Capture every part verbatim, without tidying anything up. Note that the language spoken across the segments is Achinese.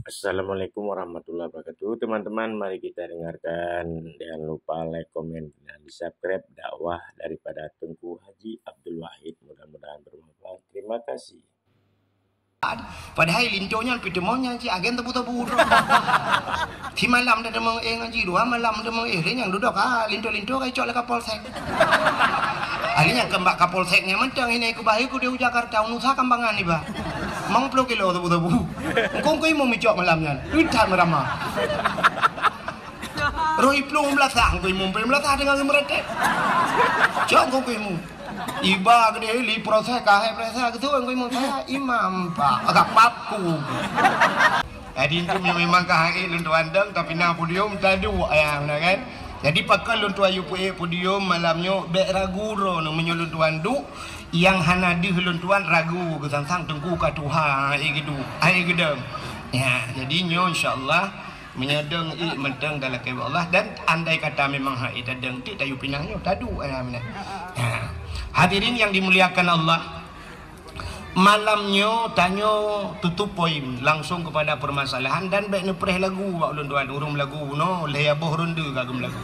Assalamualaikum warahmatullahi wabarakatuh. Teman-teman, mari kita dengarkan. Jangan lupa like, komen, dan di-subscribe dakwah daripada Teungku Haji Abdul Wahid. Mudah-mudahan bermanfaat. Terima kasih. Padahai linto nyan pih teumon nyan cit agen tebu-tebu. Simalam dah teumon éh ngon jih, dua malam teumon éh, lé nyang dudoe ka linto-linto ka icok lé Kapolsek. Ahli nyang keumbak Kapolsek nyan mantong ini ku bahai ku di Jakarta, unusa kambangan iba. Mang puluh kilo tebu-tebu. Engkong ku imum icok malam nyan. Udah merama. Roh iplueng beulasah, engkong imum peueng beulasah dengan geumeuretek. Cok engkong ku imum. Iba geude li proses ka hai proses ka tu engkong imum saya imam pak. Agak papku. Jadi itu memang ka hai lôn tuan deng tapi na podium tadu ayang na kan. Jadi pakon lôn tuan yue peuék podium malam nyoe bék ragu droe nyoe meunyoe lôn tuan duek nyang hana deuh lôn tuan ragu geusangsang teungku ka tuha hai geudu hai geudeng. Ya, jadi nyoe insya-Allah meunyoe deng ék mantong dan lakée bak Allah dan andai kata memang hai tadeng tik tayu pinang nyoe tadu ayang na. Ya. Hadirin yang dimuliakan Allah, malam nyoe tanyoe tutup poin langsung kepada permasalahan dan bék neupreh lagu bak ulôn tuan ureuëng lagu bunoe lhée boh ronde ka geumlagu.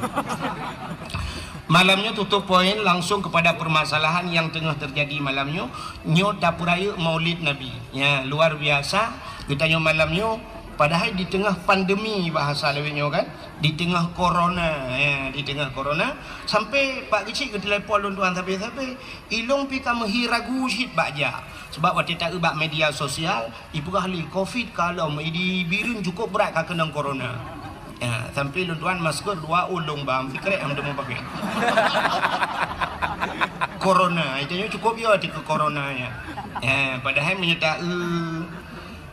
Malam nyoe tutup poin langsung kepada permasalahan yang teungoh terjadi malam nyoe. Nyoe tapeurayeuk Maulid Nabi. Ya, luar biasa. Geutanyoe malam nyoe padahai di teungoh pandemi bahasa lewat nyoe kan. Di teungoh corona, ya, di teungoh corona sampai pak geuchik geutelepon lôn tuan sabe-sabe. Ilong pi ka meuhi ragu cit bak jak. Sebab watée taeu bak media sosial, ipeugah lé covid ka lom, idi bireuen cukup brat ka keunong corona. Ya, sampai lôn tuan masker dua ulong bam, ikrek am temu pakai. Corona, itu nyoe cukup yo ti ke corona ya. Ya, padahai meunyoe taeu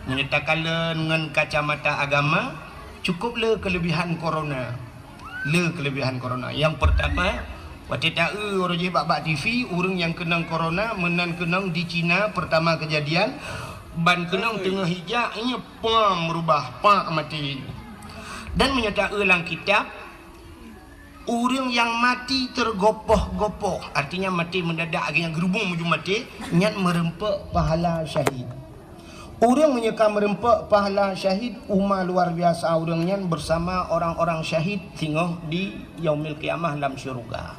meunyoe takalon ngon kacamata agama, cukup le kelebihan corona. Le kelebihan corona. Yang pertama, watée taeu uroe jih bak-bak T V, ureuëng nyang keunong corona meunan keunong di China pertama kejadian, ban keunong teungoh ijak inya pam rubah pak mati. Dan meunyoe taeu lam kitab, ureuëng nyang mati tergopoh-gopoh, artinya mati mendadak, akhirnya gerubung menuju mati, nyan meureumpok pahala syahid. Ureuëng meunyoe ka meureumpok pahala syahid, uma luar biasa ureuëng nyan bersama orang-orang syahid singoh di yaumil qiyamah lam syurga.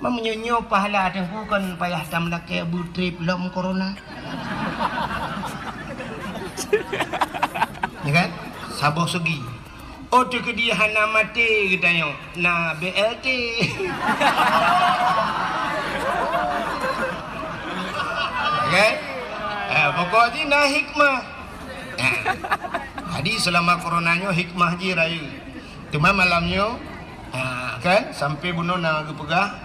Meunyoe nyoe pahala teungku kon payah tam lakée beutrip lom corona. Ya kan? Saboh segi. Oh, teukeudi hana maté geutanyoe, na B L T. Kan? Eh, pokok jih na hikmah. Eh, jadi selama corona nyoe hikmah jih rayeuk. Cuma malam nyoe, ah, kan, sampai bunoe na geupeugah,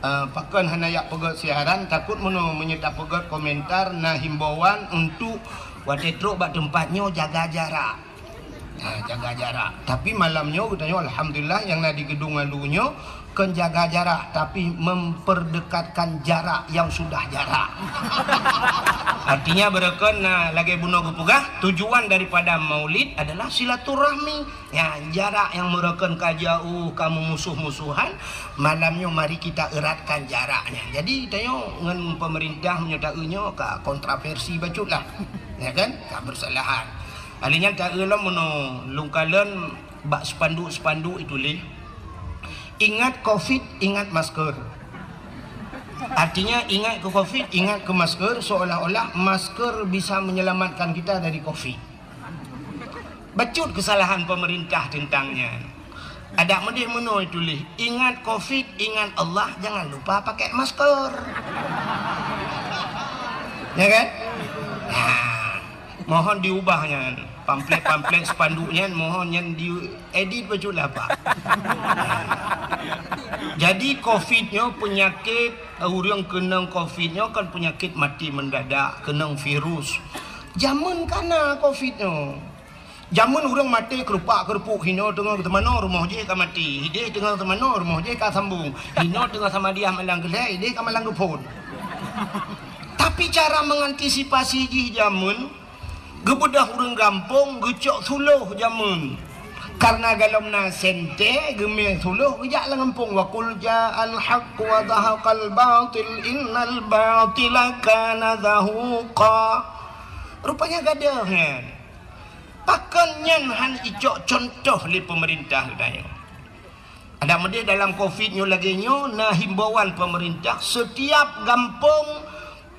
ah, pakon hana yak peugét siaran, takut meunoe meunyoe tapeugét komentar na himbauan untuk watée trok bak teumpat nyoe jaga jarak. Ha, jaga jarak. Tapi malam nyoe geutanyoe alhamdulillah nyang na di Geudong Alu nyoe kon jaga jarak tapi memperdekatkan jarak yang sudah jarak. Artinya beureukan na lagée bunoe geupeugah, tujuan daripada maulid adalah silaturahmi. Ya, jarak yang meureukan ka jauh, ka meumusuh-musuhan, malam nyoe mari kita eratkan jaraknya. Jadi tanyoe ngon pemerintah meunyoe taeu nyoe ka kontroversi bacut lah. Ya kan? Ka bersalahan. Ahli nyan taeu lom meunoe lôn kalon bak spanduk-spanduk ituléh, "Ingat covid, ingat masker." Artinya ingat ke covid, ingat ke masker, seolah-olah masker bisa menyelamatkan kita dari covid. Bacut kesalahan pemerintah tentang nyan. Adak meudeh meunoe tuléh, "Ingat covid, ingat Allah, jangan lupa pakai masker." Ya kan? Nah, mohon diubah nyan. Pamflet-pamflet spanduk nyan mohon nyan diedit bacut lah, Pak. Jadi covid nyoe peunyakét, ureuëng keunong covid nyoe kan peunyakét mati mendadak, keunong virus. Jameun ka na covid nyoe. Jameun ureuëng maté keurupak-keurupuk, hinoe teungoh teumanoe rumoh jih ka maté, hideh teungoh teumanoe rumoh jih ka sambong, hinoe teungoh samadiah malang keulhée, hideh ka malang geuphon. Tapi cara mengantisipasi jih jameun, geubeudôh ureuëng gampông geucok suloh jameun. Karena golom na sentée geumé suloh geujak lam gampông, "Wa qul ja'al haqq wa zahaqal batil innal batila kana zahuqa." Rupanya gadoh nyan. Pakon Nyan han icok contoh lé pemerintah geutanyoe. Adak meudeh dalam covid nyoe lagée nyoe na himbauan pemerintah, setiap gampông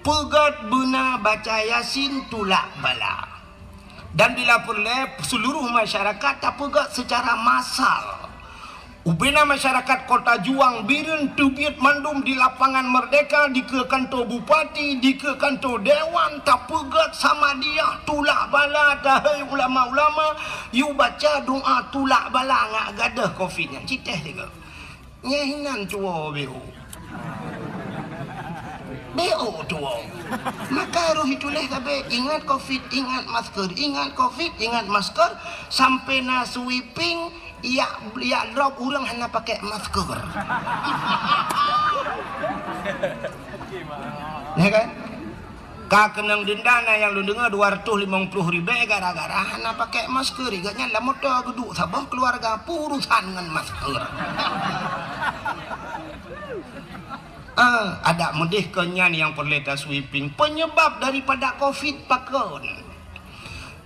peugét beuna baca Yasin tulak bala. Dan bila peureulée seluruh masyarakat tapeugét secara massal. Ubena masyarakat Kota Juang Bireuen teubiet mandum di Lapangan Merdeka, dikeue kanto bupati, dikeue kanto dewan, tapeugét sama dia tulak bala, tahei ulama-ulama, yue baca doa tulak bala ngat gadôh covid nyan. Citeh sigoe. Nyeh inan tuwoe beu. Beu tuwoe. Maka roh itulah sabe ingat covid, ingat masker, ingat covid, ingat masker, sampai na sweeping, yak, yak drop ureuëng hana pakai masker. Ya kan? Ka keunong denda na nyang lôn deungoe dua ratus limong puluh ribée gara-gara hana pakai masker. Igat nyan lam moto geuduek saboh keluarga peurusan ngon masker. Ah, adak meudeh keu nyan nyang peureulée tasweeping. Penyebab daripada covid pakon?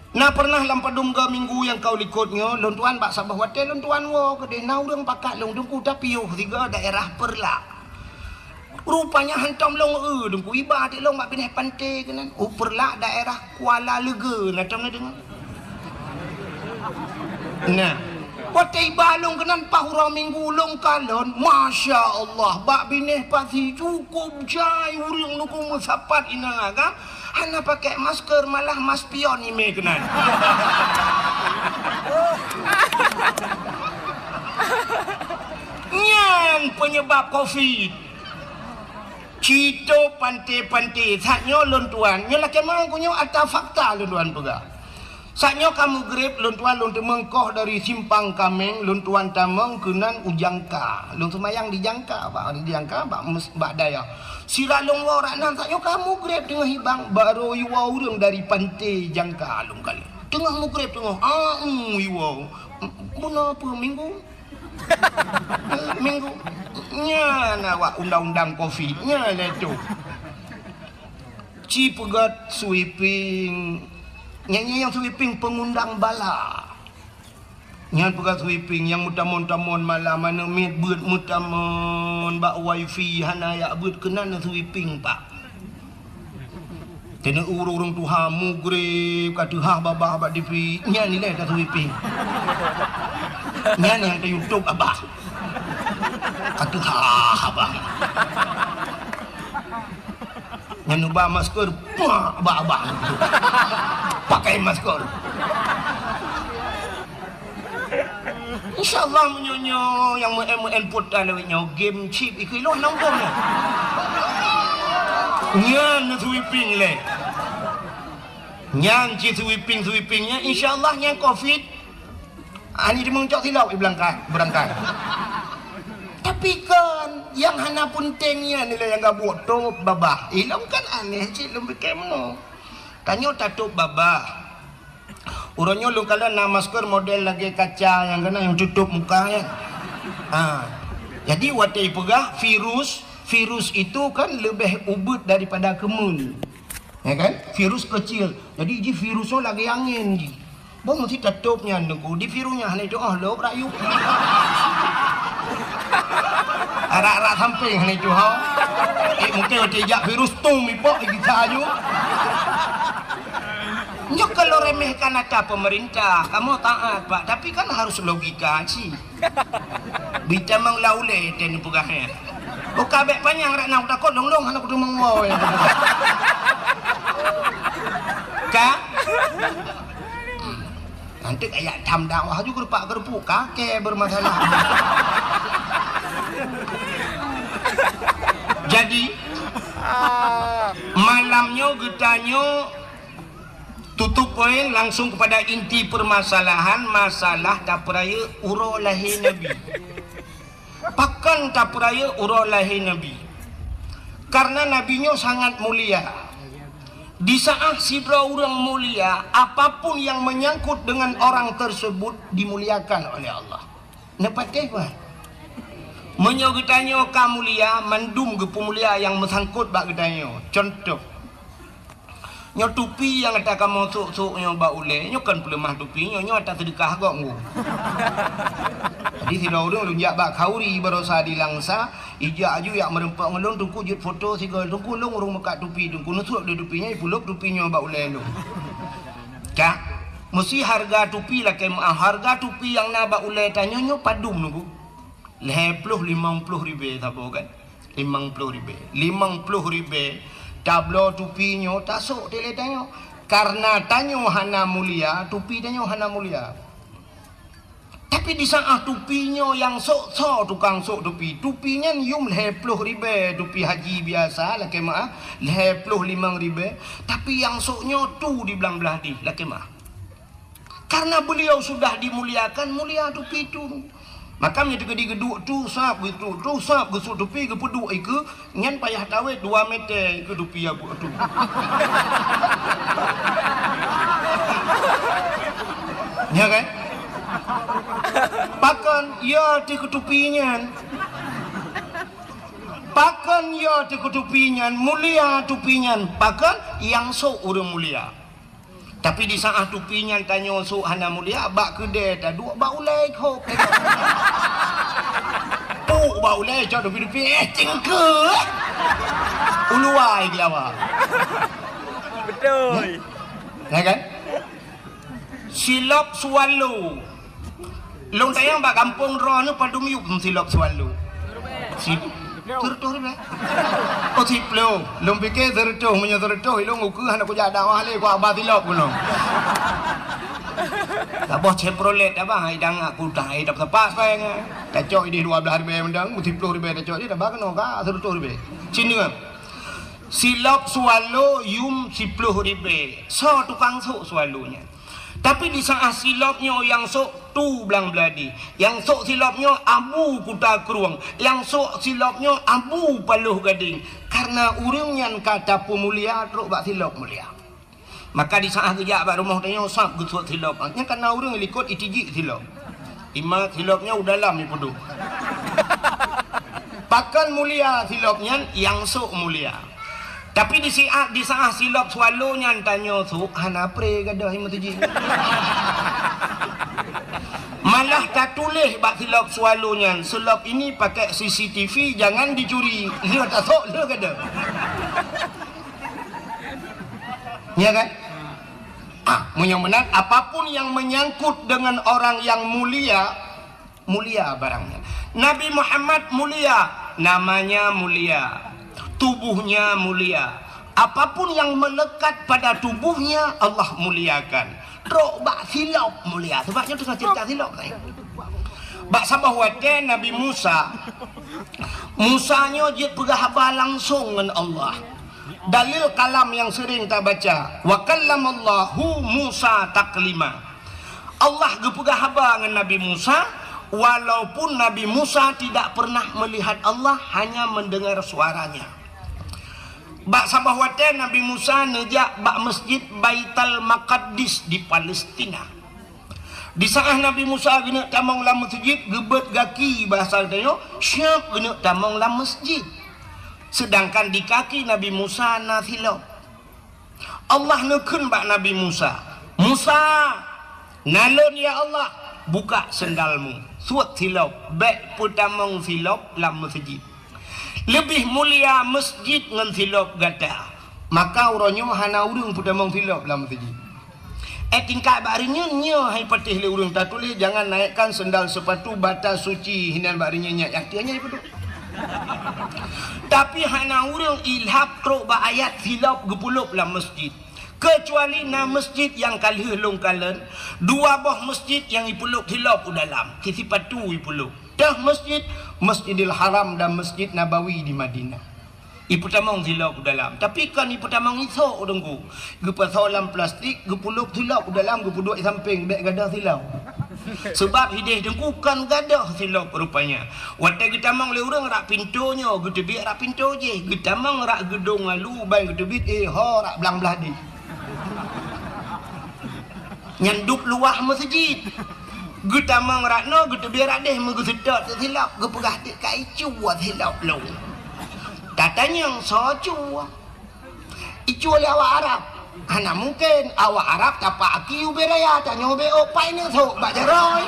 Na pernah lam padum ga minggu nyang ka likot nyoe, lôn tuan bak saboh watée lôn tuan woe keudeh na ureuëng pakat lôn teungku tapiôh sigoe daerah Peureulak. Rupanya hantom lôn eu teungku iba até lôn bak binéh panté keunan. U Peureulak daerah Kuala Leugeue na tom na deungoe. Nah, watée iba lôn keunan paih uroe minggu lôn kalon, masya Allah, bak binéh pasi cukup jai ureuëng teungku meusapat inong agam. Hana pakai masker malah maspion imé keunan. Nyan penyebab covid. Cito panté-panté, saat nyoe lôn tuan, nyoe lakée meuang ku nyoe ata fakta lôn tuan peugah. Saat nyoe ka mugreb lôn tuan lôn teumeung koh dari Simpang Kameng, lôn tuan tamong keunan u Jangka. Lôn seumayang di Jangka, bak di Jangka bak mes-, bak dayah. Sira lôn woe rak nan, saat nyoe ka mugreb teungoh hibang, barô iwoe ureuëng dari panté Jangka lôn kalon. Teungoh mugreb teungoh, a, u, iwoe. Bunoe peue minggu? Minggu. Nyan awak undang-undang covid, nyan lé tu. Ci peugét sweeping. Nyan nyang sweeping pengundang bala. Nyan peugah sweeping nyang meutamon-tamon malam aneuk miet beuet meutamon bak wifi hana yak beuet keunan sweeping pak. Keuneuk ureuëng tuha mugreb ka teuhah babah bak tivi nyan ilée ta sweeping. Nyan nyang ta YouTube abah. Ka teuhah abah. Nyan uba masker, puak bak abang. Pakai masker. Insya Allah meunyoe nyoe nyang meu'en-meu'en putra lewat nyoe game chip ikui loh nanggung nyoe. Nyan sweeping lé. Nyan ci sweeping-sweeping nyan insya Allah nyan covid. Ani di meuncok silop i belangkai, berangkai. Tapi kan yang hana penting nyan nilai yang gabuk top babah. Ilong kan aneh cik lom bikin meno. Tanyoe tatop babah. Uroe nyoe lôn kalon na masker model lagée kaca nyang keunan nyang tutup muka nyan. Ha. Jadi watée peugah virus, virus itu kan lebih ubit daripada kemun. Ya kan? Virus kecil. Jadi ji virus tu lagée angin ji. Boh mesti tatop nyan teungku. Di virus nyan hana itu oh lop rayu. Arak-arak samping hana itu ha. Eh, mungkin waktu ijak virus tum ipok bisa aju. Nyoe kalau remehkan ata pemerintah, kamu taat pak, tapi kan harus logika sih. Bitamang laulé tén peugah nyan. Buka bék panyang rak na takot long-long hana kuteumong woe. Ka? Nanti kayak tham dakwah juga rupak kerupuk kake bermasalah. Jadi malamnya geutanyoe tutup poin langsung kepada inti permasalahan masalah tapeurayeuk uroe lahé Nabi. Pakon tapeurayeuk uroe lahé Nabi? Karena Nabi nyoe sangat mulia. Di saat sidroe ureuëng mulia, apapun yang menyangkut dengan orang tersebut dimuliakan oleh Allah. Neupatéh bah. Meunyoe geutanyoe ka mulia, mandum geupeumulia nyang meusangkot bak geutanyoe. Contoh, Nyoe tupi nyang ata kamoe sôk-sôk nyoe bak ulèe, nyoe kon peuleumah tupi nyoe, nyoe ata seudeukah gob ngon. Jadi sidroe ureueng lôn jak bak khauri barosa di Langsa, ijak aju jak meureumpok ngon lôn, "Teungku jeuet foto sigoe." "Teungku, lôn ureueng meukat tupi, Teungku." Neusôk lé tupi nyoe, ipulop tupi nyoe bak ulèe lôn. Ka, meusi hareuga tupi lakèe meu'ah. Hareuga tupi nyang na bak ulèe tanyoe nyoe padum, Teungku? Lhèe ploh, limong ploh ribèe saboh kan? Limong ploh ribèe. Limong ploh ribèe tabloe tupi nyoe tasôk dilèe tanyoe. Kareuna tanyoe hana mulia, tupi tanyoe hana mulia. Tapi di saat tupi nyoe nyang sôk, soe tukang sôk tupi? Tupi nyan yum lhèe ploh ribèe, tupi haji biasa lakèe meu'ah, lhèe ploh limong ribèe. Tapi nyang sôk nyoe tu di blang blah dih lakèe meu'ah. Karena beliau sudah dimuliakan, mulia tupi tu. Maka meunyoe teukeudi geuduek tu, sab geuduek tu, sab geusôk tupi, geupeuduek ikeue, nyan payah tawét dua meter ikeue tupi abuk tu. Ya kan? Pakon, ya, teuh keu tupi nyan. Pakon, ya, teuh keu tupi nyan, mulia tupi nyan. Pakon, nyang sôk ureueng mulia. Tapi di saat tupi nyan tanyoe sôk hana mulia, bak keudè taduek bak ulèe khôb. Puk bak ulèe, cok tupi-tupi, eh, cengke. Uluwa ai gelawa. Beutôi. Ya kan? Silop swallow. Lôn tanyong bak gampông droeneuh padum yup silop swallow. Si, sireutôh ribèe. Oh, siploh. Lôn piké sireutôh, meunyoe sireutôh, ilôn ukeue hana kujak dakwah lé, kuba silop keunoe. Saboh Chevrolet abah, hai dang aku dah, hai dapat sepak, sayang. Tacok idéh dua blah ribèe mendang, siploh ribèe tacok idéh, dah bah keunoe ka sireutôh ribèe. Sini kan. Silop swallow yum siploh ribèe. Soe tukang sôk swallow nyan? Tapi di saat silop nyoe nyang sôk tu blang blah dih, nyang sôk silop nyoe Abu Kuta Krueng, nyang sôk silop nyoe Abu Paloh Gadeng. Karena ureueng nyan ka tapeumulia trok bak silop mulia. Maka di saat geujak bak rumoh tanyoe sab geusôk silop. Nyan karena ureueng likot itijik silop. Ima silop nyan u dalam ipeuduek. Pakon mulia silop nyan, nyang sôk mulia. Tapi di siat, di saat silop swallow nyan tanyoe sôk, hana pré gadôh i meuseujid. Malah tatuléh bak silop swallow nyan, "Silop ini pakai C C T V, jangan dicuri." Lheueh tasôk, lheueh gadôh. Ya kan? Ah, meunyoe meunan, apapun yang menyangkut dengan orang yang mulia, mulia barangnya. Nabi Muhammad mulia, namanya mulia, tubuhnya mulia. Apapun yang melekat pada tubuhnya, Allah muliakan. Trok bak silop mulia. Sebab nyoe teungoh cerita silop tadi. Bak saboh watèe Nabi Musa, Musa nyoe jeuet peugah haba langsong ngon Allah. Dalil kalam nyang sering tabaca, "Wa kallamallahu Musa taklima." Allah geupeugah haba ngon Nabi Musa, walaupun Nabi Musa tidak pernah melihat Allah, hanya mendengar suaranya. Bak saboh watèe Nabi Musa neujak bak Masjid Baitul Maqaddis di Palestina. Di saat Nabi Musa geuneuk tamong lam meuseujid, geubeuet gaki, bahasa geutanyoe, siap geuneuk tamong lam meuseujid. Sedangkan di kaki Nabi Musa na silop. Allah neukheun bak Nabi Musa, "Musa, na lôn ya Allah, buka sendalmu, suet silop, bèk peutamong silop lam meuseujid. Leubeh mulia meuseujid ngon silop gata." Maka uroe nyoe hana ureueng peutamong silop lam meuseujid. Eh, tingkat bak reunyeun nyoe hai patéh lé ureueng tatuléh, "Jangan naikkan sendal sepatu batas suci," hinan bak reunyeun nyan, nyang tiep nyan ipeuduek. Tapi hana ureueng ilhab trok bak ayat silop geupeulop lam meuseujid. Keucuali na meuseujid nyang ka lheueh lôn kalon, dua boh meuseujid nyang ipeulob silop u dalam, si sipatu ipeulob. Teuh meuseujid, Masjidil Haram dan Masjid Nabawi di Madinah. Ipeutamong silop u dalam. Tapi kon ipeutamong isok, Teungku. Geupasoe lam plastik, geupeulob silop u dalam, geupeuduek sampéng, bèk gadôh silop. Seubab hideh Teungku kon gadôh silop rupanya. Watèe geutamong lé ureueng rak pintoe nyoe, geuteubiet rak pintoe jih. Geutamong rak geudong lalu, ban geuteubiet, eh, ho rak blang blah dih. Nyan dub luwah meuseujid. Geutamong rak noe, geuteubiet rak deh, meugeuseutôt silop, geupeugah, "Dik, ka icue silop lôn." Tatanyong, "Soe cue?" Icue lé awak Arab. Hana mungken awak Arab tapak aki ubé raya, tanyoe ubé ôk pai neuk sôk bak jaroe.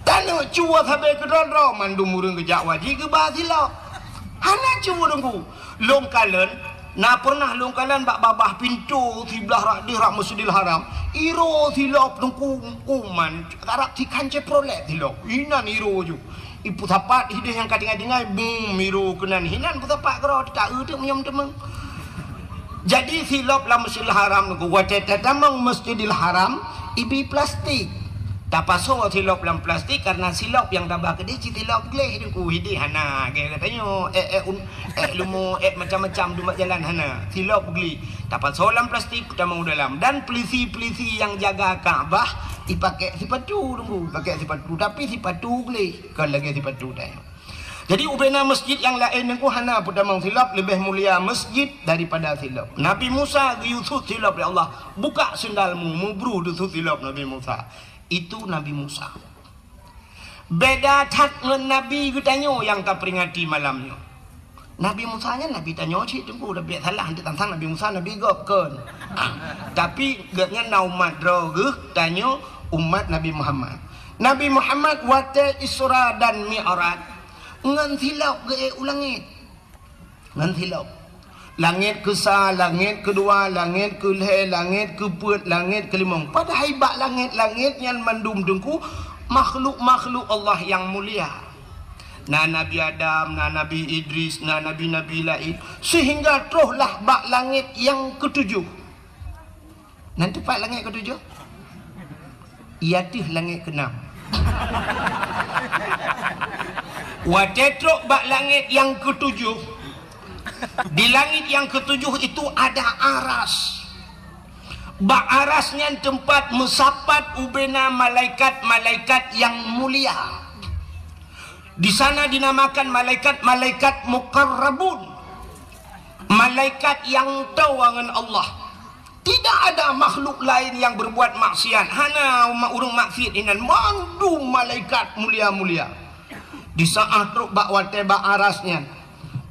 Taneuk cue sabe keudroe-droe, mandum ureuëng geujak wajéb geuba silop. Hana cue Teungku. Lôn kalon, na pernah lôn kalon bak babah pintoe siblah rak deuh rak Masjidil Haram. Iro silop Teungku, uman, karab tikhan Chevrolet silop. Inan iro ju. Ipeusapat hideh nyang ka tinggai-tinggai, bum, iro keunan. Hinan peusapat keudroe, taeu teuk meunyoe teumeng. Jadi silop lam Masjidil Haram Teungku, watée tatamong Masjidil Haram, ibi plastik. Tapasoe silop lam plastik karena silop nyang taba keudeh cit silop gleh Teungku. Hideh hana, gaya geutanyoe, ék, ék un-, ék leumo, ék macam-macam dumat jalan hana. Silop gleh. Tapasoe lam plastik, tamong u dalam. Dan pelisi-pelisi nyang jaga Ka'bah, ipakée sipatu Teungku, ipakée sipatu. Tapi sipatu gleh, kon lagée sipatu tanyoe. Jadi ubena masjid nyang laén Teungku hana peutamong silop, leubeh mulia masjid daripada silop. Nabi Musa geuyue sut silop lé Allah, "Buka sendalmu," mubruh deusut silop Nabi Musa. Itu Nabi Musa. Beda that ngon nabi geutanyoe nyang taperingati malam nyoe. Nabi Musa nyan nabi tanyoe cit Teungku, tapi salah, hanteuk tantang Nabi Musa nabi gob kon. Ah, tapi gobnyan na umat droe geuh, tanyoe umat Nabi Muhammad. Nabi Muhammad watée Isra dan Mi'raj, ngon silop geuék u langét. Ngon silop. Langét keusa, langét keudua, langét keulhée, langét keupeuet, langét keulimong. Padahai bak langét-langét nyan mandum Teungku makhluk-makhluk Allah nyang mulia. Na Nabi Adam, na Nabi Idris, na nabi-nabi laén, sehingga trohlah bak langét nyang keutujoh. Nan teumpat langét keutujoh? Iya teuh langét keunam. Watée trok bak langét nyang keutujoh, di langét nyang keutujoh itu ada aras. Bak aras nyan teumpat meusapat ubena malaikat-malaikat nyang mulia. Di sana dinamakan malaikat-malaikat muqarrabun, malaikat nyang toe ngon Allah. Tidak ada makhluk lain yang berbuat maksiat. Hana ma-, ureuëng maksiat inan, mandum malaikat mulia-mulia. Di saat trok bak watée bak aras nyan,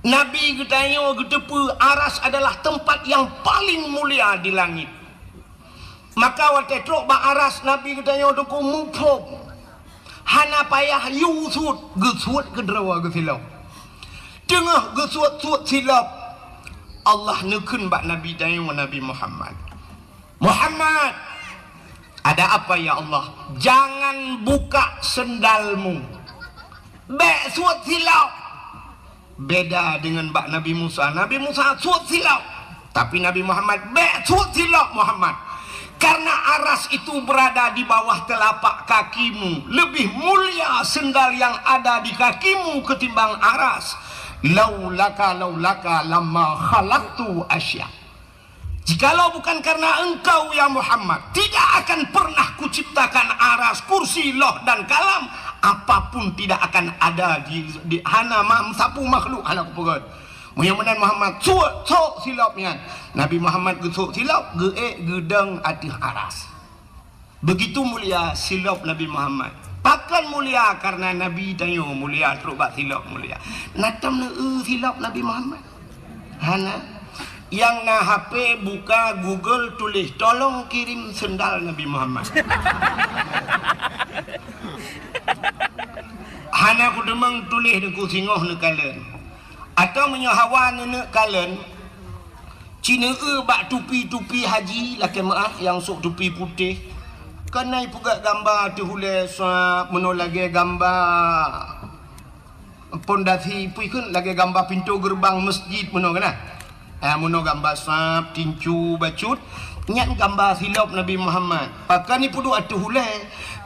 Nabi geutanyoe geuteupeue aras adalah tempat yang paling mulia di langit. Maka watée trok bak aras, Nabi geutanyoe Teungku muphom. Hana payah yue sut, geusuet keudroe geusilop. Teungoh geusuet-suet silop, Allah neukheun bak Nabi tanyoe, Nabi Muhammad, "Muhammad, ada apa ya Allah?" "Jangan buka sendalmu. Bék suet silop." Beda dengan bak Nabi Musa. Nabi Musa suet silop. Tapi Nabi Muhammad, "Bék suet silop, Muhammad. Karena aras itu berada di bawah telapak kakimu, lebih mulia sendal yang ada di kakimu ketimbang aras. Laulaka, laulaka lama khalaqtu asya." Jikalau bukan karena engkau, ya Muhammad, tidak akan pernah kuciptakan aras, kursi, loh, dan kalam. Apapun tidak akan ada di, di hana ma-, sapeue makhluk hana kupeugét. Meunyoe meunan Muhammad, suet, sok silop nyan. Nabi Muhammad geusok silop, geuék geudong ateueh aras. Begitu mulia silop Nabi Muhammad. Pakon mulia? Karena Nabi tanyoe mulia, trok bak silop mulia. Na tom neu-eu silop Nabi Muhammad? Hana. Nyang na H P, buka Google, tuléh, "Tolong kirim sendal Nabi Muhammad." Hana kudeungoe tuléh Teungku, singoh neukalon. Atawa meunyoe hawa neuneuk kalon, ci neu-eu bak tupi-tupi haji lakée meuáh nyang sôk tupi putéh, keunan ipeugét gamba ateueh ulée sab meunoe lagée gamba pondasi, peue kheun, lagée gamba pintoe geureubang meuseujid meunoe keunan. Ah, meunoe gamba sab, tincu, bacut, nyan gamba silop Nabi Muhammad. Pakon ipeuduek ateueh ulée?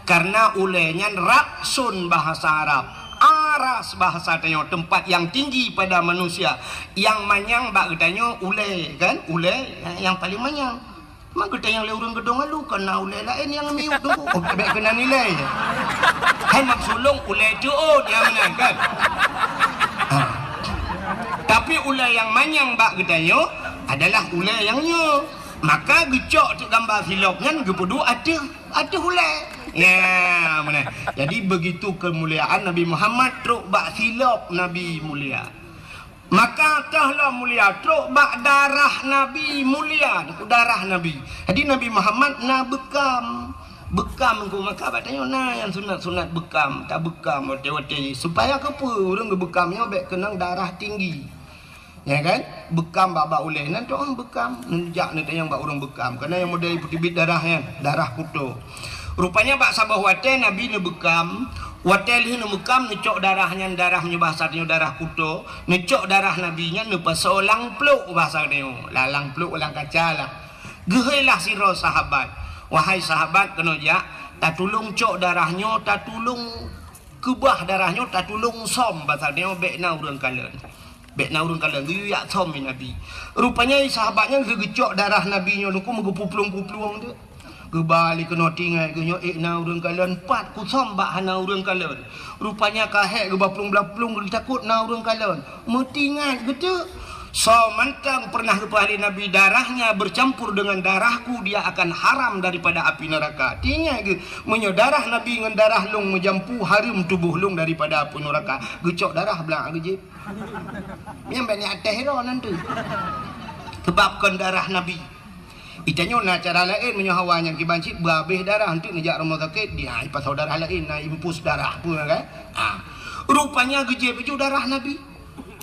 Karena ulée nyan ra'sun bahasa Arab, aras bahasa tanyoe, tempat yang tinggi pada manusia. Nyang manyang bak geutanyoe ulée, kan? Ulée nyang paleng manyang. Mak geutanyoe lé ureuëng geudong alu, kon na ulée laén nyang miyueb Teungku. Oh, bék keunan ilée. Hai mak sulong ulée teuôt nyang meunan, kan? Ha. Tapi ulée nyang manyang bak geutanyoe adalah ulée nyang nyoe. Maka geucok teuk gamba silop nyan geupeuduek ateueh, ateueh ulée. Nya, meunan. Jadi begitu kemuliaan Nabi Muhammad trok bak silop Nabi mulia. Maka toh lom mulia, trok bak darah Nabi mulia, darah Nabi. Jadi Nabi Muhammad na beukam. Beukam ku maka bak tanyoe na nyang sunat-sunat beukam, tabeukam watée-watée supaya keupeue ureuëng geubeukam nyoe bék keunong darah tinggi. Ya kan? Beukam bak-bak ulée nan tu, oh, beukam. Neujak neutanyong bak ureuëng beukam. Kana nyang model peuteubiet darah nyan, darah kuto. Rupanya bak saboh watée Nabi neubeukam, watée lheueh neubeukam neucok darah nyan, darah meunyoe bahasa tanyoe darah kuto, neucok darah Nabi nyan neupasoe lam plôk bahasa tanyoe. Lah lam plôk lam kaca lah. Geuhôi lah sidroe sahabat, "Wahai sahabat, keunoe jak, tatulông cok darah nyoe, tatulông keubah darah nyoe, tatulông sôm, pasal nyoe bék na ureuëng kalon." Bék na ureuëng kalon, geuyue jak sôm lé Nabi. Rupanya sahabat nyan lheueh geucok darah Nabi nyoe lungku meugeupuplueng-puplueng tu. Geuba lé keunoe tinggai geuh nyoe ék na ureuëng kalon, pat kusôm bak hana ureuëng kalon. Rupanya ka hék geuba plueng-plueng geutakot na ureuëng kalon. Meutingat geuteuk, soe mantong pernah geupeugah lé Nabi, "Darahnya bercampur dengan darahku, dia akan haram daripada api neraka." Tingat geuh, meunyoe darah Nabi ngon darah lông meujampu, hareuem tuboh lông daripada api neraka. Geucok darah blang geujieb. Nyang bak ni até hiro nan tu. Sebab kon darah Nabi. Itanyoe na cara laén meunyoe hawa nyang kiban cit beurabéh darah, enteuk neujak rumoh sakét, dia ipasoe darah laén, na impus darah peue kan? Ha. Rupanya geujieb baju darah Nabi.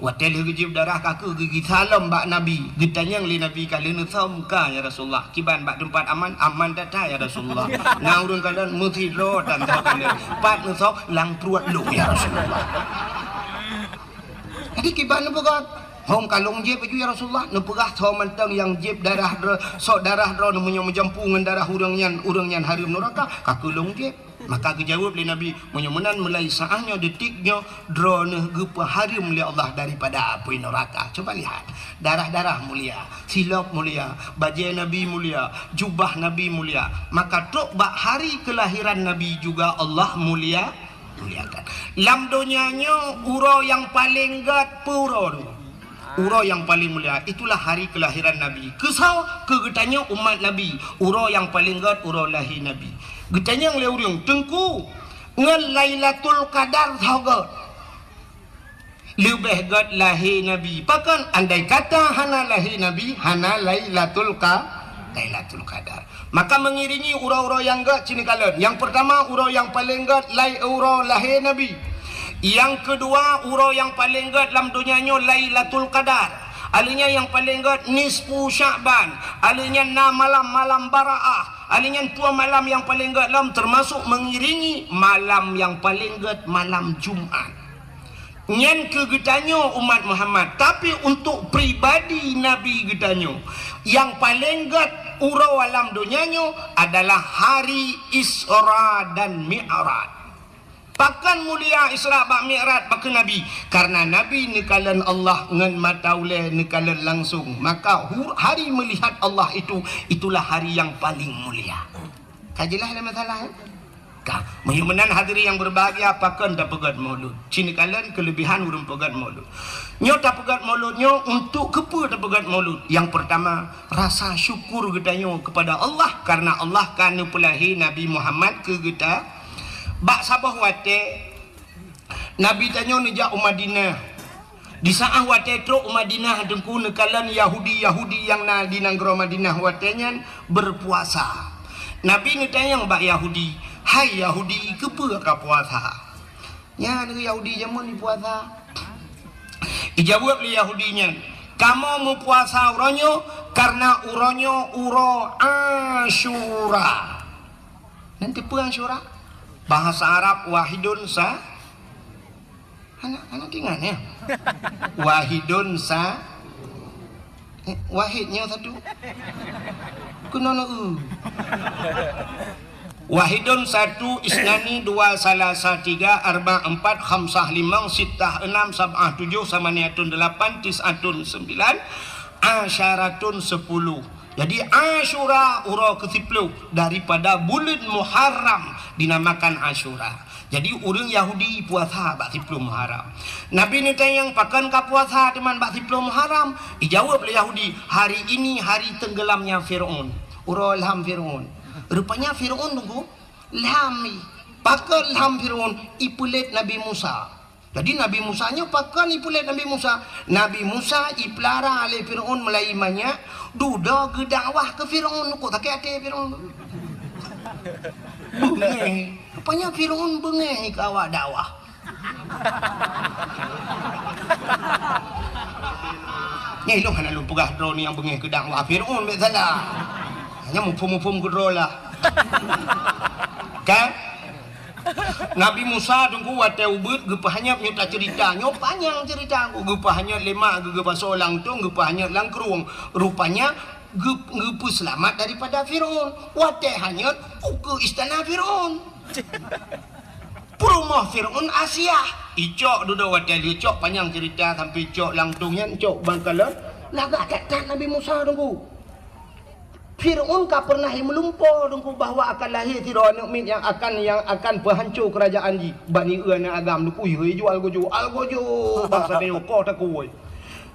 Watée lheueh geujieb darah ka kheueh geugisa lom bak Nabi, geutanyong lé Nabi, "Ka lheueh neusôm ka, ya Rasulullah? Kiban bak teumpat aman?" "Aman that-that, ya Rasulullah." "Na ureuëng kalon?" "Meusidroe tan soe kalon." "Pat neusôm?" "Lam pruet lôn, ya Rasulullah." Jadi kiban neupeugah, "Hom ka lôn jieb baju, ya Rasulullah." Neupeugah, "Soe mantong nyang jieb darah droe, sok darah droe meunyoe meujampu ngon darah ureuëng nyan, ureuëng nyan hareuem neuraka, ka kheueh lôn jieb." Maka geujaweueb lé Nabi, "Meunyoe meunan, mulai saát nyoe, detik nyoe, droeneuh geupeuhareuem lé Allah daripada apui neuraka." Coba lihat, darah-darah mulia, silop mulia, bajée Nabi mulia, jubah Nabi mulia. Maka trok bak hari keulahiran Nabi juga Allah mulia, muliakan. Lam donya nyoe uroe nyang paleng gét peue uroe nyoe? Uroe nyang paleng mulia, itulah hari keulahiran Nabi. Keu soe? Keu geutanyoe umat Nabi. Uroe nyang paleng gét uroe lahé Nabi. Geutanyong lé ureuëng, "Teungku, ngon Lailatul Qadar soe gét?" "Leubeh gét lahé Nabi." Pakon? Andai kata hana lahé Nabi, hana Lailatul Qa-, Lailatul Qadar. Maka mengiringi uroe-uroe nyang gét cit neukalon. Nyang pertama, uroe nyang paleng gét lai uroe lahé Nabi. Nyang keudua, uroe nyang paleng gét lam donya nyoe Lailatul Qadar. Aleuh nyan nyang paleng gét nisfu Sya'ban. Aleuh nyan na malam-malam Baraah. Aleuh nyan dua malam nyang paleng gét lom, termasuk mengiringi malam nyang paleng gét, malam Jumat. Nyan keu geutanyoe umat Muhammad, tapi untuk pribadi Nabi geutanyoe, nyang paleng gét uroe lam donya nyoe adalah hari Isra dan Mi'raj. Pakon mulia Isra bak Mi'raj bak Nabi? Karena Nabi neukalon Allah ngon mata ulée, neukalon langsung. Maka hu-, hari melihat Allah itu, itulah hari yang paling mulia. Ka jeulaih lé masalah, eh? Ka. Meunyoe meunan hadirin yang berbahagia, pakon tapeugét Maulud? Cit neukalon keulebihan ureuëng peugét Maulud. Nyoe tapeugét Maulud nyoe untuk keupeue tapeugét Maulud? Yang pertama, rasa syukur geutanyoe kepada Allah karena Allah ka neupeulahé Nabi Muhammad keu geuta. Bak saboh watée, Nabi tanyoe neujak u Madinah. Di saát watée trok u Madinah, Teungku, neukalon Yahudi-Yahudi nyang na di nanggroe Madinah watée nyan berpuasa. Nabi neutanyong bak Yahudi, "Hai Yahudi, keupeue ka puasa?" Nyan Yahudi jameun jipuasa. Ijaweueb lé Yahudi nyan, "Kamoe meupuasa uroe nyoe karena uroe nyoe uroe Asyura." Nan teupeue Asyura? Bahasa Arab wahidun sa-, hana, hana teuingat, ya? Wahidun sa-, eh, wahid nyoe satu. Keunoe, eh. Wahidun satu, isnani dua, salasa tiga, arba empat, khamsah limong, sittah enam, sab'ah tujuh, samaniatun delapan, tis'atun sembilan, asyaratun sepuluh. Jadi Asyura uroe keusiploh daripada buleuen Muharram dinamakan Asyura. Jadi ureuëng Yahudi puasa bak siploh Muharram. Nabi neutanyong, "Pakon ka puasa teuma bak siploh Muharram?" Ijaweueb lé Yahudi, "Hari ini hari tenggelamnya Firaun." Uroe lham Firaun. Rupanya Firaun, Teungku, lham i. Pakon lham Firaun? Ipeulét Nabi Musa. Jadi Nabi Musa nyoe pakon ipulet Nabi Musa? Nabi Musa ipeulara lé Firaun meulayi manyak, dudoe geudakwah keu Firaun, kok sakét até Firaun. Beungéh. Rupanya Firaun beungéh keu awak dakwah. Nyan lôn hana lôn peugah droeneuh nyang beungéh keu dakwah Firaun, bèk salah. Hanya muphom-muphom keudroe lah. Kan? Nabi Musa teungku watèe ubit geupeuhanyot nyoe taceurita. Nyoe panyang ceurita. Geupeuhanyot lé mak geuh geupasoe lam tong, geupeuhanyot lam krueng. Rupanya geu-, geupeuseulamat daripada Firaun. Watèe hanyot, ukeue istana Firaun. Peurumoh Firaun Asiah. Icok dudoe watèe lheueh cok panyang ceurita sampai cok lam tong nyan, cok bangkalon. Lagak that-that Nabi Musa teungku. Firaun ka pernah meulumpo teungku bahwa akan lahé sidroe aneuk miet nyang akan, nyang akan peuhanco keurajaan jih. Bani eu aneuk agam teungku, ih, jual gojo, al gojo, bangsa nyoe koh takue.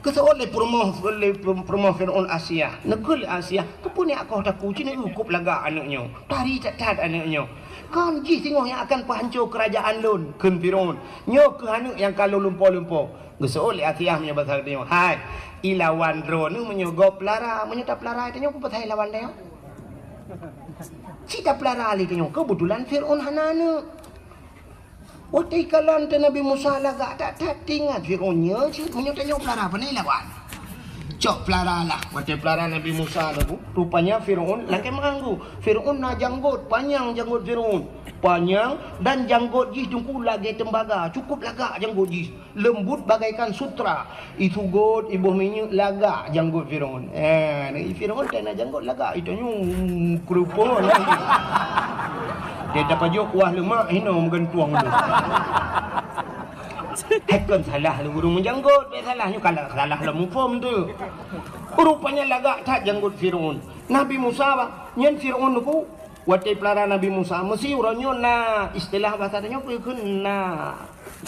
Geuseuôt lé peurumoh, lé peurumoh Firaun Asiah. Neukheun lé Asiah, keupeue nyak koh takue, ci neu kop lagak aneuk nyoe. Tari that-that aneuk nyoe. Kon jih singoh nyang akan peuhanco keurajaan lôn, kheun Firaun. Nyoe kheueh aneuk nyang ka lôn lumpo-lumpo. Geuseuôt lé Asiah meunyoe basa geutanyoe, "Hai, ilawan droeneuh meunyoe gob peulara, meunyoe tapeulara tanyoe peue pasai lawan tanyoe?" Ci tapeulara lé tanyoe, keubeutulan Firaun hana aneuk. Watèe ikalon teuh Nabi Musa lagak that-that, teuingat Firaun nyoe cit, meunyoe tanyoe peulara, pane ilawan? Cok peulara lah. Watèe peulara Nabi Musa teungku, rupanya Firaun lakèe meuanggu. Firaun na janggot, panyang janggot Firaun. Panyang dan janggot jih teungku lagèe tembaga, cukup lagak janggot jih. Leumbut bagaikan sutra, isugot iboh minyeuk lagak janggot Firaun. Eh, Firaun teuh na janggot lagak, itanyoe keureupeue lagèe. Dia tapajok kuah leumak hinoe meugantueng tu. Hai kon salah lé ureueng meujanggot, bèk salah nyoe kalau salah lom muphom tu. Rupanya lagak that janggot Firaun. Nabi Musa bah, nyan Firaun teungku, watèe peulara Nabi Musa, meusi uroe nyoe na istilah basa tanyoe peue kheun na.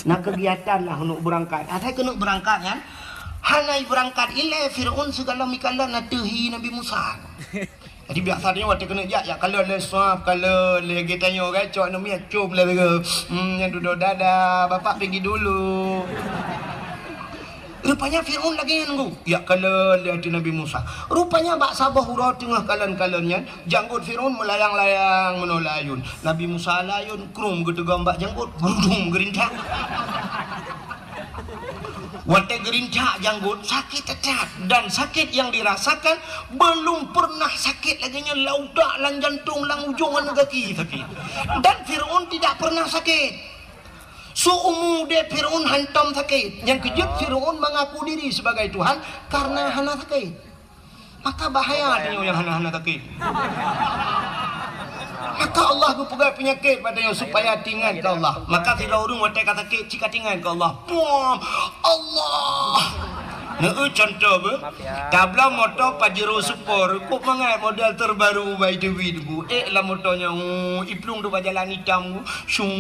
Na keugiatan lah neuk beurangkat. Asai keuneuk beurangkat nyan, hana beurangkat ilèe Firaun sigohlom ikalon ateueh hi Nabi Musa. Jadi biasa nyoe watèe keuneuk jak, jak kalon lé suap, kalon lé geutanyoe kan, cok aneuk miet com lé lagèe, hmm, nyan dudoe dada, bapak pigi dulu. Rupanya Firaun lagèe nyan teungku, jak kalon lé ateueh Nabi Musa. Rupanya bak saboh uroe teungoh kalon-kalon nyan, janggot Firaun meulayang-layang meunoe layôn. Nabi Musa layôn, krum geuteugom bak janggot, gurudung geurintak. Watèe geurintak janggot, sakét that-that. Dan sakét yang dirasakan belum pernah sakét lagèe nyan, lam utak, lam jantong, lam ujong aneuk gaki sakét. Dan Firaun tidak pernah sakét. Seumu udép Firaun hantom sakét. Nyang keujeuet Firaun mengaku diri sebagai Tuhan karena hana sakét. Maka bahaya tanyoe nyang hana-hana sakét. Maka Allah geupeugah peunyakét bak tanyoe supaya teuingat keu Allah. Maka sidroe ureueng watèe ka sakét, cit ka teuingat keu Allah. Puam! Allah! Neu contoh beuh. Tablang moto Pajero Sport, kok mangat model terbaru bak Dewi teungku. Eh, lam moto nyan, oh, iplueng dua jalan itam, shung,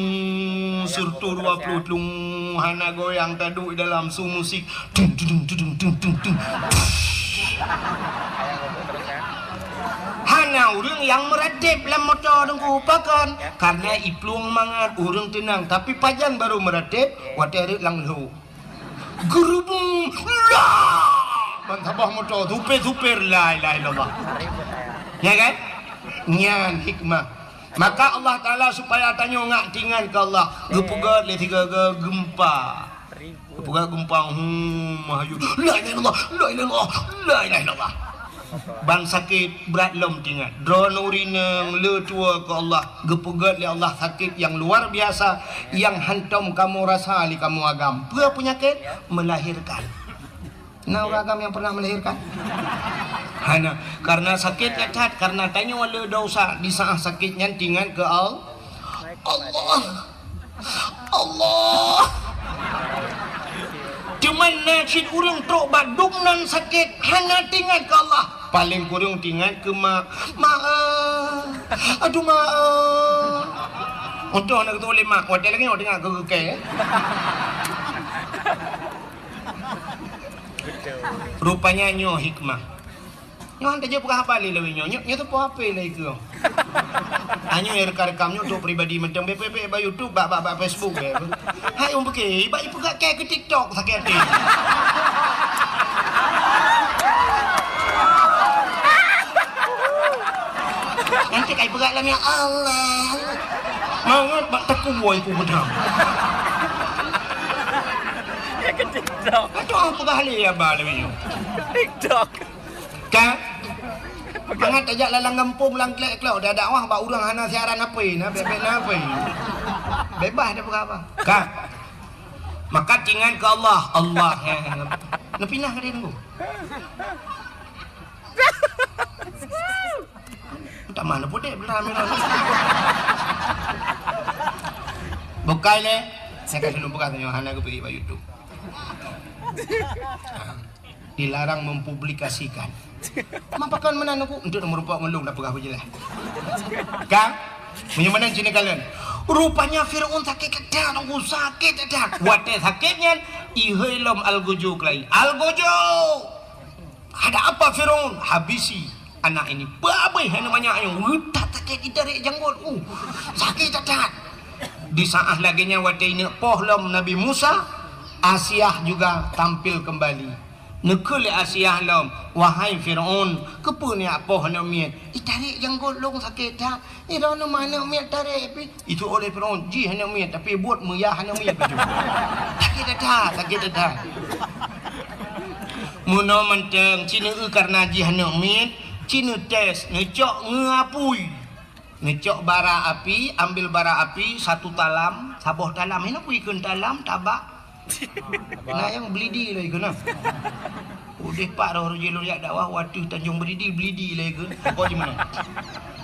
sirtu dua puluh tlung, hana goyang, taduek dalam su musik. Dung, dung, dung. Hana ureueng nyang meurateb lam moto teungku, pakon? Karena iplueng mangat, ureueng teunang. Tapi pajan baru meurateb, watèe rhot lam lhok. Geurubung, la! Ban saboh moto, supir-supir, la ilaha illallah. Ya kan? Nyan hikmah. Maka Allah Taala supaya tanyoe ngak teuingat keu Allah, geupeugèt lé sigoe-goe geumpa. Geupeugèt geumpa, hmm, meuhayeu, la ilaha illallah, la ilaha illallah, la ilaha illallah. Ban sakét brat lom teuingat. Droeneuh ureueng inong le tuwoe keu Allah, geupeugèt lé Allah sakét nyang luar biasa, nyang hantom kamoe rasa lé kamoe agam. Peue peunyakét? Melahirkan. Na ureueng agam nyang pernah melahirkan? Hana. Karena sakét nyan that, karena tanyoe le desya, di saat sakét nyan teuingat keu Al-, Allah. Allah. Cuman na cit ureueng trok bak dum nan sakét, hana teuingat keu Allah. Paléng kureueng teuingat keu mak. Mak, eh. Aduh, mak, eh. Untung hana geutôh lé mak, watèe lagèe nyoe teuingat keu keu kèe. Rupanya nyoe hikmah. Nyoe han tajak peugah haba lé lawét nyoe. Nyoe, nyoe teupeu hapé lé keu. Nyoe rekam-rekam nyoe untuk pribadi mantong, bèk, bèk, bèk bak YouTube, bak, bak, bak Facebook, bèk. Hai, ureueng pike, bak ipeugah kèe keu TikTok sakét até. Nanti kai peugah lam, "Ya Allah." Mangat bak takue ku beudang. Ya, keu TikTok. Aduh, peugah lé ya ba lé nyoe. TikTok. Ka? Mangat tajak lam gampông, lam klek-klok, dak dakwah bak ureueng hana siaran H P, na bèk-bèk na H P. Bebas dak peugah apa. Ka? Maka ingat keu Allah, Allah, ya. Neupinah ka dia tunggu. Tamah na pudek belah merah. Bukai lé. Saya kasih lupa katanya hana geupeuék bak YouTube. Dilarang mempublikasikan. Mapakon meunan aku untuk nomor empat ngelung dah peugah beujeulaih. Kan? Meunyoe meunan cina kalian. Rupanya Firaun sakét that, aku sakét that. Watèe sakét nyan, ihôi lom algojo keulai. Algojo! Ada apa Firaun? Habisi anak ini. Babeh aneuk manyak nyoe. Utak sakét itarek janggot. Uh, sakét that. Di saat lagèe nyan watèe ineuk poh lom Nabi Musa, Asiah juga tampil kembali. Neukheun lé Asiah lom, "Wahai Firaun, keupeue neujak poh aneuk miet? Itarek janggot lôn sakét that. Iroh neu ma aneuk miet tarek pih." Itu oleh Firaun, jih aneuk miet, tapi buet meuyah aneuk miet baju. Sakét that, sakét that. Meunoe mantong, ci neu-eu karena jih aneuk miet, ci neutés, neucok ngon apui. Neucok bara api, ambil bara api satu talam, saboh talam. Hina pui kheun talam, tabak. Na nyang Belidi lé kheun na. Udeh pat roh rujie lôn jak dakwah, watèe Tanjong Belidi, Belidi lé kheun. Pokok di mana?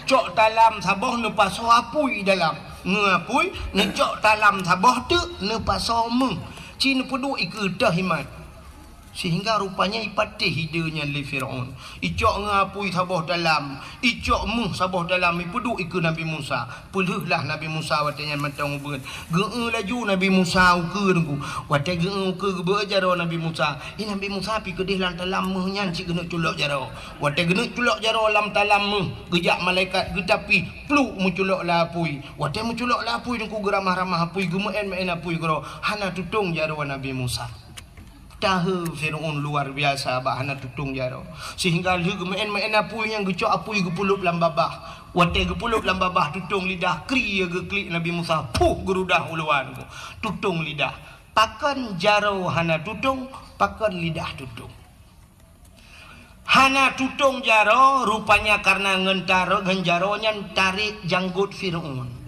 Cok talam saboh neupasoe apui dalam. Ngon apui, neucok talam saboh teuk neupasoe méuh. Ci neupeuduek ikeue teuh imat. Sehingga rupanya ipatéh ide nyan lé Firaun. Icok ngon apui saboh talam, icok méuh saboh talam, ipeuduek ikeue Nabi Musa. Peulheueh lah Nabi Musa watèe nyan mantong ubeut. Geu-eu laju Nabi Musa ukeue teungku. Watèe geu-eu ukeue geubeuet jaroe Nabi Musa. Eh, Nabi Musa pih keudeh lam talam méuh nyan cit geuneuk culok jaroe. Watèe geuneuk culok jaroe lam talam méuh, geujak malaikat geutapih, pluk meuculok lam apui. Watèe meuculok lam apui teungku geuramah-ramah apui, geumeu'en-meu'en apui keudroe. Hana tutong jaroe Nabi Musa. Tahe Firaun luar biasa bak hana tutong jaroe. Sehingga lheueh geumeu'en-meu'en apui nyan geucok apui geupeulop lam babah. Watèe geupeulop lam babah tutong lidah, kri geuklik Nabi Musa, puh geurudah u luwa nyoe. Tutong lidah. Pakon jaroe hana tutong, pakon lidah tutong. Hana tutong jaroe, rupanya karena ngon taro-, ngon jaroe nyan tarek janggot Firaun.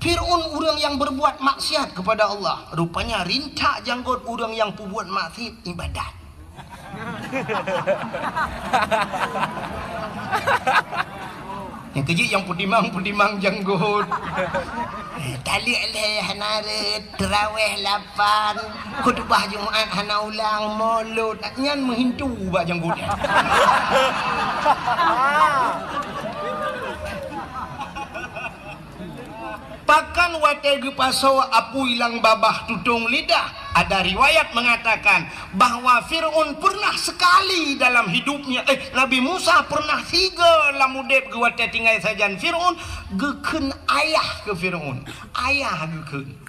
Firaun ureueng nyang berbuat maksiat kepada Allah, rupanya rintak janggot ureueng nyang peubuet maksiat ibadat. Nyang keujeuet nyang peutimang-peutimang janggot. Eh, taleuek lhèe hana rhët, teurawèh lapan, khutubah Jumat hana ulang, molot. Nyan meuhintu bak janggot nyan. Pakon watèe geupasoe apui lam babah tutong lidah, ada riwayat mengatakan bahwa Firaun pernah sekali dalam hidupnya, eh, Nabi Musa pernah sigoe lam udép geuh watèe tinggai sajan Firaun, geukheun ayah keu Firaun. Ayah geukheun.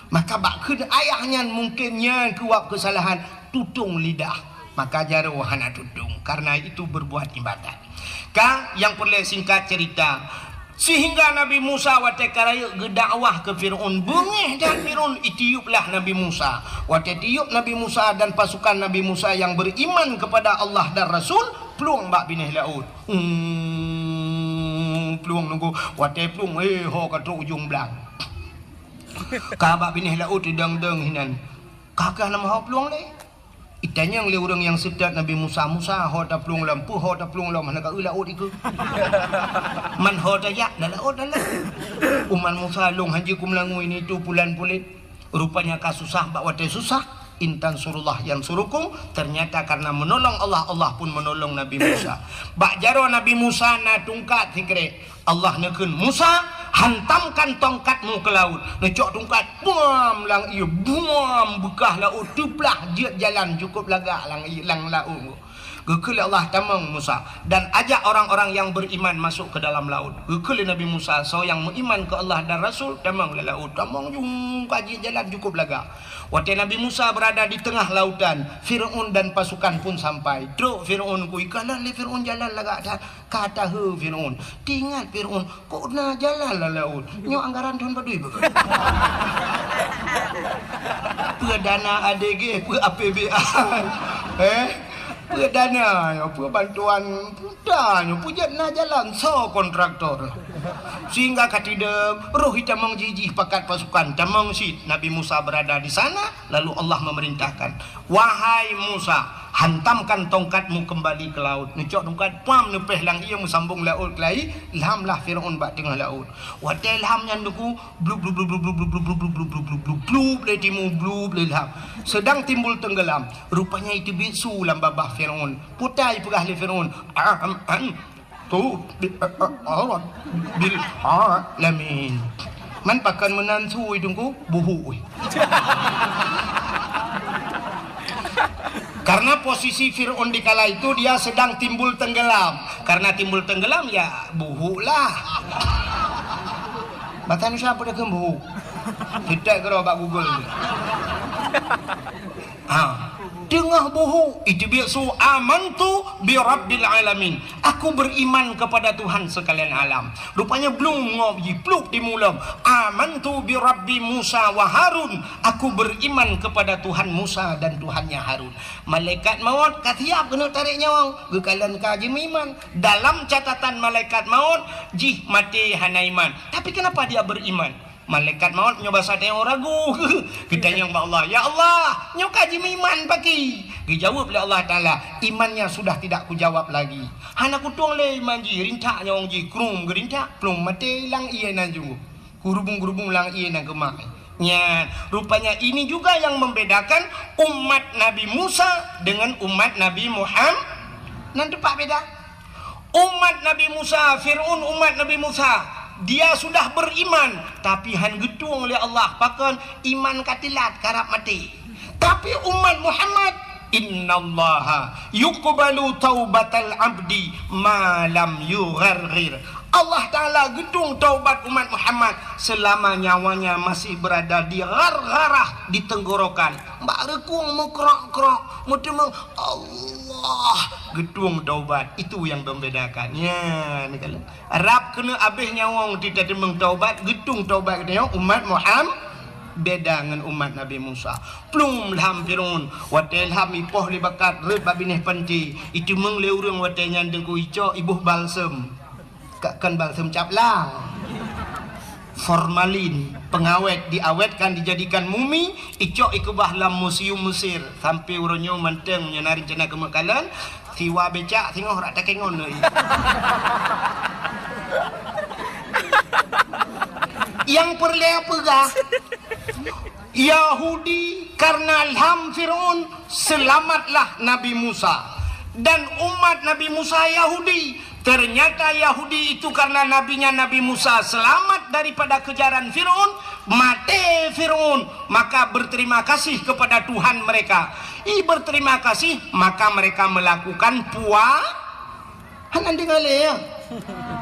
Maka bak kheun ayah nyan mungken nyan keuwab keusalahan tutong lidah. Maka jaroe hana tutong, karena itu berbuat ibadat. Ka, nyang peureulèe singkat cerita, sehingga Nabi Musa watèe ka rayeuk geudakwah keu Firaun, beungèh that Firaun, itiup lah Nabi Musa. Watèe tiup Nabi Musa dan pasukan Nabi Musa yang beriman kepada Allah dan Rasul, plueng bak binéh laôt. Hmm, plueng nunggu. Watèe plueng, eh, ho ka trok ujong blang. Ka bak binéh laôt teudong-dong hinan. Ka keuh nama ho plueng lé. Itanyong lé ureueng nyang seutôt Nabi Musa, "Musa, ho taplueng lom, peue ho taplueng lom, hana ka eu laôt ikeue?" "Man ho tajak, lam laôt, lam laôt." "Umat Musa, lôn hanjeuet kumeulangui nito pulan pulet." Rupanya ka susah bak watèe susah, "In tansurullah yansurukum," ternyata karena menolong Allah, Allah pun menolong Nabi Musa. Bak jaroe Nabi Musa na tungkat sikrek. Allah neukheun, "Musa, hantamkan tongkatmu ke laut." Neucok tungkat, buam, lam ié, buam, beukah laôt teuplah jeuet jalan cukôp lagak lam ié, lam laôt. Geukheun lé Allah, "Tamong Musa, dan ajak orang-orang yang beriman masuk ke dalam laut." Geukheun lé Nabi Musa, soe nyang meuiman keu Allah dan Rasul, tamong lam laôt. Tamong ju, ka jeuet jalan cukup lagak. Watée Nabi Musa berada di tengah lautan, Firaun dan pasukan pun sampai. Trok Firaun, ku ikalon lé Firaun jalan lagak that. Ka taheu Firaun. Teuingat Firaun, "Kok na jalan lam laôt? Nyoe anggaran thon padum beugot?" Peue dana A D G, peue A P B A. Eh? Peue dana nyoe, peue bantuan pemerintah nyoe, peue jeuet na jalan, soe kontraktor? Sehingga ka teudeuh, roh itamong jih-jih pakat pasukan, tamong cit Nabi Musa berada di sana, lalu Allah memerintahkan, "Wahai Musa, hantamkan tongkatmu kembali ke laut." Neucok tongkat, pam, neupéh lam ié, meusambong laôt keulai, lham lah Firaun bak teungoh laôt. Watée lham nyan, Teungku, blub, blub, blub, lé timu, blub, lé lham. Sedang timbul tenggelam. Rupanya iteubiet su lam babah Firaun. Peue ta ipeugah lé Firaun, "Amantu bi, bil alamin." Man pakon meunan su, Teungku, buhuk. Karena posisi Firaun di kala itu dia sedang timbul tenggelam. Karena timbul tenggelam, ya, buhuk lah. Bahasa Indonesia apa dia kheun buhuk? Kita kira bak Google. Ha. Teungoh buhuk, iteubiet su, "Amantu bi rabbil alamin." Aku beriman kepada Tuhan sekalian alam. Rupanya blung ngob jih, plup timu lom. "Amantu bi rabbi Musa wa Harun." Aku beriman kepada Tuhan Musa dan Tuhannya Harun. Malaikat maut ka siap keuneuk tarek nyawöng, geukalon ka jimeuiman. Dalam catatan malaikat maut, jih maté hana iman. Tapi kenapa dia beriman? Malaikat maut nyoe basa tanyoe ragu. Geutanyong bak Allah, "Ya Allah, nyoe ka jimeuiman pakri?" Geujaweueb lé Allah Taala, "Imannya sudah tidak kujawab lagi." Hana kutueng lé iman jih, rintak nyawöng jih, krum geurintak, plueng maté lam ié nan junggoh. Geurubung-geurubung lam ié nan keumah. Nyan, rupanya ini juga yang membedakan umat Nabi Musa dengan umat Nabi Muham-, nan teumpat beda. Umat Nabi Musa, Firaun umat Nabi Musa, dia sudah beriman, tapi han geutueng lé Allah, pakon, iman ka teulat, karab maté. Tapi umat Muhammad, "Innallaha yuqbalu taubatal abdi ma lam yugharghir." Allah Taala geutueng taubat umat Muhammad selama nyawanya masih berada di ghargharah, di tenggorokan. Bak reukung meukrok-krok, meuteumong, Allah geutueng taubat. Itu yang membedakan. Ya, ni kalau Rab keuneuk abéh nyawöng teuteumong taubat, geutueng taubat geutanyoe umat Muham-, beda ngon umat Nabi Musa. Plueng lham Firaun, watée lham ipoh lé bakat rhot bak binéh panti, iteumong lé ureuëng watée nyan Teungku, icok iboh balsem. Ka kon balsem cap lang. Formalin, pengawet, diawetkan, dijadikan mumi, icok ikeubah lam museum Mesir. Sampai uroe nyoe mantong nyan na rencana keu meukalon, siwa becak singoh rak takengon lé. Nyang peureulée peugah, Yahudi karena lham Firaun, selamatlah Nabi Musa. Dan umat Nabi Musa Yahudi. Ternyata Yahudi itu karena nabinya Nabi Musa selamat daripada kejaran Firaun, maté Firaun, maka berterima kasih kepada Tuhan mereka. I berterima kasih, maka mereka melakukan pua-, hana deungoe lé, ya?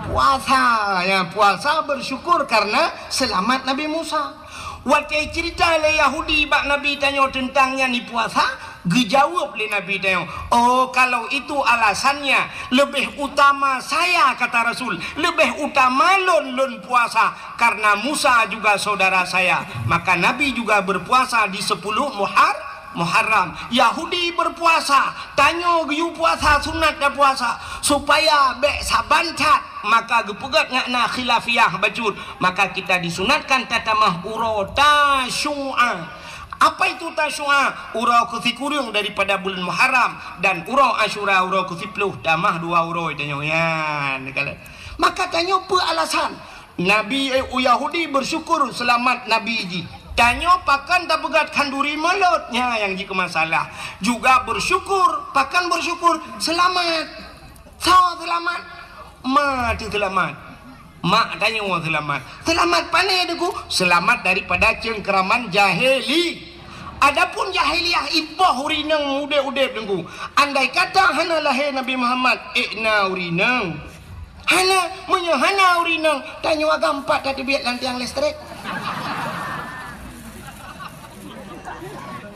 Puasa, ya, puasa bersyukur karena selamat Nabi Musa. Watée cerita lé Yahudi bak Nabi tanyoe teuntang nyan ipuasa, geujaweueb lé Nabi tanyoe, "Oh, kalau itu alasannya, lebih utama saya," kata Rasul, "lebih utama lôn, lôn puasa, karena Musa juga saudara saya." Maka Nabi juga berpuasa di sepuluh Muhar-, Muharram. Yahudi berpuasa, tanyoe geuyue puasa sunat dan puasa, supaya bék saban that. Maka geupeugét ngat na khilafiyah bacut. Maka kita disunatkan tatamah uroe Tasyu'a. Apa itu Tasyu'a? Uroe keusikureueng daripada bulan Muharram, dan uroe Asyura uroe keusiploh, tamah dua uroe tanyoe nyan. Maka tanyoe peue alasan? Nabi, eh, Yahudi bersyukur selamat Nabi jih. Tanyoe pakon tapeugét khanduri mulod, nyan nyang jikeu masalah. Juga bersyukur, pakon bersyukur? Selamat. Soe seulamat? Ma teuh seulamat. Mak tanyoe seulamat. Seulamat pane Teungku? Seulamat daripada cengkeraman jahili. Adapun jahiliyah ipoh ureueng inong udeb-udeb Teungku. Andai kata hana lahé Nabi Muhammad, ék na ureueng inong. Hana, meunyoe hana ureueng inong, tanyoe agam pat tateubiet lam tiang listrik.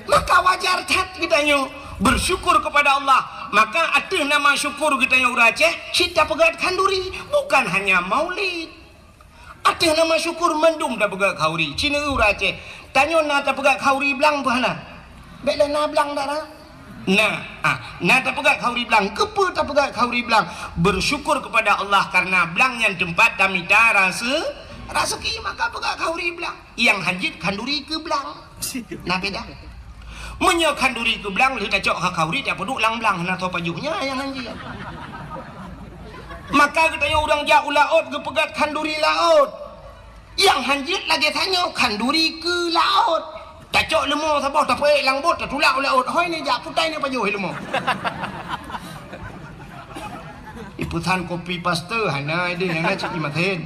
Maka wajar that geutanyoe bersyukur kepada Allah. Maka ateueh nama syukur geutanyoe ureueng Aceh, cit tapeugöt khanduri, bukan hanya maulid. Ateueh nama syukur mandum tapeugöt khanduri, cit ureueng Aceh. Tanyoe na tapeugöt khanduri blang peue hana? Bék lé na blang dak na? Na, ah, na tapeugöt khanduri blang. Keupeue tapeugöt khanduri blang? Bersyukur kepada Allah karena blang nyan teumpat tamita rase-, raseuki, maka peugöt khanduri blang. Nyang hanjeuet khanduri keu blang. Na beda. Meunyoe khanduri keu blang, lheueh tacok khanduri tapeuduek lam blang, na tho pajoh nyan nyang hanjeuet. Maka geutanyoe ureueng jak u laôt geupeugöt khanduri laôt. Nyang hanjeuet lagèe tanyoe khanduri keu laôt. Tacok leumo saboh tapeuék lam bot tatulak u laôt. Hôi ni jak putai ni pajoh leumo. Ipesan kopi paste hana ideh nyang na cit imaten.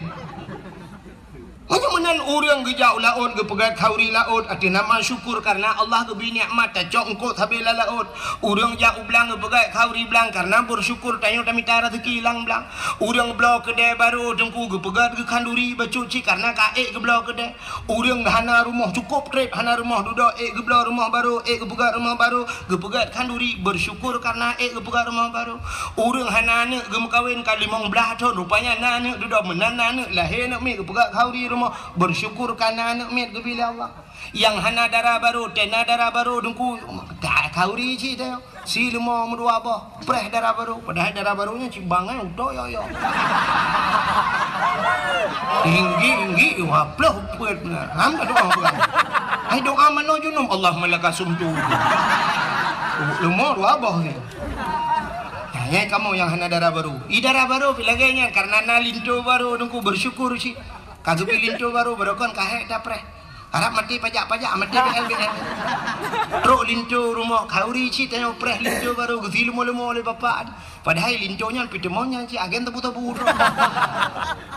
Meunyoe meunan ureueng geujak u laôt geupeugöt khanduri laôt ateueh nama syukur karena Allah geubri nikmat tacok eungkôt sabe lam laôt. Ureueng jak u blang geupeugöt khanduri blang karena bersyukur tanyoe tamita raseuki lam blang. Ureueng bloe keudè barô Teungku geupeugöt geuh khanduri bacut cit karena ka ék geubloe keudè. Ureueng hana rumoh cukôp trép hana rumoh dudoe ék geubloe rumoh barô ék geupeugöt rumoh barô. Geupeugöt khanduri, bersyukur karena ék geupeugöt rumoh barô. Ureueng hana aneuk geumeukawen ka limong blaih thon, rupanya na aneuk dudoe meunan na aneuk lahé aneuk miet geupeugöt khanduri rumoh, bersyukur karena aneuk miet geubri lé Allah. Nyang hana dara barô, tena dara barô Teungku, ka-, khanduri cit teuh. Si leumo meudua boh, preh dara barô, padahai dara barô nyan cit bangai utoe yo-yo. Tinggi-tinggi, waploh peuet na. Ham dah doa peugah. Hai doa manoe junub, Allahumma laka sumtu. Leumo dua boh ni. Nah, nyang kamoe nyang hana dara barô. I dara barô pih lagèe nyan karena na linto barô Teungku bersyukur cit. Ka geubri linto barô, barô kon ka hék tapreh. Harab maté pajak-pajak, maté B L B L. Trok linto rumoh khanduri cit tanyoe preh linto barô geusi leumo-leumo lé bapak. Padahai linto nyan peuteumon nyan cit agen tebu-tebu droe.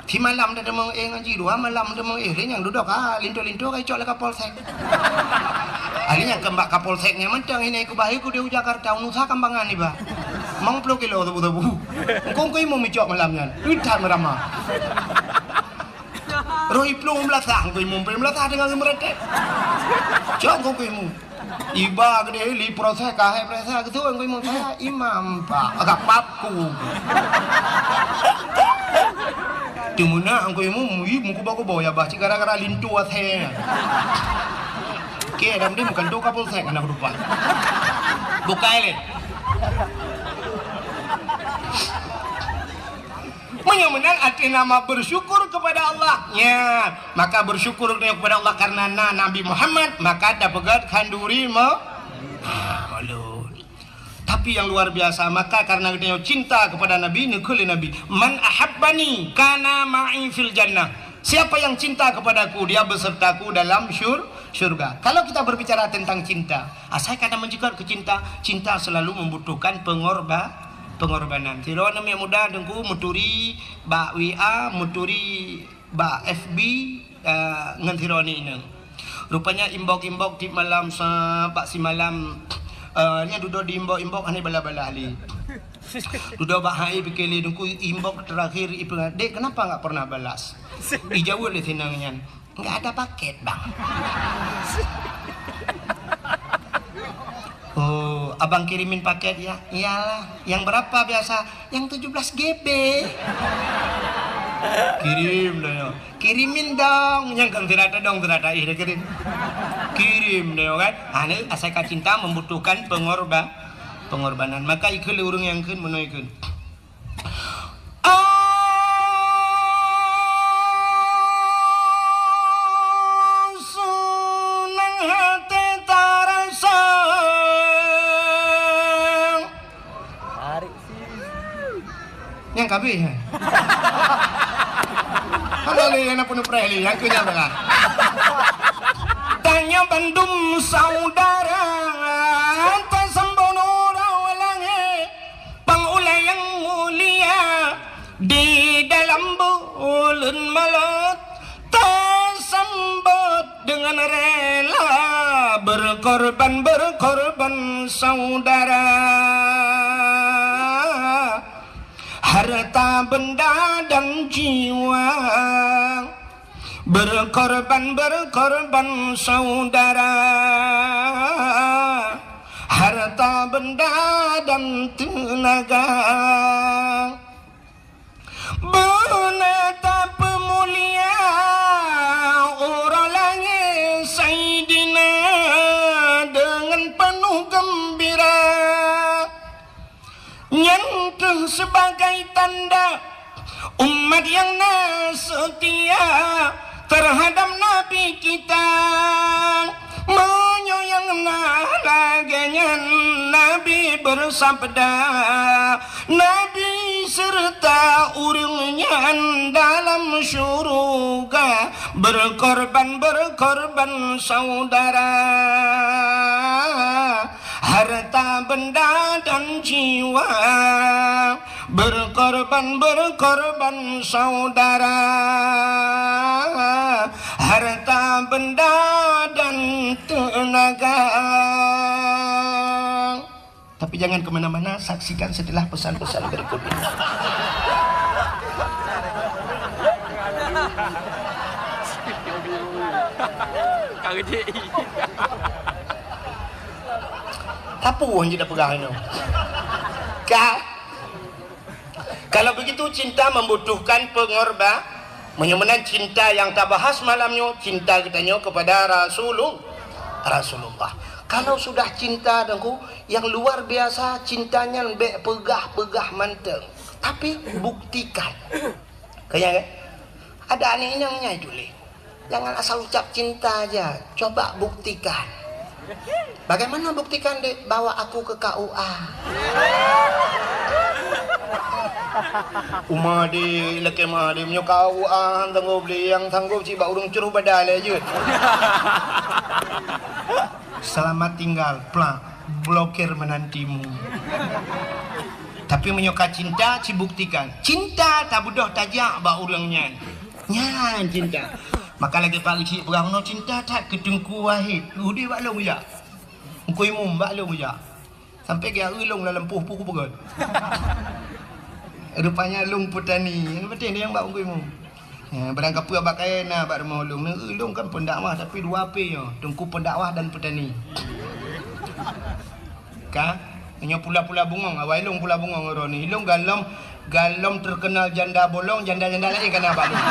Simalam dah teumong éh ngon jih, dua malam teumong éh, lé nyang dudoe ka linto-linto ka icok lé Kapolsek. Ahli nyang keumbak Kapolsek nyan mantong ini kubah iku di Jakarta, unusa kambangan iba. Mang ploh kilo tebu-tebu. Engkong kui mu micok malam nyan. Udah merama. Roh iplueng beulasah ngku imum, peueng beulasah teungoh geumeureutek. Cok ngku imum. Iba keudeh li proses kahai proses keu tuan ngku imum. Saya imam, Pak. Agak papku. Teumeunak ngku imum, ih, meukuba-kuba ya bah, cit gara-gara linto asai. Oke, dam deh bukan tu Kapolsek anak lupa. Bukai leh. Meunyoe meunan ateueh nama bersyukur kepada Allah. Nya, maka bersyukur kepada Allah karena na Nabi Muhammad, maka tapeugöt khanduri mo-, ah, malu. Tapi yang luar biasa, maka karena geutanyoe cinta kepada Nabi, neukheun lé Nabi, "Man ahabbani kana ma'i fil jannah." Siapa yang cinta kepadaku, dia besertaku dalam syur-, syurga. Kalau kita berbicara tentang cinta, asai ka na meujeuet keu cinta, cinta selalu membutuhkan pengorba-, pengorbanan. Sidroe aneuk muda Teungku meuturi bak W A, meuturi bak F B, eh, ngon sidroe aneuk inong. Rupanya inbox-inbox tiep malam sa-, bak simalam, eh, nyan dudoe di inbox-inbox hana balas-balas lé. Dudoe bak hai pike lé Teungku inbox terakhir ipeugah, "Dek, kenapa nggak pernah balas?" Ijaweueb lé si inong nyan, "Nggak ada paket, Bang." "Oh, abang kirimin paket ya?" "Iyalah." "Yang berapa biasa?" "Yang tujuh belas G B." Kirim dah ya. "Kirimin dong." Nyang kan tidak ada dong, tidak ada ih dah kirim. Kirim dah ya kan. Anu asai ka cinta membutuhkan pengorba-, pengorbanan. Maka ikheun lé ureueng nyang kheun meunoe ikheun. Asu nang hati tarasa. Nyang kabeh, eh. Hana lé nyang na peunuh preh lé, nyang keu nyang teuka. Tanyoe bandum saudara, tasambong nurau langét, pang ulée nyang mulia, di dalam buleuen Maulud, tasambot dengan rela berkat Korban berkorban saudara, harta benda dan jiwa. Berkorban berkorban saudara, harta benda dan tenaga. Beuna tapeumulia uroe lahé Saidina deungon peunoh geumbira. Nyan kheueh sibagai tanda umat nyang na seutia teuhadab Nabi kita. Meunyoe nyang na lagée nyan, Nabi beusabda, Nabi seureuta ureuëng nyan dalam syeuruga, berkorban-berkorban saudara, harta benda dan jiwa, berkorban-berkorban saudara, harta benda dan tenaga. Tapi jangan ke mana-mana, saksikan setelah pesan-pesan berikut ini. Tapu hanya dah pegang ini. Ka? Kalau begitu, cinta membutuhkan pengorba-, meunyoe meunan cinta nyang tabahas malam nyoe, cinta geutanyoe kepada Rasulul-, Rasulullah. Kalau sudah cinta, Teungku, nyang luar biasa, cinta nyan bék peugah-peugah mantong, tapi buktikan. Kaya, kan? Ada aneuk inong nyai tuléh. Jangan asal ucap cinta aja, coba buktikan. Bagaimana buktikan, Dek? Bawa aku ke K U A. Uma, Dek, lakée meuah, Dek, meunyoe K U A sanggob, Dek, nyang sanggob cit bak ureuëng cruh badan lé jeuet. Selamat tinggal, plak, blokir menantimu. Tapi meunyoe ka cinta, cibuktikan. Cinta tabeudôh tajak bak ureuëng nyan. Nyan cinta. Maka lagée Pak Geuchik peugah, "Meunoe cinta that keu Teungku Wahid, udeb bak lôn jak. Teungku Imum bak lôn jak." Sampai geujak eu lôn lam lampôh, peue kupeugah. Rupanya lôn peutani. Nyang penting nyang bak Teungku Imum. Ya, barang kapeue bak kayée na bak rumoh lôn. Neu eu lôn kan pendakwah, tapi dua P nyoe. Teungku pendakwah dan peutani. Ka? Nyoe pula-pula bungong, awai lôn pula bungong uroe nyoe. Lôn galom, galom terkenal janda bolong, janda-janda laén ka na bak lôn.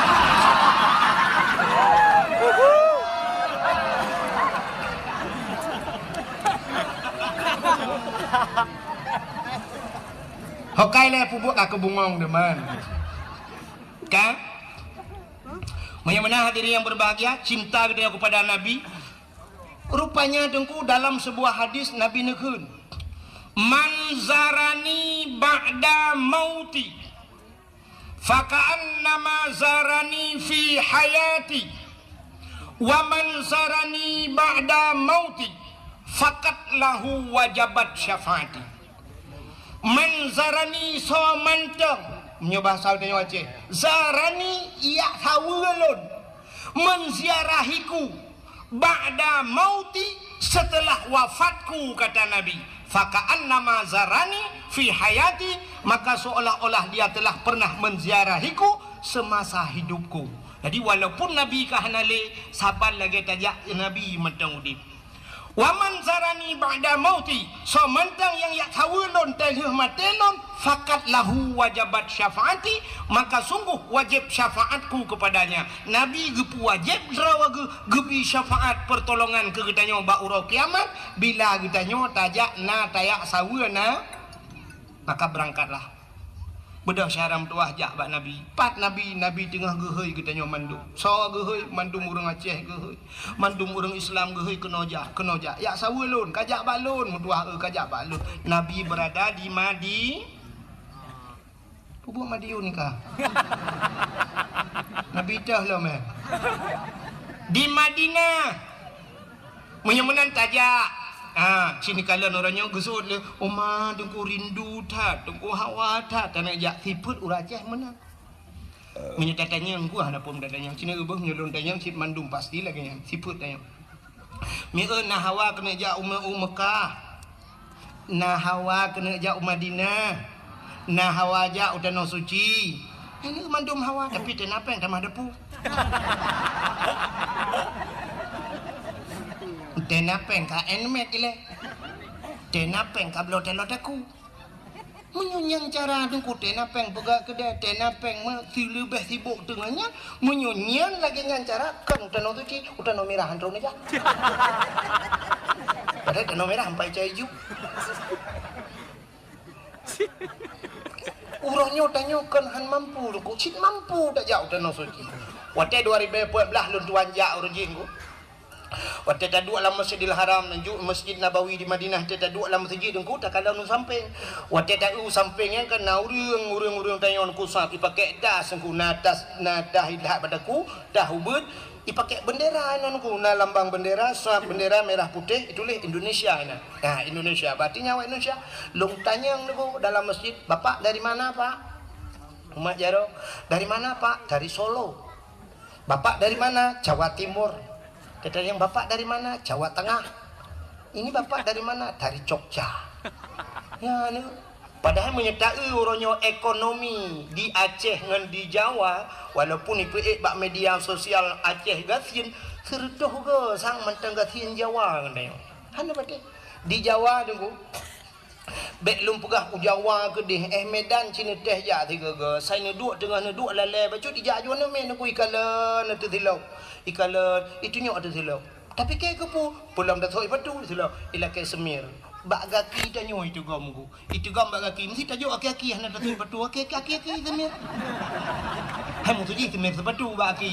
Hokai lé pubuet ka keu bungong deman. Ka? Meunyoe meunan hadirin yang berbahagia, cinta geutanyoe kepada Nabi, rupanya Teungku dalam sebuah hadis Nabi neukheun, "Man zarani ba'da mauti, faka'annama zarani fi hayati, wa man zarani ba'da mauti, fakat lahu wajabat syafaati." Man zarani soe mantong, meunyoe bahasa tanyoe Aceh, zarani yak saweue lôn, menziarahiku, ba'da mauti, setelah wafatku, kata Nabi, faka'annama zarani fi hayati, maka seolah-olah dia telah pernah menziarahiku semasa hidupku. Jadi walaupun Nabi ka hana lé, saban lagée tajak Nabi mantong udeb. Wa man zarani ba'da mauti, soe mantong nyang yak saweue lôn teulheueh maté lôn, fakat lahu wajabat syafaati, maka sungguh wajéb syafaatku kepadanya. Nabi geupeuwajéb droe geu-, geubri syafaat peurtolongan keu geutanyoe bak uroe kiamat, bila geutanyoe tajak na tayak saweue na. Maka beurangkatlah. Beudôh syedara meutuwah jak bak Nabi. Pat Nabi, Nabi teungoh geuhôi geutanyoe mandum. Soe geuhôi? Mandum ureuëng Aceh geuhôi. Mandum ureuëng Islam geuhôi keunoe jak, keunoe jak. Yak saweue lôn, ka jak bak lôn, meutuwah eu ka jak bak lôn. Nabi berada di Madi-, Pubuet Madiun ka. Nabi teuh lom, eh. Di Madinah. Meunyoe meunan tajak. Ha, sini kalon ureuëng nyoe geusut lé, "Oma, Teungku rindu that, Teungku hawa that." Tanyoe jak sifeuet ureuëng Aceh meunan. Meunyoe tatanyong, ku hana phon tatanyong. Sini ubeuh meunyoe lôn tanyong, cit mandum pasti lagée nyan. Sifeuet tanyong. Mieu na hawa keuneuk jak u Me-, u Mekah. Na hawa keuneuk jak u Madinah. Na hawa jak u Tanoh Suci. Nyan mandum hawa, tapi teuinap péng tamah depu. Teuinap péng ka handmade ilée. Teuinap péng ka bloe taloe takue. Meunyoe nyan cara Teungku, teuinap péng peugah keudè, teuinap péng meusileubeh sibok teungoh nyan, meunyoe nyan lagèe nyan cara, kon u Tanoh Suci, u Tanoh Mirah han troh neujak. Padahai Tanoh Mirah ampai cai ju. Uroe nyoe tanyoe kon han mampu Teungku, cit mampu tajak u Tanoh Suci. Watèe dua ribèe peuet blah lôn tuan jak uroe jih Teungku. Watèe taduek lam Masjidil Haram, ju-, Masjid Nabawi di Madinah, watèe taduek lam meuseujid Teungku, takalon u sampéng. Watèe taeu u sampéng nyan kan na ureueng, ureueng-ureueng tanyoe Teungku sab, ipakék tas Teungku, na tas, na tas ilhat bak takue, tas ubeut, ipakék bendera nyan Teungku, na lambang bendera, sab bendera merah putih, ituléh Indonesia nyan. Nah, Indonesia, berarti nyan awak Indonesia. Lôn tanyong Teungku dalam masjid, "Bapak dari mana, Pak?" Umat jaroe, "Dari mana, Pak?" "Dari Solo." "Bapak dari mana?" "Jawa Timur." Tatanyong, "Bapak dari mana?" "Jawa Tengah." "Ini Bapak dari mana?" "Dari Jogja." Ya, ni. Padahai meunyoe taeu uroe nyoe ekonomi di Aceh ngon di Jawa, walaupun ipeuék bak media sosial Aceh gasien, seureutoh go sang mantong gasien Jawa ngon tanyoe. Hana patéh. Di Jawa Teungku, Bèk lôn peugah u Jawa keudeh, eh, Medan cit neuteh jak sigoe-goe. Sai neuduek teungoh neuduek lalè bacut ijak junoe mé neukui ikalon ateueh silop. Ikalon, itunyok ateueh silop. Tapi kèe keupeue? Peulom tasok ipatu silop, ilakèe seumir. Bak gaki tanyoe itugom Teungku. Itugom bak gaki, meusti tajok aki-aki hana tasok ipatu, aki-aki, aki-aki seumir. Hai meutuji seumir seupatu bak aki.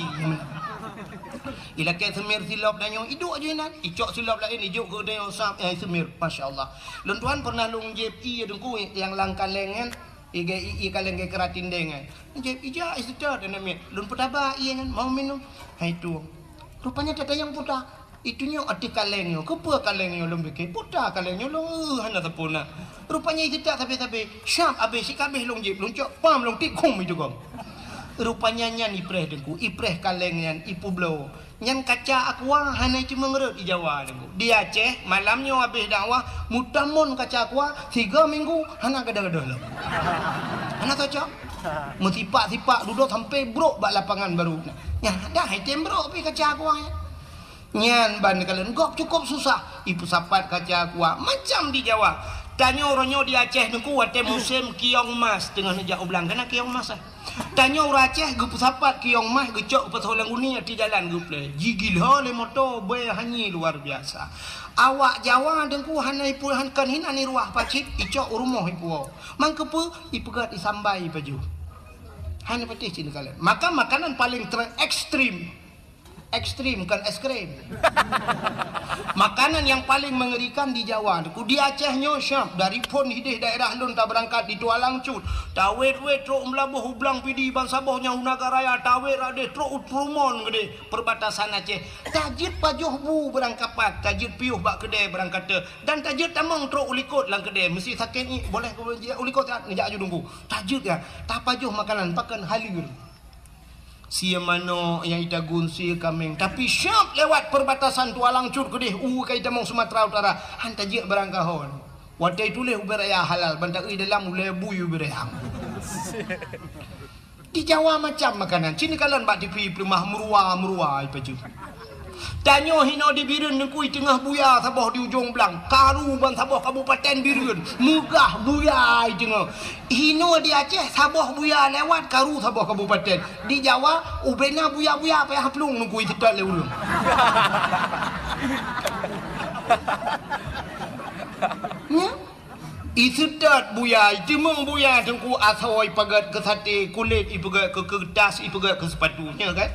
Ilakèe seumir silop tanyoe, iduek ju inan, icok silop laén, ijok keu tanyoe sab, eh, seumir. Masya Allah. Lôn tuan pernah lôn jieb ié Teungku nyang lam kaleng nyan, ié, ié kaleng geukeuratin deng nyan. Jieb ija ié seutôt aneuk miet. Lôn peutaba ié nyan, mau minum. Hai tueng. Rupanya tatanyong peue ta. Itunyok ateueh kaleng nyoe. Keupeue kaleng nyoe lôn pike? Peue ta kaleng nyoe lôn, eh, hana sapeue na. Rupanya ié seutôt sabe-sabe. Syab abéh sikabéh lôn jieb, lôn cok pam lôn tiek khum itugom. Rupanya nyan ipreh Teungku, ipreh kaleng nyan, ipeubloe. Nyan kaca aqua hana iteumé rhot di Jawa Teungku. Di Aceh, malam nyoe habéh dakwah, meutamon kaca aqua, tiga minggu hana gadoh-gadoh lom. Hana cocok. Meusipak-sipak dudoe sampai brok bak lapangan baru. Nyan dah item brok pi kaca aqua nyan. Nyan ban kalon gob cukup susah. Ipeusapat kaca aqua macam di Jawa. Tanyoe uroe nyoe di Aceh Teungku watèe musém kiong mas teungoh neujak u blang. Kana kiong mas, eh? Tanyoe ureueng Aceh geupeusapat kiong mas geucok geupasoe lam guni ateueh jalan geuplè. Jigila lé moto bèe hanyé luar biasa. Awak Jawa Teungku hana ipu-, han-, kon hinan iruwah pacit, icok u rumoh ipuwoe. Mangkeupeu ipeugöt isambai pajoh. Hana patéh cit neukalon. Maka makanan paling ter-, ekstrim. Ekstrim, bukan es krim. Makanan yang paling mengerikan di Jawa, Teungku. Di Aceh nyoe syab, dari phôn hideh daerah lôn tabeurangkat di Tualang Cut. Tawét-wét trok Meulaboh u Blang Pidie, ban saboh nyan u Nagan Raya, tawét rot deh trok u Trumon keudeh, perbatasan Aceh. Tajeuet pajoh bu beurangkapat, tajeuet piôh bak keudè beurangkate, dan tajeuet tamong trok u likot lam keudè. Meusti sakét ngiek, boleh keu jijak u likot, neujak aju Teungku. Tajeuet nyan, tapajoh makanan, pakon halir. Sie manok nyang itagun sie kaméng, tapi syab lewat perbatasan Tualang Cut keudeh u ka itamong Sumatera Utara, han tajeuet barang kahon. Watèe ituléh ubé raya halal, ban taeu dalam ulèe bui ubé raya. Di Jawa macam makanan, cit neukalon bak T V peuleumah meuruwa-meuruwa ipajoh. Tanyoe hinoe di Bireuen Teungku, teungoh buya saboh di ujong blang, karu ban saboh kabupaten Bireuen, meugah buya teungoh. Hinoe di Aceh saboh buya lewat, karu saboh kabupaten. Di Jawa ubena buya-buya payah plueng Teungku, iseutôt lé ureueng. Nyan. Iseutôt buya, iteumong buya Teungku, asoe ipeugöt keu saté, kulét ipeugöt keu keureutah, ipeugöt keu seupatu, nyan kan?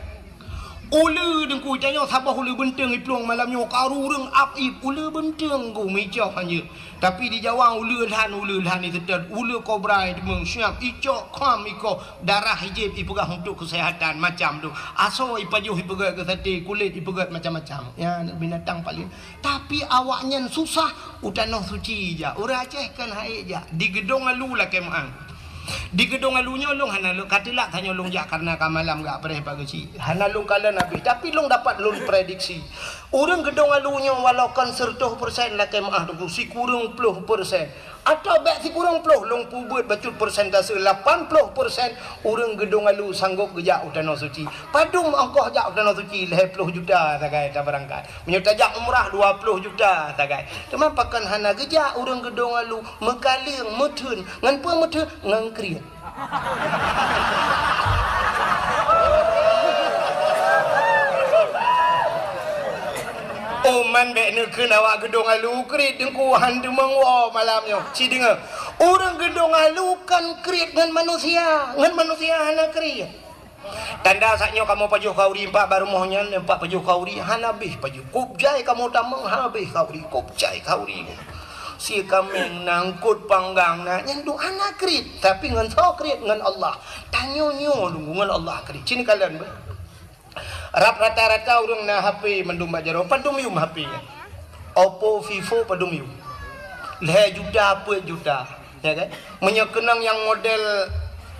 Uleue Teungku, tanyoe saboh uleue beunteueng iplueng malam nyoe, karu ureueng ap ip, uleue beunteueng Teungku, meuicok hanjeuet. Tapi di Jawa uleue lhan, uleue lhan iseutôt, uleue kobra iteumong, siap icok kham ikoh, darah ijieb ipeugah untuk kesehatan, macam tu. Asoe ipajoh ipeugöt keu saté, kulét ipeugöt macam-macam. Ya, binatang paling Tapi awaknyan susah u Tanoh Suci jak. Ureueng Aceh kan hai jak. Di Geudong Alu lakèe meu'ah. Di Geudong Alu nyoe lôn hana lôn ka teulak, tanyoe lôn jak kareuna ka malam gak preh pagi cit. Hana lôn kalon habéh, tapi lôn dapat lôn prediksi. Ureuëng Geudong Alu nyoe walau kon seureutôh persen lakée meuáh teungku, sikureueng ploh persen. Atawa bék sikureueng ploh, lôn peubuet bacut persentase lapan ploh persen ureuëng Geudong Alu sanggôp geujak u Tanoh Suci. Padum ongkoh jak u Tanoh Suci, lhée ploh juta sagai tabeurangkat. Meunyoe tajak umrah dua ploh juta sagai. Teuma pakon hana geujak ureuëng Geudong Alu, meukaleueng, meutheun. Ngon peue meutheun? Ngon kriet. Uman bék neukheun awak Geudong Alu kriet teungku, han teumeung woe malam nyoe. Ci deungoe, ureuëng Geudong Alu kon kriet ngon manusia, ngon manusia hana kriet. Tanda saat nyoe kamoe pajoh khauri, empat bak rumoh nyan, empat pajoh khauri, hana habéh pajoh. Kop jai kamoe tamong, hana habéh khauri, kop jai khauri. Sie kaméng na, eungkot panggang na, nyan duek hana kriet, tapi ngon soe kriet? Ngon Allah. Tanyoe nyoe deungon Allah kriet. Ci neukalon beuh. Rab rata-rata ureuëng na H P mandum bak jaroe, padum yum H P nyan. Oppo, Vivo padum yum. Lhée juta, peuet juta. Ya kan? Meunyoe keunong nyang model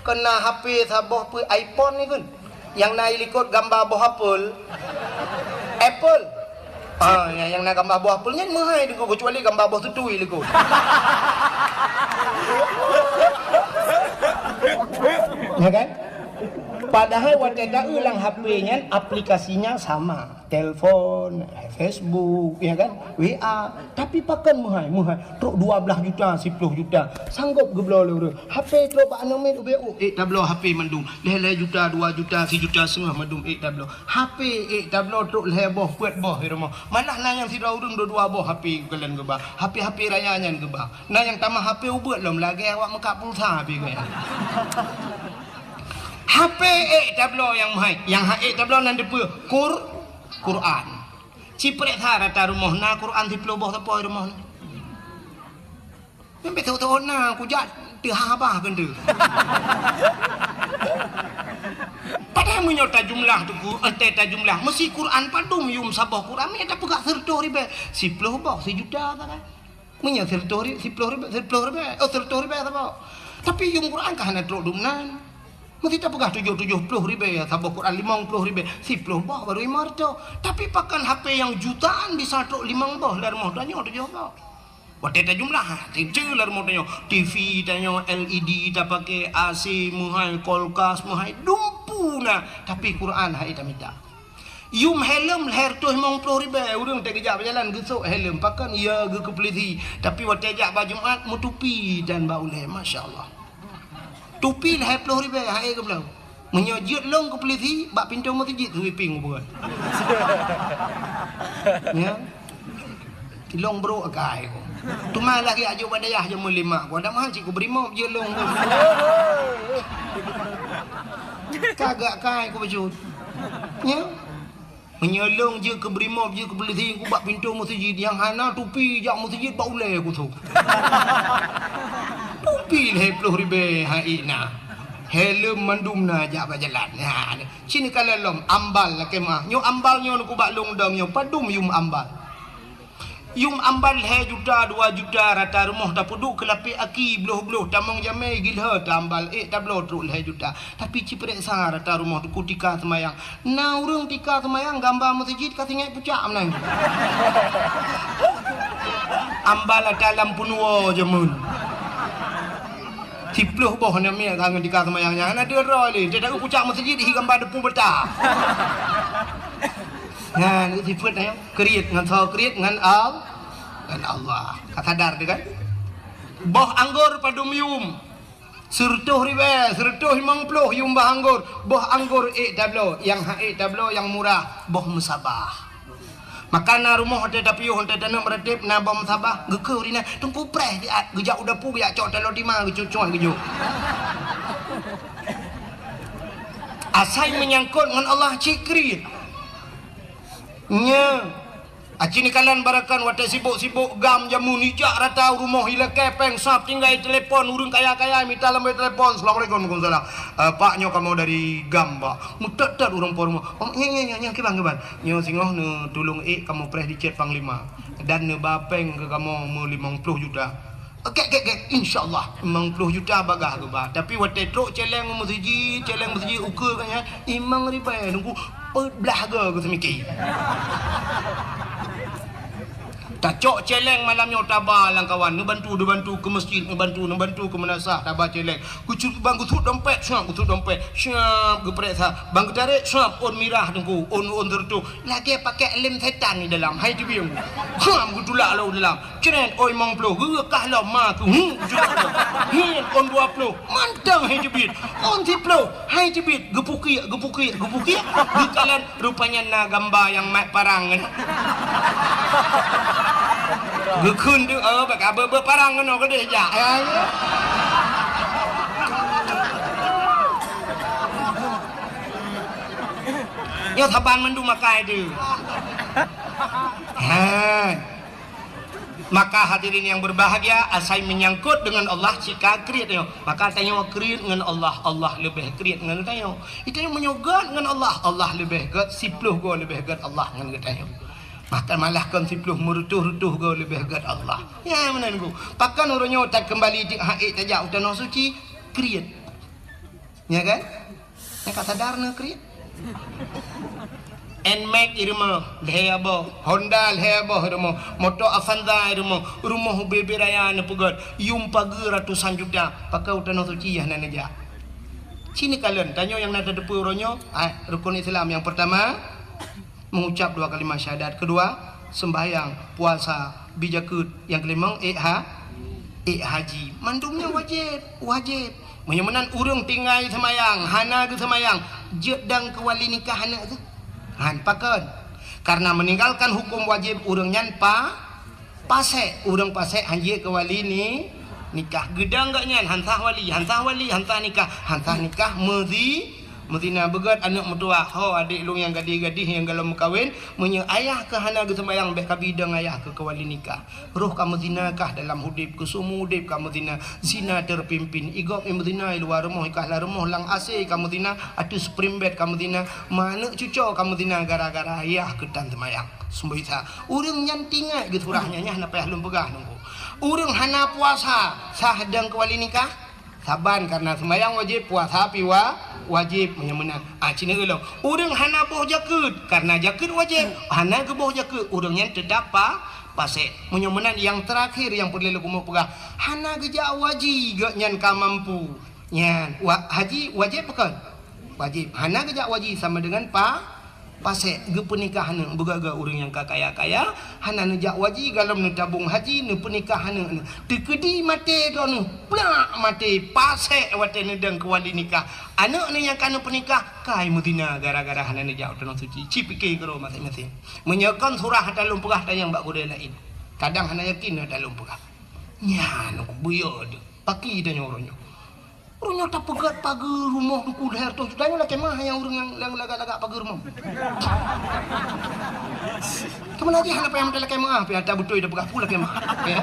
keu na H P saboh peuet iPhone ni kan. Nyang na ilikot gamba boh apel. Apple. Ah, nyang, nyang na gamba boh apel nyan meuhai teungku, keucuali gamba boh tutui likot. Ya kan? Padahai watée taeu lam H P nyan aplikasinya sama. Telepon, Facebook, ya kan? W A. Tapi pakon meuhai, meuhai. Trok dua blaih juta, siploh juta. Sanggop geubloe lé ureuëng. H P trok bak aneuk miet ubé, oh, ék tabloe H P mandum. Lhée-lhée juta, dua juta, sijuta seungoh mandum ék tabloe. H P ék tabloe trok lhée boh, peuet boh di rumoh. Malah na nyang sidroe ureuëng dua-dua boh H P geukalon geuba. H P-H P raya nyan geuba. Na nyang tamah H P ubeut lom lagée awak meukat pulsa pih gaya. H P ék tabloe nyang meuhai, nyang hana ék tabloe nan dipeue? Qur-, Quran. Ci peureksa rata rumoh na Quran siploh boh sapo di rumoh na. Nyang beutôi-beutôi na kujak teuhah bah keuneuk. Padahai meunyoe tajumlah teungku, entée tajumlah, meusi Quran padum yum saboh Quran, meunyoe tapeugah seureutôh ribée, siploh boh, sijuta sagai. Meunyoe seureutôh ri-, siploh ribée, siploh ribée, oh, seureutôh ribée saboh. Tapi yum Quran ka hana trok dumnan. Meusi tapeugah tujoh, tujoh ploh ribée saboh Quran, limong ploh ribée, siploh boh baru limong reutôh. Tapi pakon H P nyang jutaan bisa trok limong boh lam rumoh tanyoe tujoh boh. Watée tajumlah, teuntée lam rumoh tanyoe, T V tanyoe, L E D tapaké, A C meuhai, kulkas meuhai, dumpeue na, tapi Quran hana tamita. Yum helm lhée reutôh limong ploh ribée, ureuëng teugeujak beujalan geusok helm, pakon ya geukeupeuleudi, tapi watée jak bak Jumat meutupi dan bak ulée, masya Allah. Tupi lhée ploh ribée, hana ék geubloe. Meunyoe jeuet lôn keu peulisi, bak pintoe meuseujid sweeping buet. Ya. Lôn brok akai ku. Teuma lagée ajok bak dayah jameun lima ku. Ada mahal cit ku beurimop jeuet lôn ku. Kagak akai ku bacut. Ya. Meunyoe lôn jeuet keu beurimop, jeuet keu peulisi, ku bak pintoe meuseujid, nyang hana tupi jak meuseujid bak ulée ku sôk. Tupi lhée ploh ribée hana ék na. Helm mandum na jak bak jalan. Ha, ci neukalon lom, ambal lakée meuah. Nyoe ambal nyoe ku bak lôn dong nyoe, padum yum ambal. Yum ambal lhée juta, dua juta, rata rumoh tapeuduek keu lapék aki, bloh-bloh, tamong jamé, gilhée, tambal ék tabloe trok lhée juta. Tapi ci peureksa rata rumoh teungku tika seumayang. Na ureuëng tika seumayang gamba meuseujid ka singét pucak meunan. Ambal ata lam peunuwoe jameun. Siploh boh aneuk miet ka ngon tika seumayang nyan. Hana deuh droe lé. Teuka pucak meuseujid hi gamba depu beuta. Nyan, sifeuet nyan. Kriet ngon soe? Kriet ngon Al-, ngon Allah. Ka sadar teuh kan? Boh anggor padum yum? Seureutôh ribée, seureutôh limong ploh yum boh anggor. Boh anggor ék tabloe, nyang hana ék tabloe nyang murah, boh meusabah. Maka na rumoh watée tapiôh, watée taneuk meuratéb, na boh meusabah, geukeue ureuëng nyan, teungku preh siat, geujak u dapu, geujak cok taloe tima, geucucok geujok. Asai meunyangkot ngon Allah cit kriet. Nya, aci neukalon barakan watée sibok-sibok GAM jameun ijak rata u rumoh ilakée péng sab tinggai telepon ureuëng kaya-kaya mita lambée telepon, "Assalamualaikum." "Waalaikumsalam." "Eh, Pak, nyoe kamoe dari GAM, Pak." Meutot-tot ureuëng po rumoh. "Oh, nya, nya, nya, nya, kiban, kiban." "Nyoe singoh neutulông ék kamoe preh di cét Panglima dan neuba péng keu kamoe meulimong ploh juta." Kek, kek, kek, insya Allah, limong ploh juta bagah geuba. Tapi watèe trok cèlèng meuseujid, cèlèng meuseujid ukeue ka nyan, limong ribèe, nunggu peuet blah go geuseumiké. Tacok cèlèng malam nyoe taba lam kawan, neubantu, neubantu keu meuseujid, neubantu, neubantu keu meunasah, taba cèlèng. Geucut bang geusuet dompet, suap geusuet dompet, suap geupareksa. Bang geutarek, suap ôn mirah teungku, ôn, ôn seureutôh. Lagèe pakèk lem setan di dalam, hai teubieng. Suap geutulak lom dalam. Cret, oi limong ploh, geukah lom ma keu. Hu, jeuet. Hu, ôn dua ploh, mantong hai teubiet. Ôn siploh, hai teubiet, geupukiek, geupukiek, geupukiek. Geukalon, rupanya na gamba nyang mat parang nyan. Geukheun tu, oh, bak abeuet-abeuet parang keunoe keudeh jak. Ya, ya. Nyoe saban mandum makai tu. Ha. Maka hadirin yang berbahagia, asai menyangkut dengan Allah, cika kriet nyoe. Maka tanyoe kriet ngon Allah, Allah leubeh kriet ngon tanyoe. Tanyoe meunyoe gèt ngon Allah, Allah leubeh gèt, siploh goe leubeh gèt Allah ngon geutanyoe. Bahkan malah kon siploh, meureutoh-reutoh goe leubeh gèt Allah. Ya, meunan ku. Pakon uroe nyoe takeumbali di hak tajak u Tanoh Suci, kriet. Ya kan? Nyang ka sadar na kriet. Nmax i rumoh, lhèe boh. Honda lhèe boh i rumoh. Moto Avanza i rumoh. Rumoh ubé-ubé raya neupeugèt. Yum pageue ratusan juta. Pakon u Tanoh Suci hana neujak. Ci neukalon, tanyoe nyang na tateupeue uroe nyoe, ah, rukun Islam nyang peurtama, mengucap dua kalimat syahadat. Kedua, sembahyang, puasa, bi jakeuet. Nyang keulimong, ék ha-, ék haji. Mandum nyan wajéb, wajéb. Meunyoe meunan ureueng tinggai seumayang, hana geuseumayang, jeuet dong keu wali nikah aneuk teuh? Han, pakon? Karena meninggalkan hukum wajib ureueng nyan pa-, pasék. Ureueng pasék han jeuet keu wali ni-, nikah. Geudong gobnyan han sah wali, han sah wali, han sah nikah, han sah nikah meuzi-, meuzina. Beugèt aneuk meutuwah, ho adék lôn nyang gadih-gadih nyang golom meukawen, meunyoe ayah kah hana geuseumayang, bèk kabi dong ayah kah keu wali nikah. Roh ka meuzina kah dalam udép, keu seumeu udép ka meuzina, zina terpimpin. I gob i meuzina i luwa rumoh, i kahla rumoh lam A C ka meuzina, ateueh spring bed ka meuzina, ma aneuk cuco ka meuzina gara-gara ayah keuh tan seumayang. Seumboi sa. Ureueng nyan tingat geusurah nyan, nyan na payah lôn peugah nunggu. Ureueng hana puasa, sah dong keu wali nikah? Saban, karena seumayang wajéb, puasa pi wa-, wajéb, meunyoe meunan. Ah, ci neulôn. Ureueng hana boh jakeuet, karena jakeuet wajéb, hana geuboh jakeuet, ureueng nyan teutap pa-, pasék. Meunyoe meunan, nyang teurakhir nyang peureulèe lôn keumeung peugah, hana geujak haji gobnyan ka mampu. Nyan, wa-, haji wajéb pakon? Wajéb. Hana geujak haji sama dengan pa-, pasék. Geupeunikah aneuk, beugèt-gèt ureueng nyang ka kaya-kaya, hana neujak haji, golom neutabong haji, neupeunikah aneuk nyan. Teukeudi maté droeneuh, plak maté, pasék watèe neudong keu wali nikah. Aneuk nyan nyang ka neupeunikah, kai meuzina gara-gara hana neujak u Tanoh Suci. Ci piké keudroe maséng-maséng. Meunyoe kon surah ata lôn peugah tanyong bak gurèe laén. Kadang hana yakin ata lôn peugah. Nyan, buyô teuh. Paki tanyoe uroe nyoe. Uroe nyoe tapeugèt pageue rumoh teungku lhèe reutôh juta nyoe lakèe meuah nyang ureueng nyang, nyang lagak-lagak pageue rumoh. Teuma lagèe hana payah meutai lakèe meuah, pih ata beutôi tapeugah peue lakèe meuah. Ya.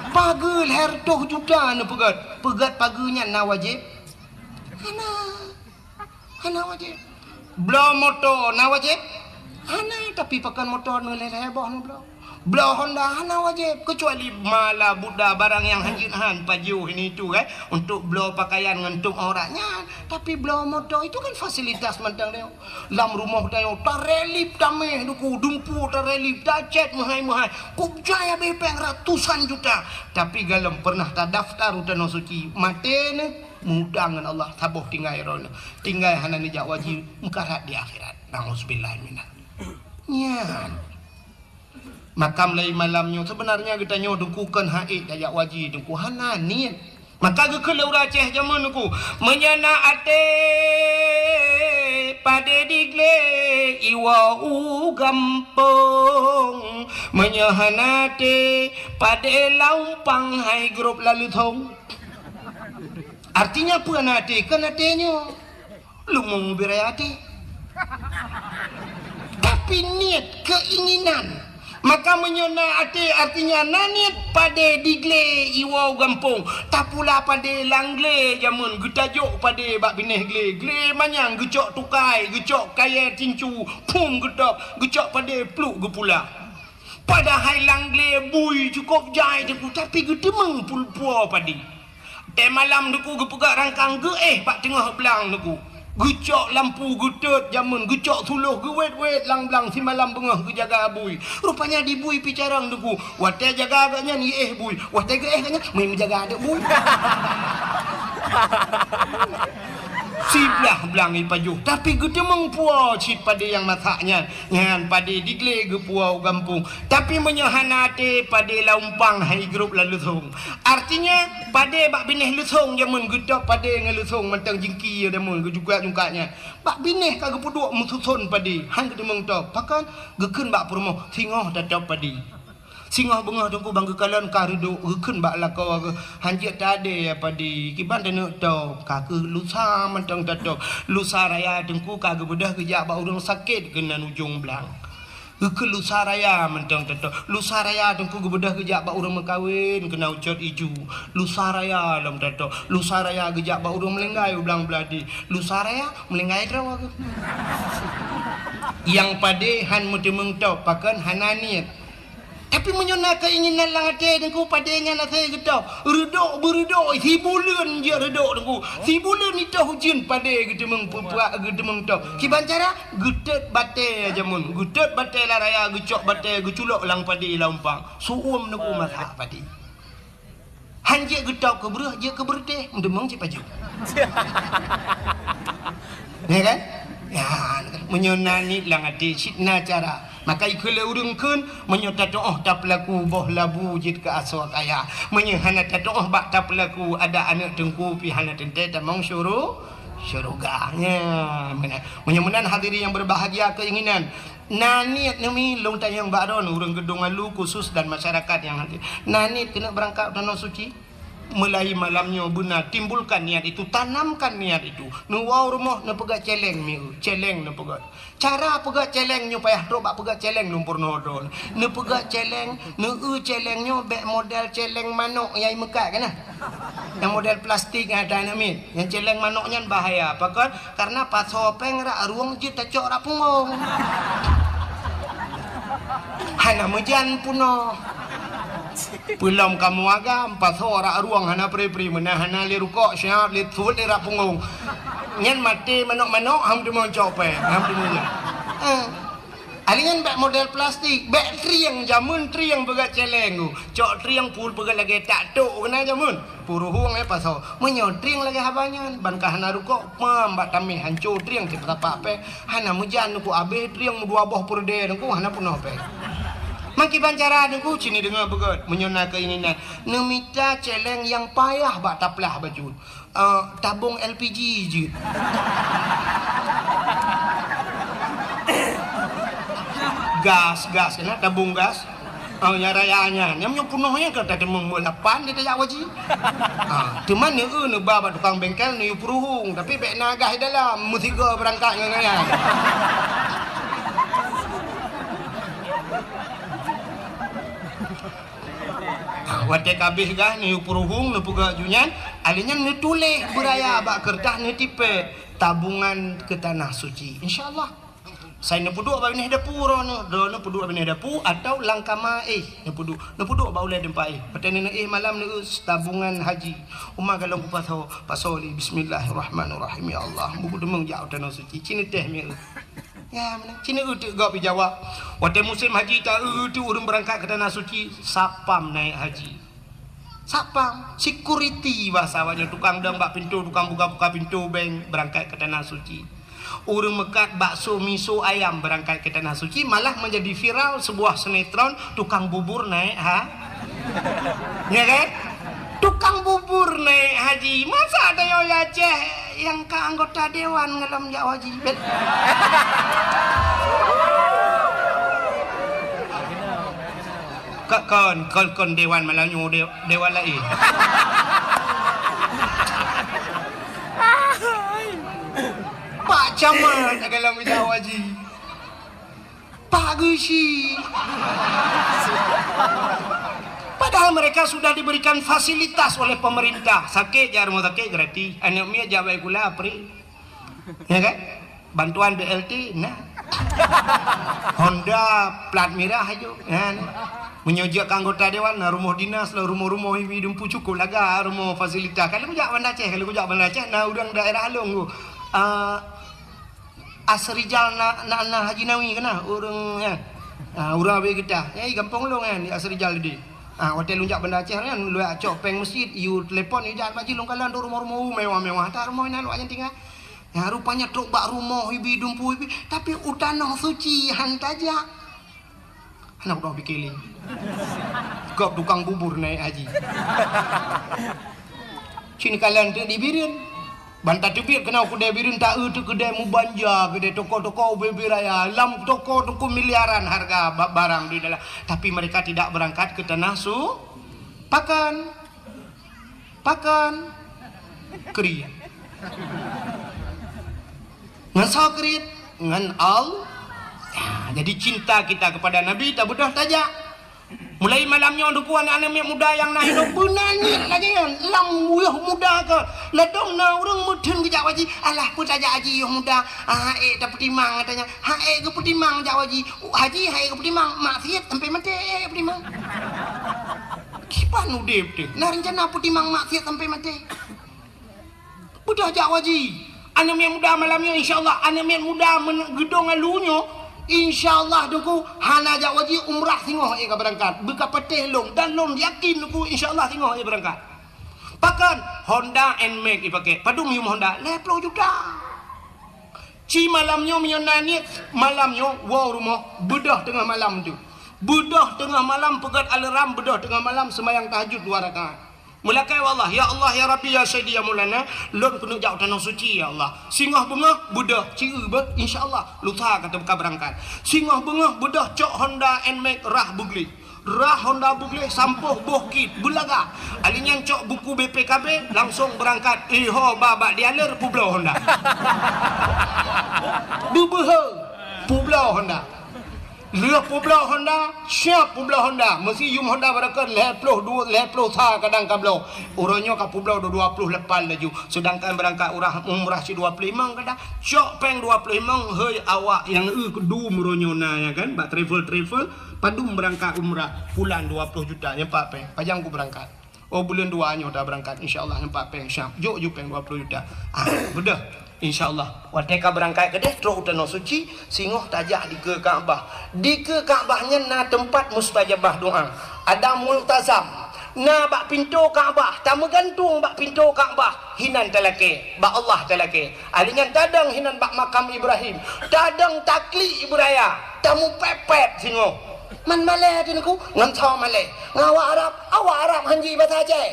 Pageue lhèe reutôh juta neupeugèt. Peugèt pageue nyan na wajéb? Hana. Hana wajéb. Bloe moto na wajéb? Hana, tapi pakon moto neuh lhèe-lhèe boh neubloe. Bloe Honda hana wajéb, kecuali mala buta barang nyang hanjeuet han pajoh ini itu, eh, untuk bloe pakaian ngon tueng aurat nyan. Tapi bloe moto itu kan fasilitas mantong tanyoe. Lam rumoh tanyoe tarelip taméh duku, dumpu tarelip, tacèt meuhai-meuhai. Kup jaya bepeng ratusan juta. Tapi golom pernah tadaftar u Tanoh Suci, maté neuh. Meuutang ngon Allah, saboh tinggai droeneuh. Tinggai hana neujak haji, meukarat di akhirat. Nauzubillah minal. Nyan. Maka mulai malam nyoe, sebenarnya geutanyoe teungku kon han ék tajak haji teungku, hana niet. Maka geukheun lé ureueng Aceh jameun teungku, meunyoe na até padé diglé iwoe u gampông, meunyoe hana até padé lam umpang hai grob laleuthông. Artinya peue na até? Kon até nyoe. Leumo beu raya até. Tapi niet, keinginan. Maka meunyoe na até, artinya na niet, padé diglé iwoe gampông. Tapula padé lam glé jameun, geutajok padé bak binéh glé. Glé manyang geucok tukai, geucok kayèe tincu, phom geutôb, geucok padé pluek geupula. Padahai lam glé bui cukôp jai Teungku, tapi geuteumeung pul-, puwoe padé. Watèe malam Teungku geupeugah rangkang geuéh bak teungoh blang Teungku. Geucok lampu geutot jameun, geucok suloh geuwét-wét lam blang simalam beungoh geujaga bui. Rupanya di bui pih carông Teungku. Watèe jaga gobnyan iéh bui, watèe geuéh gobnyan meujaga adak bui. Siblah blang ipajoh, tapi geuteumeung puwoe cit padé nyang masak nyan. Nyan padé di glé geupuwoe u gampông. Tapi meunyoe hana até, padé lam umpang han igrôp lam leusông. Artinya, padé bak binéh leusông jameun geutôb padé ngon leusông mantong jingki jameun geujungkat-jungkat nyan. Bak binéh ka geupeuduek meususon padé, han geuteumeung tôb. Pakon? Geukheun bak peurumoh, singoh tatôb padé. Singoh beungoh Teungku ban geukalon ka reudôk, geukheun bak lakoe geuh, han jeuet tadé padé, kiban taneuk tôb, ka keuh lusa mantong tatôb. Lusa raya Teungku ka geubeudôh geujak bak ureueng sakét keunan ujong blang. Geukheun lusa raya mantong tatôb. Lusa raya Teungku geubeudôh geujak bak ureueng meukawen keunan ucot iju. Lusa raya lom tatôb. Lusa raya geujak bak ureueng meulinggai u blang Beuladi. Lusa raya meulinggai droe geuh. Nyang padé han meuteumeung tôb, pakon hana niet. Tapi meunyoe na keuinginan lam até Teungku, padé nyan asai geutôb. Reudôk beureudôk, sibuleuen jeuet reudôk Teungku. Sibuleuen itôh ujeuen padé geuteumeung peupuak, geuteumeung tôb. Kiban cara? Geutot batèe jameun. Geutot batèe lam raya, geucok batèe, geuculok lam padé lam umpang. Su'uem Teungku masak padé. Han jeuet geutôb keu breueh, jeuet keu beureutéh, meuteumeung cit pajoh. Ya kan? Ya, meunyoe na niet lam até, cit na cara. Maka ikheun lé ureueng kheun, meunyoe tatu'oh tapeulaku boh labu jeuet keu asoe kaya. Meunyoe hana tatu'oh bak tapeulaku, adak aneuk Teungku pih hana teuntèe tamong syuru-, syeuruga. Nya, meunan. Meunyoe meunan hadirin yang berbahagia keuinginan, na niet neumi lôn tanyong bak droeneuh ureueng Geudong Alu khusus dan masyarakat yang hadir. Na niet keuneuk beurangkat u Tanoh Suci? Mulai malam nyoe beuna timbulkan niat itu, tanamkan niat itu. Neuwoe rumoh neupeugah céléng mieu, céléng neupeugah. Cara peugah céléng nyoe payah trok bak peugah céléng lôn peurunoe droeneuh. Neupeugah céléng, neueu céléng nyoe bèk model céléng manok nyang imeukat kana. Nyang model plastik nyang ata aneuk miet. Nyang céléng manok nyan bahaya. Pakon? Karena pasoe péng rak rueng jeuet tacok rak punggong. Hana meujan peunoh. Peulom kamoe agam, pasoe rak rueng hana pri-pri, meunan hana lé rukok, siap lé suet lé rak punggong. Nyan maté manok-manok, han teumeucok péng, han teumeujan. Eh. Alèh nyan bèk model plastik, bèk trieng jameun trieng peugah céléng tu. Cok trieng pul peugah lagèe tak tok keunan jameun. Puruhueng eh pasoe. Meunyoe trieng lagèe haba nyan, ban ka hana rukok, pam bak tamèh hanco trieng cit tapak péng. Hana meujan Teungku abéh trieng meudua boh peureudèe Teungku hana peunoh péng. Meukiban cara Teungku, ci neudeungoe beugöt. Meunyoe na keuinginan, neumita céléng nyang payah bak taplah bacut. Eh, tabong L P G jeuet. Gas, gas, keunan tabong gas. Oh, nyang raya nyan. Nyang meunyoe peunoh nyan ka tateumeung bak lapan di tajak haji. Ah, teuma neu-eu neuba bak tukang bengkel neuyue peuruhueng, tapi bèk na gas di dalam, meusigoe beurangkat ngon nyan. Ah, watèe ka abéh gas neuyue peuruhueng, neupeugah ju nyan, alèh nyan neutuléh beuraya bak keureutah neutipèe tabungan keu Tanah Suci. Insya Allah. Sai neupeuduek bak binéh dapu droeneuh, droeneuh peuduek bak binéh dapu atau lam kama éh neupeuduek, neupeuduek bak ulèe teumpat éh. Watèe neuneuh éh malam neu-eu tabungan haji. Uma galong kupasoe, pasoe lé bismillahirrahmanirrahim. Ya Allah, buku deungon jak u Tanah Suci. Ci neutéh mieu. Ya, meunan. Ci neu-eu teuk gob jijawab. Watèe musém haji ta-eu teuk ureueng beurangkat keu Tanah Suci, satpam naik haji. Satpam, security bahasa awaknyan, tukang dong bak pintoe, tukang buka-buka pintoe bank beurangkat keu Tanah Suci. Ureueng meukat bakso miso ayam beurangkat keu Tanah Suci, malah menjadi viral sebuah sinetron tukang bubur naik ha-, ya kan? Tukang bubur naik haji. Masa ada yang Aceh yang ka anggota dewan ngalom jak haji? Bet- Ka-, kon, kon, kon dewan malam nyoe de-, dewan laén. Pak Camat dalam bidang haji. Pak Geuchik. Padahal mereka sudah diberikan fasilitas oleh pemerintah. Sakét jak rumah sakit gratis. Aneuk miet jak baét sikula free. Ya kan? Bantuan B L T, nah. Honda plat mirah aju. Nyan. Meunyoe jeuet keu anggota dewan, na rumoh dinas, na rumoh-rumoh ibi dumpu cukup laga rumoh fasilitas. Kalau kujak Banda Aceh, kalau kujak Banda Aceh, na ureuëng daerah Along tu. Ah, Asrijal na, na, na Haji Nawi kena ureuëng nyan. Ah, ureuëng Abee Getah. Eh, gampông Along nyan di Asrijal tadi. Ah, watée lôn jak Banda Aceh nyan, lôn cok péng meuseujid, yue telepon, yue jak bak jih lôn kalon tu rumoh-rumoh mewah-mewah. Tak rumoh nyan awak nyan tinggai. Ya, rupanya trok bak rumoh ibi dumpu ibi, tapi u tanoh suci han tajak. Hana kudoh bikili. Gob tukang bubur naik haji. Cin kalan tu di Bireuen. Banta teubiet keunoe keudai Bireuen, ta-eu tu keudai mubanja, keudai toko-toko ubé-ubé raya. Lam toko tu miliaran harga ba-, barang di dalam. Tapi mereka tidak berangkat ke tanah su-, pakan. Pakan. Kriet. Ngon soe kriet? Ngon Allah. Ya, jadi cinta kita kepada Nabi tabeudôh tajak. Mulai malam nyoe duku aneuk-aneuk miet muda nyang na hidup beuna niet lagée nyan. Lam wayah muda ka. Ladom na ureuëng meutheun geujak haji. Alah, peue tajak haji yoh muda. Ah, ék tapeutimang katanya. Ha ék geupeutimang jak haji. Haji ha ék geupeutimang. Maksiat sampai maté ék geupeutimang. Kiban udeb teuh. Na rencana peutimang maksiat sampai maté. Beudôh jak haji. Aneuk miet muda malam nyoe, insya Allah, aneuk miet muda men-, geudong alu nyoe, insya Allah Teungku hana jak haji, umrah singoh ék ka beurangkat. Beuka patéh lôn dan lôn yakin Teungku, insya Allah singoh ék beurangkat. Pakon Honda Nmax ipaké. Padum yum Honda? Lhée ploh juta. Ci malam nyoe meunyoe na niet, malam nyoe woe rumoh, beudôh teungoh malam tu. Beudôh teungoh malam peugét alarm, beudôh teungoh malam seumayang tahajud dua rakaat. Meulakée bak Allah, "Ya Allah, ya Rabbi, ya Sayyidi, ya Maulana, lôn keuneuk jak u Tanoh Suci, ya Allah. Singoh beungoh, beudôh, ci-eu beuh, insya Allah, lusa ka teuka beurangkat." Singoh beungoh, beudôh cok Honda Nmax rhah beugleh. Rhah Honda beugleh, sampôh boh kit, beulaga. Ali nyan cok buku B P K B, langsong beurangkat. Iho ba bak dealer, peubloe Honda. Beubeuhe, peubloe Honda. Lheueh peubloe Honda, siap peubloe Honda. Meusi yum Honda barokon lhée ploh dua, lhée ploh sa kadang ka bloe. Uroe nyoe ka peubloe dua ploh lapan laju. Seudangkan beurangkat urah umrah si dua ploh limong kadang. Cok péng dua ploh limong, hei awak nyang eu keudum uroe nyoe na, ya kan, bak travel-travel, padum beurangkat umrah, pulan dua ploh juta, nyan pat péng. Pajan ku beurangkat. Oh, buleuen dua nyoe ta beurangkat, insya Allah, nyan pat péng, siap. Jok ju péng dua ploh juta. Ah, beudôh. Insya Allah. Watée ka beurangkat keudeh, trok u Tanoh Suci, singoh tajak dikeue Ka'bah. Dikeue Ka'bah nyan na teumpat mustajabah doa. Ada multazam. Na bak pintoe Ka'bah, tameugantung bak pintoe Ka'bah, hinan talakée, bak Allah talakée. Ali nyan tadong hinan bak makam Ibrahim, tadong taklik Ibraya, tamupéb-péb singoh. Man malée teuh Teungku, ngon soe malée? Ngon awak Arab, awak Arab hanji basa Aceh.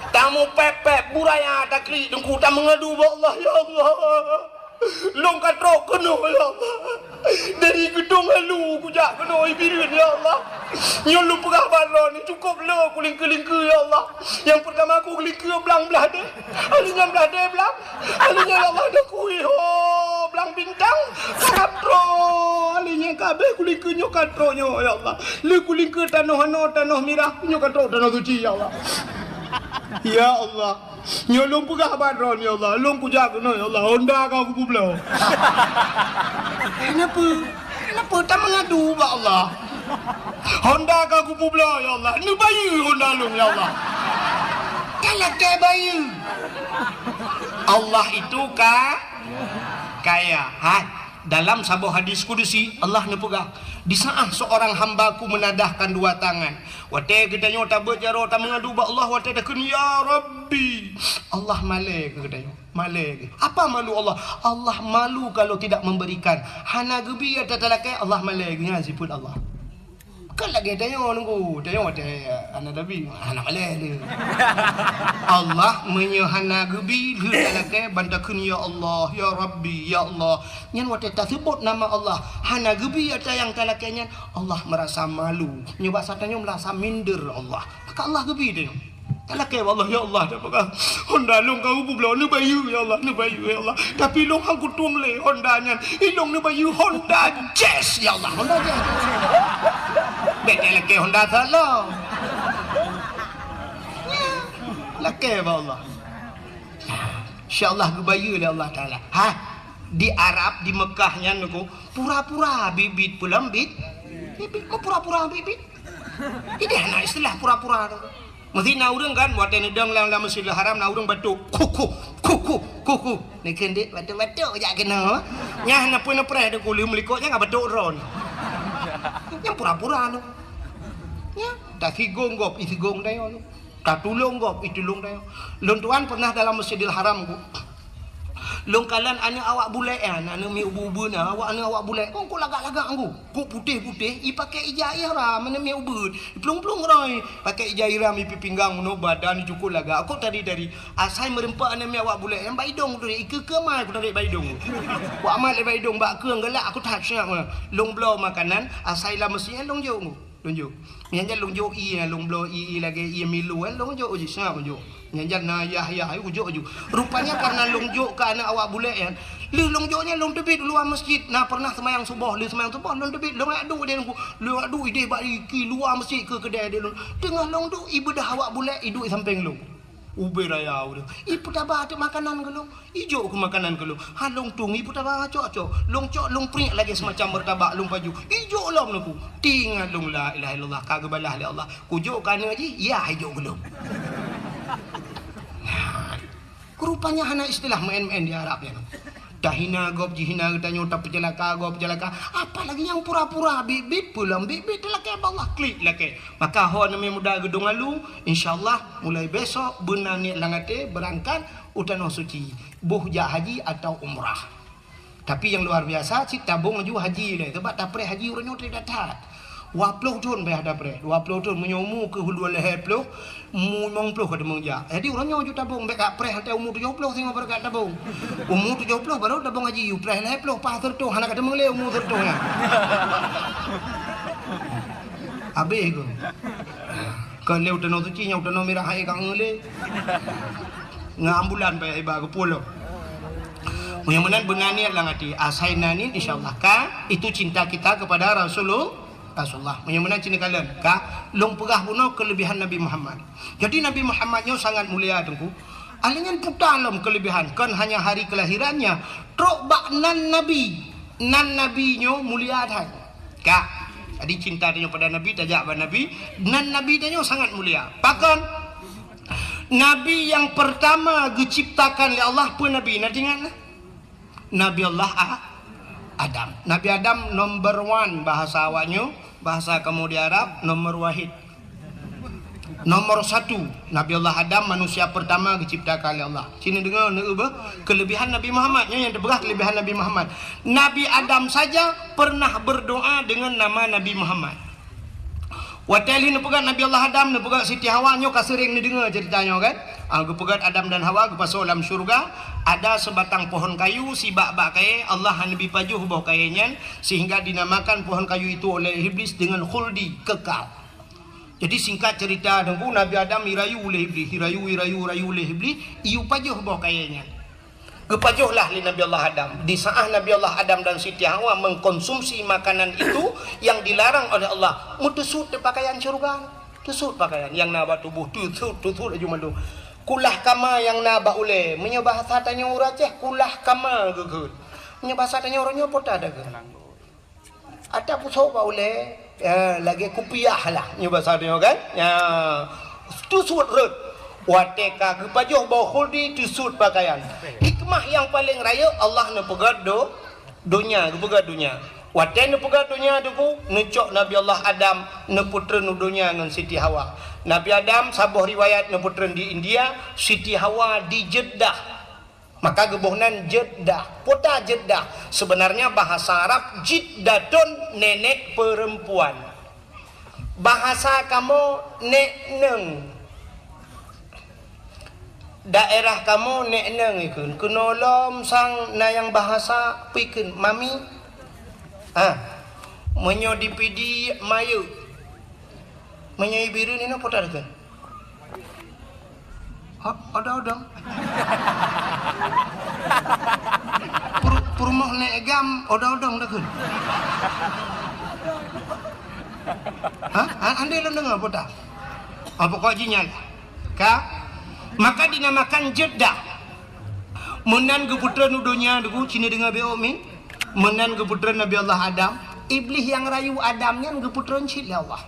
Tamupéb-péb, Ibraya taklik Teungku, tameungadu bak Allah, "Ya Allah, lôn ka trok keunoe, ya Allah. Dari geudong alu kujak keunoe Bireuen, ya Allah. Nyoe lôn peugah bak droeneuh, cukôp le kulingkeue-lingkeue, ya Allah. Nyang peurtama kulingkeue blang blah deh. Ali nyan blah deh blang. Ali nyan, ya Allah, dah kui ho blang bintang. Ka trok. Ali nyan ka abéh kulingkeue nyoe ka trok nyoe, ya Allah. Le kulingkeue tanoh anoe, tanoh mirah, nyoe ka trok Tanoh Suci, ya Allah." Ya Allah. Nyoe lôn peugah bak droeneuh, ya Allah. Lôn kujak keunoe, ya Allah. Honda ka kupeubloe. Kenapa? Kenapa? Tameungadu bak Allah. Honda ka kupeubloe, ya Allah. Neubayeue Honda lôn, ya Allah. Talakée bayeue. Allah itu ka-, kaya. Ha? Dalam saboh hadis kudusi, Allah neupeugah, "Di saat seorang hamba-Ku menadahkan dua tangan." Watée geutanyoe tabeuet jaroe tameungadu bak Allah, watée takheun, "Ya Rabbi," Allah malée keu geutanyoe. Malée keu. Apa malu Allah? Allah malu kalau tidak memberikan. Hana geubi ata talakée, Allah malée keu nyan sifeuet Allah. Kan lagée tanyoe nunggu, tanyoe watée hana tabi, hana malée le. Allah meunyoe hana geubi, lheueh talakée ban takheun, "Ya Allah, ya Rabbi, ya Allah." Nyan watée taseubut nama Allah, hana geubi ata nyang talakée nyan, Allah meurasa malu. Nyoe basa tanyoe meurasa minder Allah. Maka Allah geubi tanyoe. Talakée bak Allah, "Ya Allah, dah peugah Honda lôn ka kupeubloe, neubayeue, ya Allah, neubayeue, ya Allah. Tapi lôn han kutueng lé Honda nyan. Ilôn neubayeue Honda Jazz, ya Allah, Honda Jazz." Bék talakée Honda salah. Lakée bak Allah. Insya Allah geubayeue lé Allah Taala. Ha, di Arab, di Mekah nyan nyoe, pura-pura bit-bit peulom bit. Bit-bit, oh, pura-pura bit-bit. Jadi hana istilah pura-pura tu. Mesti na ureuëng kan, watée neudong lam, lam Masjidil Haram, na ureuëng batuk, kuku, kuku, kuku. Ni keuneuk batuk-batuk jak keunoe. Nyah na pun preh deuk uleuem likot nyang batuk ron. Nyang pura-pura tu. Ya, tak sigong gob, isigong dayo tu. Tatulông gob, itulông tanyoe. Lôn tuan pernah dalam Masjidil Haram ku. Lôn kalon aneuk awak bulek nyan, aneuk miet ubeut-ubeut nyan, awak aneuk awak bulek. Kok, kok lagak-lagak ku. Kok putéh-putéh, ipakè ija ihram, aneuk miet ubeut. Iplueng-plueng roi, pakè ija ihram, ipi pinggang, meunoe badan cukôp lagak. Kok tari-tari. Asai meureumpok aneuk miet awak bulek nyan bak idông tu, ikeue-keue mai ku tarék bak idông. Ku amat lé bak idông, bak keue galak aku that seungat meunan. Lôn bloe makanan, asai lam masjid nyan lôn jok ku. Lôn jok. Nyan jan lôn jok ié, lôn bloe ié, ié lagèe ié Milo, eh, lôn jok uji, seungab lôn jok. Nyan jan na yah-yah, ayu jok ju. Rupanya karena lôn jok keu aneuk awak bulek nyan. Lheueh lôn jok nyan lôn teubiet luwa masjid. Na pernah seumayang suboh, lheueh seumayang suboh lôn teubiet, lôn adu di lôn, lôn adu idéh bak iki luwa masjid keu keudè di lôn. Teungoh lôn duek, ibeudoh awak bulek, iduek sampéng lôn. Ubé raya ureueng. Ipeutaba teuk makanan keu lôn. Ijok keu makanan keu lôn. Ha lôn tueng, ipeutaba cok-cok. Lôn cok, lôn priek lagèe semacam meurtabak lôn pajoh. Ijok lom neuk. Teuingat lôn, la ilaha illallah, ka geubalah lé Allah. Kujok keu aneuk jih, yah ijok keu lôn. Rupanya hana istilah maén-maén di Arab nyan. Tahina gob, jihina geutanyoe, tapeuceulaka gob, peuceulaka. Apalagi nyang pura-pura bit-bit, peulom bit-bit, teulakèe bak Allah, klik lakèe. Maka ho aneuk miet muda geudong alu, insya Allah mulai besok beuna niet lam até beurangkat u Tanoh Suci, boh jak haji atau umrah. Tapi nyang luar biasa, cit tabong laju haji lé, sabab tapreh haji uroe nyoe trép that-that. Dua ploh thon payah tapreh, dua ploh thon, meunyoe umu keuh dua lhèe ploh, umu limong ploh ka teumeung jak. Jadi uroe nyoe ju tabong, bèk ka preh watèe umu tujoh ploh singoh baru ka tabong. Umu tujoh ploh baru tabong haji, u preh lhèe ploh, paih seureutoh, hana ka teumeung lé umu seureutoh nyan. Habéh keuh. Ka lheueh u Tanoh Suci, nyoe u Tanoh Mirah hai ka ngeulé. Ngon ambulan payah iba geupulông. Meunyoe meunan beuna niet lam até, asai na niet, insya Allah ka, itu cinta kita kepada Rasulul-, Rasulullah. Meunyoe meunan cit neukalon, ka, lôn peugah bunoe keulebihan Nabi Muhammad. Jadi Nabi Muhammad nyoe sangat mulia, Teungku. Ahli nyan puta lom keulebihan, kon hanya hari kelahirannya, trok bak nan Nabi. Nan Nabi nyoe mulia that. Ka. Jadi cinta tanyoe pada Nabi, tajak bak Nabi, nan Nabi tanyoe sangat mulia. Pakon? Nabi nyang pertama geuciptakan lé Allah peue Nabi? Na teuingat na? Nabi Allah A-, Adam. Nabi Adam number one bahasa awak nyoe, bahasa kamoe di Arab, nomor wahid. Nomor satu, Nabi Allah Adam manusia pertama geuciptakan lé Allah. Sini deungoe, neueu beuh, keulebihan Nabi Muhammad. Nyoe nyang teupeugah keulebihan Nabi Muhammad. Nabi Adam saja pernah berdoa dengan nama Nabi Muhammad. Watèe lheueh neupeugah Nabi Allah Adam, neupeugah Siti Hawa, nyoe ka seuréng neudeungoe ceurita nyoe kan? Ah, geupeugah Adam dan Hawa geupasoe lam syeuruga, ada sebatang pohon kayu, sibak bak kayèe, Allah hana neubi pajoh boh kayèe nyan, sehingga dinamakan pohon kayu itu oleh Iblis dengan khuldi, kekal. Jadi singkat cerita, Teungku, Nabi Adam irayu lé Iblis, irayu, irayu, irayu lé Iblis, iyue pajoh boh kayèe nyan. Geupajoh lah lé Nabi Allah Adam. Di saat Nabi Allah Adam dan Siti Hawa mengkonsumsi makanan itu yang dilarang oleh Allah, meuteusut pakaian syeuruga. Teusut pakaian nyang na bak tuboh, teusut, teusut laju mandum. Kulah kama nyang na bak ulèe. Meunyoe bahasa tanyoe ureueng Aceh, kulah kama geukheun. Meunyoe bahasa tanyoe uroe nyoe peue ta geukheun? Ata pusok bak ulèe, ya, lagèe kupiah lah, nyoe basa tanyoe kan? Ya, teusut rhot. Watèe ka geupajoh boh khuldi, teusut pakaian. Hikmah nyang paleng rayeuk, Allah neupeugèt do-, donya, geupeugèt donya. Watèe neupeugèt donya, Teungku, neucok Nabi Allah Adam, neupeutreun u donya ngon Siti Hawa. Nabi Adam, saboh riwayat, neupeutreun di India, Siti Hawa di Jeddah. Maka geuboh nan Jeddah. Peue ta Jeddah? Sebenarnya bahasa Arab jiddatun, nenek perempuan. Bahasa kamoe nek neng. Daerah kamoe nek neng ikheun. Keunoe lom sang na nyang bahasa peue ikheun, mami. Ah. Meunyoe di Pidie, mayeuek. Meunyoe i Bireuen inoe peue ta geukheun? Ha, odong-odong. Pur-, peurumoh nek gam, odong-odong ta geukheun. Ha? Ha, andai lôn deungoe peue ta? Ha, pokok jih nyan. Ka? Maka dinamakan Jeddah. Meunan geupeutreun u donya, Teungku, ci neudeungoe beuh mi. Meunan geupeutreun Nabi Allah Adam, Iblih nyang rayu Adam nyan geupeutreun cit lé Allah.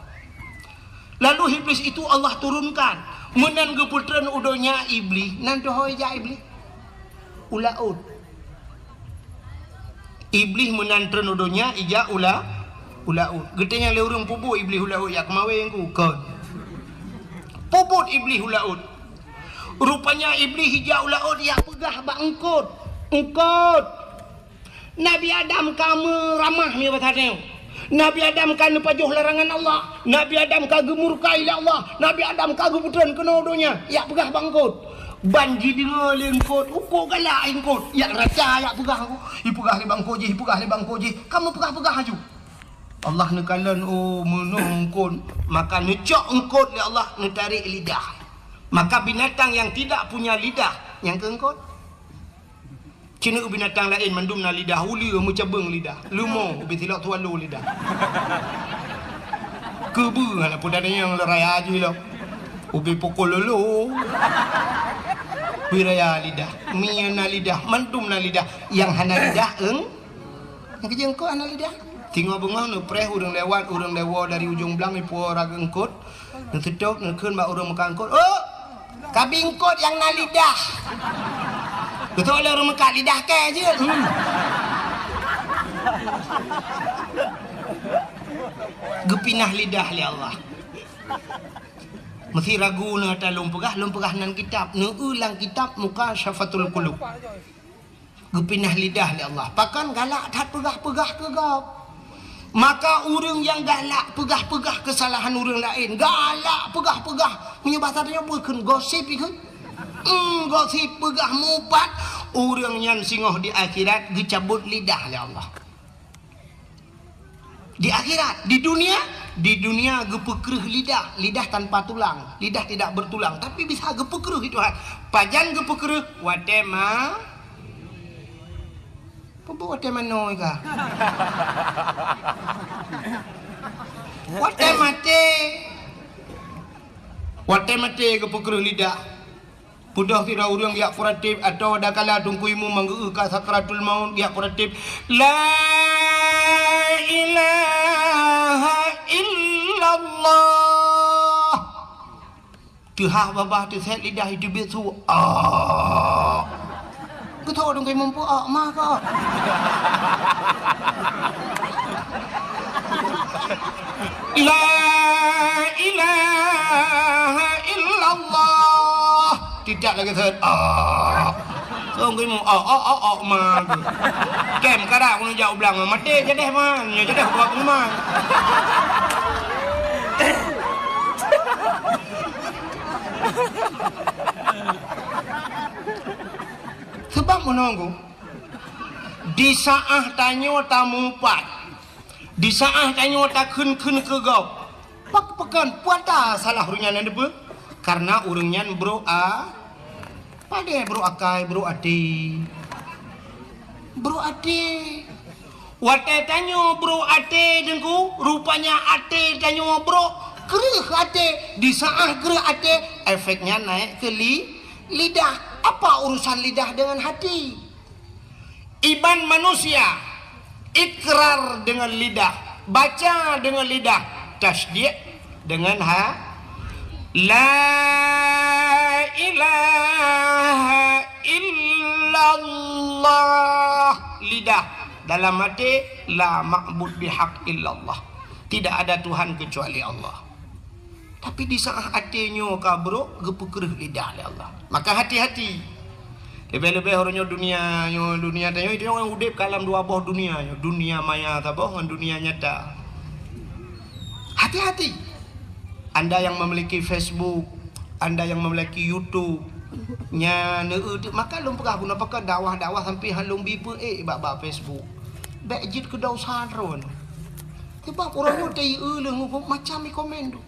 Lalu Iblih itu Allah turunkan. Meunan geupeutreun u donya Iblih, nan teuhôi jak Iblih u laôt. Iblih meunan treun u donya ijak u la-, u laôt. Geutanyong lé ureuëng, "Peue buet Iblih u laôt, jak keumawén ku?" Kon. Peue buet Iblih u laôt. Rupanya Iblih ijak u laôt jak peugah bak eungkôt, "Eungkôt, Nabi Adam ka meuramah miet bak tanyoe. Nabi Adam ka neupajoh larangan Allah. Nabi Adam ka geumurka ilé Allah. Nabi Adam ka geupeutreun keunoe donya." Jak peugah bak eungkôt. Ban jideungoe lé eungkôt, uko galak eungkôt. Jak raca, jak peugah, ipeugah lé bak eungkôt jih, ipeugah lé bak eungkôt jih. Ka meupeugah-peugah laju. Allah neukalon, oh, meunoe eungkôt. Maka neucok eungkôt lé Allah, neutarek lidah. Maka binatang yang tidak punya lidah, nyang keu eungkôt. Ci neueu binatang laén mandum na lidah, uleue meucabeueng lidah, leumo ubé silok swallow lidah. Keubeue hana peue tanyong le raya jih lom. Ubé pukul lolo. Ubé raya lidah, mie na lidah, mandum na lidah. Nyang hana lidah, eung-, nyang keujeueng eungkôt hana lidah. Singoh beungoh neupreh ureuëng lewat, ureuëng lewat dari ujong blang ipuwoe raga eungkôt. Neuseutôt, neukheun bak ureuëng meukat eungkôt, "Oh, kabi eungkôt nyang na lidah." Beutôi lé ureuëng meukat, lidah kèe jeuet. Hmm. Geupinah lidah lé Allah. Meusé ragu na ata lôn peugah, lôn peugah nan kitab, neueu lam kitab Mukasyafatul Qulub. Geupinah lidah lé Allah. Pakon? Galak that peugah-peugah keu gob. Maka ureuëng nyang galak peugah-peugah keusalahan ureuëng laén, galak peugah-peugah, meunyoe basa tanyoe bukon gosip ikheun. Hmm, gosip peugah mupat, ureuëng nyan singoh di akhirat geucabot lidah lé Allah. Di akhirat, di dunia, di dunia geupeukreuh lidah, lidah tanpa tulang, lidah tidak bertulang, tapi bisa geupeukreuh itu Tuhan. Pajan geupeukreuh? Watèe ma-, peue buet watèe manoe ka? Watèe maté. Watèe maté geupeukreuh lidah. Peudeuh sidroe ureuëng jak peuratib, atau adakala Teungku Imum manggeu ka sakratul maut jak peuratib, "La ilaha illallah." Teuhah babah teusét lidah iteubiet su, "Ah." Geutho Teungku Imum peue, "Ah, ma ka." La ilaha illallah. Tidak lagi set. Ah. Song keu mu, oh, oh, oh, oh, ma. Kem kada keuneuk jak u blang, maté jadeh man. Nyoe jadeh buat rumah. Sebab menunggu di saat tanyoe tamupat, di saat tanyoe takheun-kheun keu gob, pak-, pakon puata salah ureuëng nyan neupeue? Karena ureuëng nyan brok a-, padé brok akai, brok até. Brok até. Watée tanyoe brok até Teungku, rupanya até tanyoe brok, kreueh até. Di saat kreueh até, efeknya naik ke li-, lidah. Apa urusan lidah dengan hati? Iman manusia, ikrar dengan lidah, baca dengan lidah, tasdiq dengan ha-, la ilaha illallah, lidah, dalam hati, la ma'bud bihaq illallah. Tidak ada Tuhan kecuali Allah. Tapi di saat até nyoe ka brok, geupeukreueh lidah lé Allah. Maka hati-hati. Leubeh-leubeh uroe nyoe dunia nyoe, dunia tanyoe, itu nyoe udeb ka lam dua boh dunia nyoe. Dunia maya saboh ngon dunia nyata. Hati-hati. Anda yang memiliki Facebook, anda yang memiliki YouTube, nya neu-, maka lôn peugah guna pakai dakwah-dakwah sampai han lôn bi peuék bak, bak Facebook. Bék jeuet keu dosa droe. Sebab uroe nyoe teu-eu leuh macam i komen tu.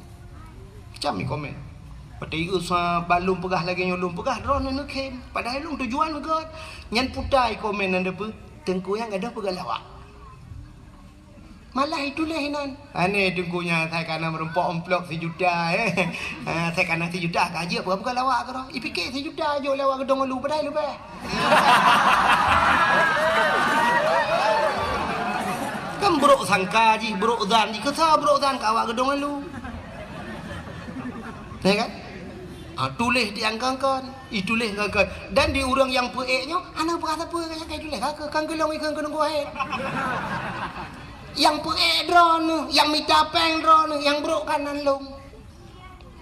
Macam i komen. Watée i usa balum peugah lagée nyoe lôn peugah, droeneuh neukhém. Padahai lôn tujuan gét. Nyan puta i komen nyan deupeu, Teungku nyang gadôh peugah lawak. Malah ituléh inan. Aneh teungku nyan, sai kana meurumpok amplop sijuta, eh. Ha, sai kana sijuta ka jeuet, bukan, bukan lawak keudroe. Ipike sijuta jok lawak geudong lu, padahai leubeh. Kan buruk sangka jih, buruk zan jih. Keu soe buruk zan keu awak geudong lu? Ya kan? Ah, tuléh di angkangkan, ituléh angkangkan. Dan di ureuëng nyang peuék nyoe, hana peurasa peue nyang ka ituléh, ka, ka, kan geulong ikheun keu nunggu hai. Nyang peuék droeneuh, nyang mita péng droeneuh, nyang brok kan nan lông.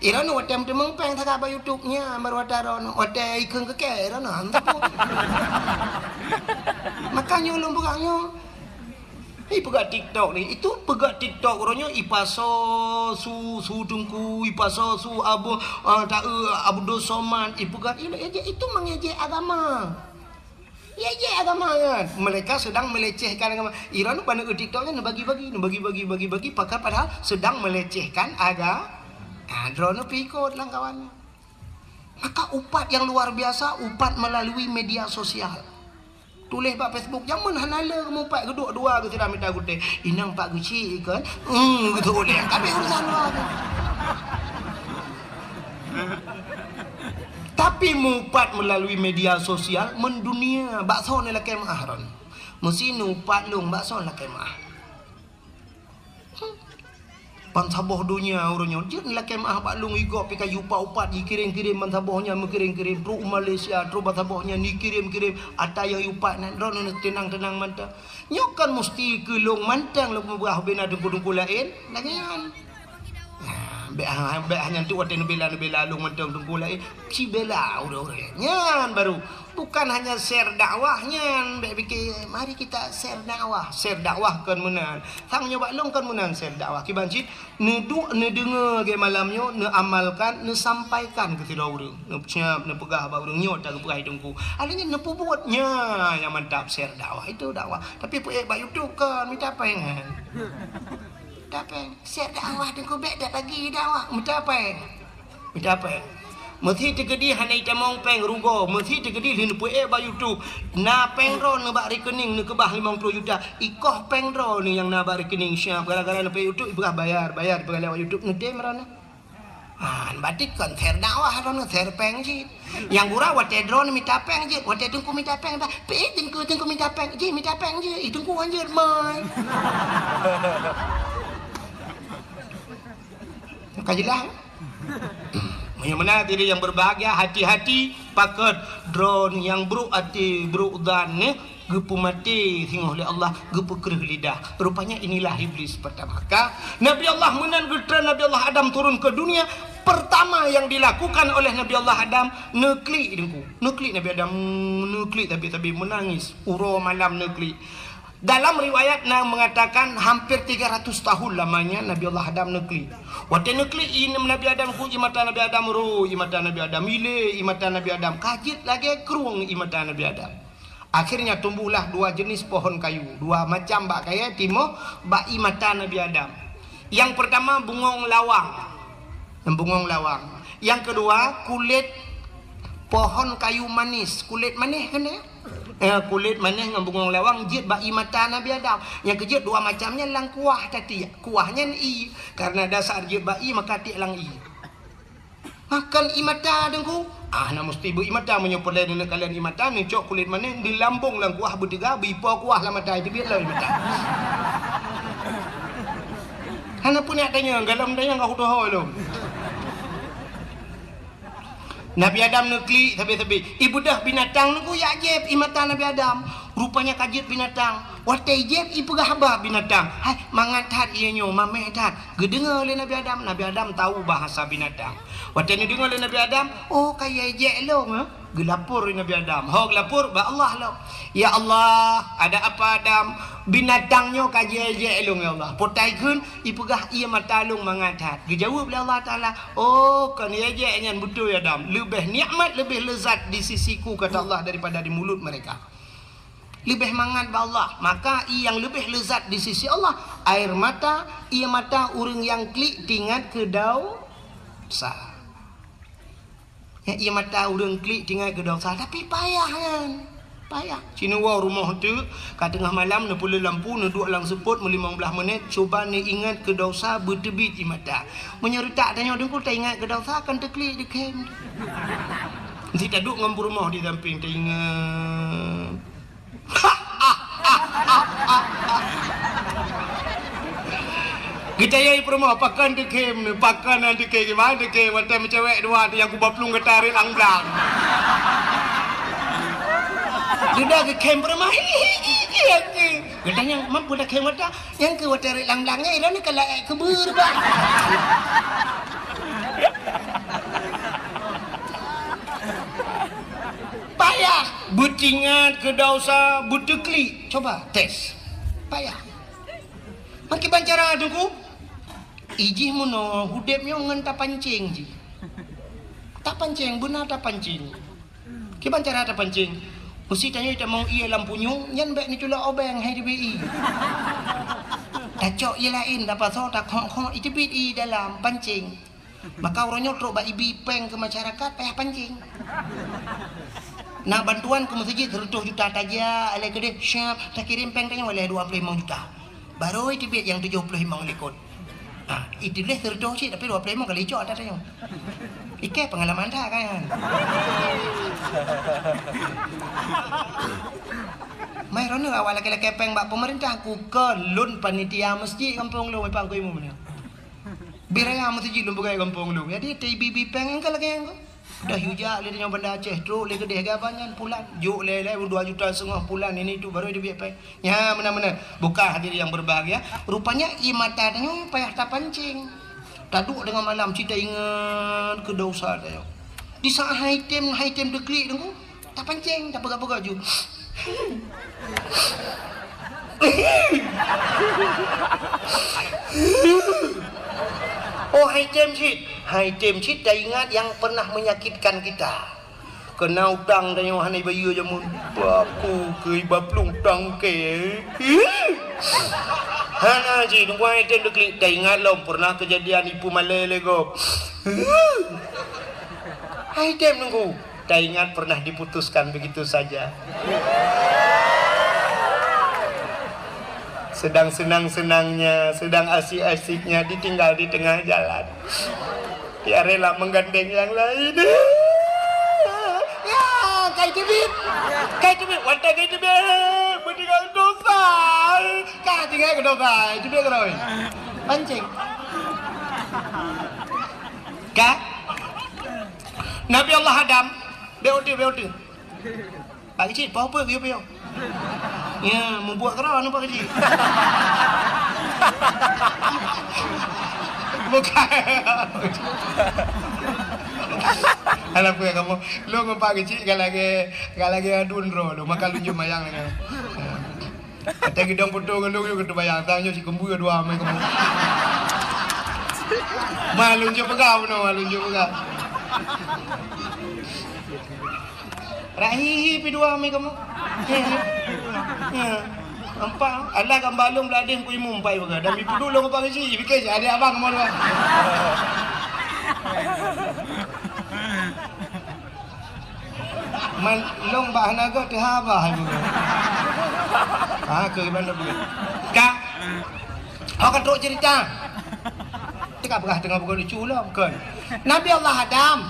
Droeneuh watée meuteumong péng sagai bak YouTube nyan, baru watée droeneuh, watée ikheun keu kée droeneuh, hana peue. Makanya ulôn peugah nyoe, Hei, peugah TikTok ni, itu peugah TikTok uroe nyoe ipasoe su, su teungku, ipasoe su Abu, ah, ta, eh, Abdul Somad, ipeugah, itu, itu mengejek agama. Ejek agama kan. Mereka sedang melecehkan agama. Iran pada TikTok nyan bagi-bagi, bagi-bagi, bagi-bagi, pakai padahal sedang melecehkan aga-, ah, droeneuh pih ikot lam kawan. Maka upat yang luar biasa, upat melalui media sosial. Tuléh bak Facebook, jameun hana le mupat geuduek dua geuh sira mita gutée. Inong pat geuchik kan? Hmm, gitu uleh. Tapi urusan luar tu. Tapi mupat melalui media sosial mendunia, bak soe neulakée meuah ron. Meusi nupat lôn bak soe neulakée meuah. Bansaboh donya uroe nyoe jeuet lakée meuah bak lôn, igob pih ka jiupat-upat, jikirém-kirém bansaboh nyan, meukirém-kirém, trok u Malaysia, trok bansaboh nyan jikirém-kirém, ata nyang jiupat nyan, droeneuh teunang-teunang mantong. Nyoe kan musti keu lôn mantong lôn peubeubaih ubena teungku-teungku laén, lagée nyan. Nah, bék ha-, bék hana tu watée neubela, neubela lôn mantong teungku laén, sibela ureuëng-ureuëng nyan baru. Bukan hanya share dakwah nyan, bék pike, mari kita share dakwah. Share dakwah kon meunan. Sang nyoe bak lôn kon meunan share dakwah. Kiban cit, neuduek, neudeungoe lagée malam nyoe, neuamalkan, neusampaikan keu sidroe ureuëng. Neusiab, neupeugah bak ureuëng nyoe ta geupeugah teungku. Akhirnya neupeubuet nyan nyang mantap share dakwah. Itu dakwah. Tapi peuék bak YouTube kon, mita péng kan. Mita péng. Share dakwah teungku bék dak lagi dakwah. Mita péng. Mita péng. Meusi teukeudi hana itamong péng rugoe, meusi teukeudi lheueh neupeuék bak YouTube. Na péng droeneuh bak rekening neukeubah limong ploh juta. Ikoh péng droeneuh nyang na bak rekening siab gara-gara neupeuék YouTube ipeugah bayar, bayar ipeugah lewat YouTube neutem droeneuh. Ah, berarti kon share dakwah droeneuh, share péng cit. Nyang gura watée droeneuh mita péng jeuet, watée teungku mita péng, bah, peuék teungku, teungku mita péng, jih mita péng jeuet, ih teungku han jeuet mai. Ka jeulaih? Meunyoe meunan hadirin yang berbahagia, hati-hati pakon droeneuh nyang brok até, brok zan nyoe geupeumaté singoh lé Allah, geupeukreueh lidah. Rupanya inilah iblis pertama. Ka Nabi Allah meunan geutreun Nabi Allah Adam turun ke dunia, pertama yang dilakukan oleh Nabi Allah Adam, neuklik teungku. Neuklik Nabi Adam, neuklik tapi-tapi menangis. Uroe malam neuklik. Dalam riwayat na mengatakan hampir tiga ratus tahun lamanya Nabi Allah Adam neuklik. Watée neuklik ié Nabi Adam ku ié mata Nabi Adam ro, ié mata Nabi Adam ilé, ié mata Nabi Adam kajit lagée krueng ié mata Nabi Adam. Akhirnya tumbuhlah dua jenis pohon kayu, dua macam bak kayée timoh bak ié mata Nabi Adam. Yang pertama bungong lawang. Bungong lawang. Yang kedua kulit pohon kayu manis, kulit manis kan ya? Eh, kulit manis ngon bungong lawang jeuet bak ié mata Nabi Adam. Nyang keujeuet dua macam nyan lam kuah tatiek. Kuah nyan ié. Karena dasar jeuet bak ié maka tiek lam ié. Makan ié mata teungku. Ah, na musti beu ié mata meunyoe peureulée neuneuk kalon ié mata, neucok kulit manis, neulambong lam kuah beuteuga, beuipo kuah lam mata, itu biet lom ié mata. Hana peunak tanyong, galom tanyong ka kutoho lom. Nabi Adam neuklik sabe-sabe. Ibeudôh binatang nunggu jak jieb ié mata Nabi Adam. Rupanya ka jeuet binatang. Watée jieb ipeugah haba binatang. Hai, mangat that ié nyoe, mameh that. Geudeungoe lé Nabi Adam. Nabi Adam tahu bahasa binatang. Watée neudeungoe lé Nabi Adam, oh ka jieb lôn, eh? Geulapor lé Nabi Adam. Ho geulapor bak Allah lom. Ya Allah, ada apa Adam? Binatang nyoe ka jieb lôn ya Allah. Potai kheun ipeugah ié mata lôn mangat that. Geujaweueb lé Allah Taala, "Oh, kon ié nyan beutôi Adam. Leubeh nikmat, leubeh lezat di sisiku," kata Allah, "daripada di mulut mereka." Leubeh mangat bak Allah. Maka ié nyang leubeh lezat di sisi Allah, air mata, ié mata ureuëng nyang klik tingat keu dosa. Ya, ié mata ureuëng klik tingat keu dosa, tapi payah nyan. Payah. Sinewoe rumoh teuk, ka teungoh malam neupeuleueh lampu, neuduek lam seupôt meulimong blaih menit, cuba neuingat keu desya beuteubiet ie mata. Meunyoe reutak tanyoe Teungku taingat keu desya, kan teuklik dikhem. Meusti taduek ngon peurumoh di sampéng taingat. Geutanyong peurumoh, pakon teukhem, pakon han teukhem, kiban teukhem, watèe meucewek dua tu nyang kuba plueng gata rot lam blang. Dudoe geukhem peurumoh, hi, hi, hi, hi, hi. Geutanyong, "Man peue takhem gata?" "Nyang keu watèe rot lam blang nyan, ilôn ka laék keubeuet, bah." Payah. Beutingat keu desya, beuteuklik. Coba tes. Payah. Meukiban cara Teungku? Ijih meunoe udeb nyoe ngon tapancéng jih. Tapancéng, beuna tapancéng. Kiban cara tapancéng? Meusti tanyoe tamong ié lam punyueng, nyan bèk neuculok obeng hai teubiet ié. Tacok ié laén, tapasoe, takhok-khok, iteubiet ié dalam pancéng. Maka uroe nyoe trok bak ibi péng keu masyarakat payah pancéng. Na bantuan keu meuseujid seratus juta tajak, lé keudeh siap takirém péng tanyoe lé dua ploh limong juta. Barô iteubiet nyang tujoh ploh limong likot. Ha, iteubiet seratus cit tapi dua ploh limong ka licok ata tanyoe. Ikei pengalaman that kan. Mai rono awak lakèe-lakèe péng bak pemerintah, ku keu lôn panitia meuseujid gampông lôn, Pak Guru Imum nyoe. Bit raya meuseujid lôn peugah gampông lôn. Jadi, taibi-bi péng nyang ka lagèe nyan keuh. Dah yue jak lé nyoe Banda Aceh, trok lé keudeh gaba nyan pulan. Jok lé-lé dua juta setengah pulan, ini itu baru iteubiet péng. Nyan meunan-meunan. Bukan hadirin yang berbahagia. Rupanya ié mata tanyoe payah tapancéng. Taduek deungon malam cit taingat keu desya tanyoe. Di saat hai tem, hai tem teuklik Teungku. Tapancéng, tapeugah-peugah ju. Oh, hai tem cit. Hai tem cit taingat nyang pernah menyakitkan kita. Keuna utang tanyoe hana ibayeue jameun. Baku keu iba plueng utang keu. Hana cit, Teungku, hai tem teuklik. Taingat lom pernah kejadian ipeumalèe lé gob. Hai tem Teungku. Taingat pernah diputuskan begitu saja. Sedang senang-senangnya, sedang asik-asiknya ditinggal di tengah jalan. Dia rela menggandeng yang lain. Ya, kai teubiet. Kai teubiet. Watèe kai teubiet, beutinggai keu desya. Ka tinggai keu desya. Teubiet keu desya. Pancéng. Ka? Nabi Allah Adam, bèk uteue, bèk uteue. Pak Keuchik, poh peue geuyue piôh? Ya, mubuet keudroe aneuk Pak Keuchik. Bukan. Alah peue kamoe. Lôn ngon Pak Keuchik ka lagèe, ka lagèe aduen droe lôn, maka lôn jeuet mayang lagèe. Watèe geudong peutoe ngon lôn, lôn keuneuk bayang, tang nyoe sikeumbeue dua amai kamoe. Ma lôn jeuet peugah bunoe, ma lôn jeuet peugah. Rahihi pi dua mi kamoe. Ya. Ya. Nampak? Alah gambar lôn beuladeh ku imum pai beuga. Dan mi peuduek lôn apa keuchik, pikir si adik abang kamoe dua. Man lôn bak hana gèt teuhaba hai beuga. Ha, keu iban dah beuga. Ka. Ho ka trok cerita. Teuka peugah teungoh beuga lucu lom, kon. Nabi Allah Adam.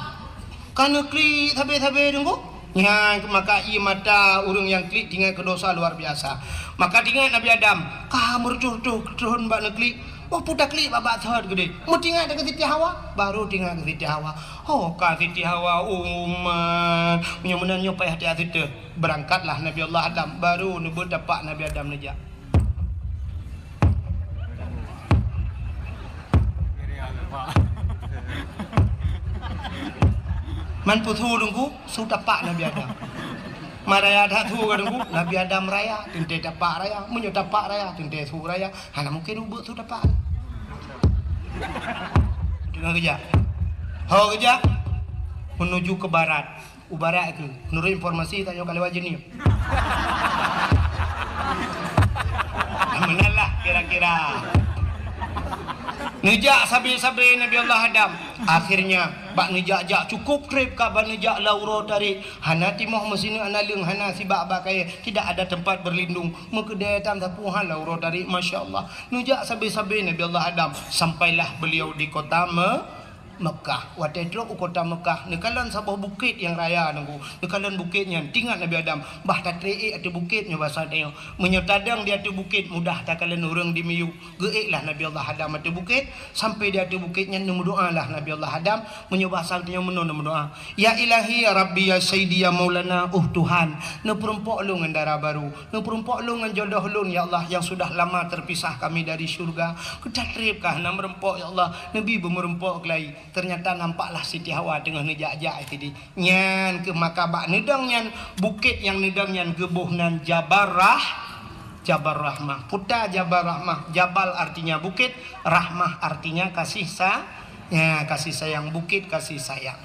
Ka neuklik sabe-sabe Teungku. Nyan maka ié mata ureueng nyang klik tingat keu desya luar biasa. Maka tingat Nabi Adam, ka meureutoh-reutoh thon bak neuklik. Oh, peue taklik bak, bak thon keudeh. Meutingat keu Siti Hawa, baru tingat keu Siti Hawa. Oh, ka Siti Hawa, umat. Meunyoe meunan nyoe payah tiat siteue. Beurangkatlah Nabi Allah Adam, baru neubeuet tapak Nabi Adam neujak. Man peue su Teungku, su tapak Nabi Adam. Man raya that su ka Teungku, Nabi Adam raya, teuntèe tapak raya. Meunyoe tapak raya, teuntèe su raya. Hana mungken ubeuek su tapak. Teungoh geujak. Ho geujak, menuju ke barat. U barat keuh, menurut informasi tanyoe ka lewat Jeunieb. Meunan lah kira-kira. Neujak sabe-sabe Nabi Allah Adam. Akhirnya, bak neujak-jak cukôp trép ka bak neujak lam uroe tarék. Hana timoh meusineuk naleueng, hana sibak bak kayèe, tidak ada tempat berlindung. Meukeudè tam sapeue han lam uroe tarék, masya Allah. Neujak sabe-sabe Nabi Allah Adam, sampailah beliau di kota Me-, Mekah. Watèe trôk u kota Mekah, neukalon saboh bukét nyang raya, Teungku. Neukalon bukét nyan, teuingat Nabi Adam, bah tatrép ék ateueh bukét nyoe basa tanyoe. Meunyoe tadong di ateueh bukét, mudah takalon ureueng di miyueb. Geuék lah Nabi Allah Adam ateueh bukét, sampai di ateueh bukét nyan neumeudoa lah Nabi Allah Adam, meunyoe basa tanyoe meunoe neumeudoa, "Ya Ilahi, ya Rabbi, ya Sayyidi, ya Maulana, oh Tuhan, neupeurumpok lôn ngon dara barô, neupeurumpok lôn ngon jodoh lôn, ya Allah, yang sudah lama terpisah kami dari syurga." Keu tatrép ka hana meurumpok, ya Allah, neubi beumeurumpok keulai. Ternyata nampaklah Siti Hawa teungoh neujak-jak sideh. Nyan keuh maka bak neudong nyan, bukét nyang neudong nyan geuboh nan Jabal Rah-, Jabal Rahmah. Peue ta Jabal Rahmah? Jabal artinya bukit, rahmah artinya kasih sa-, ya, kasih sayang. Bukit kasih sayang.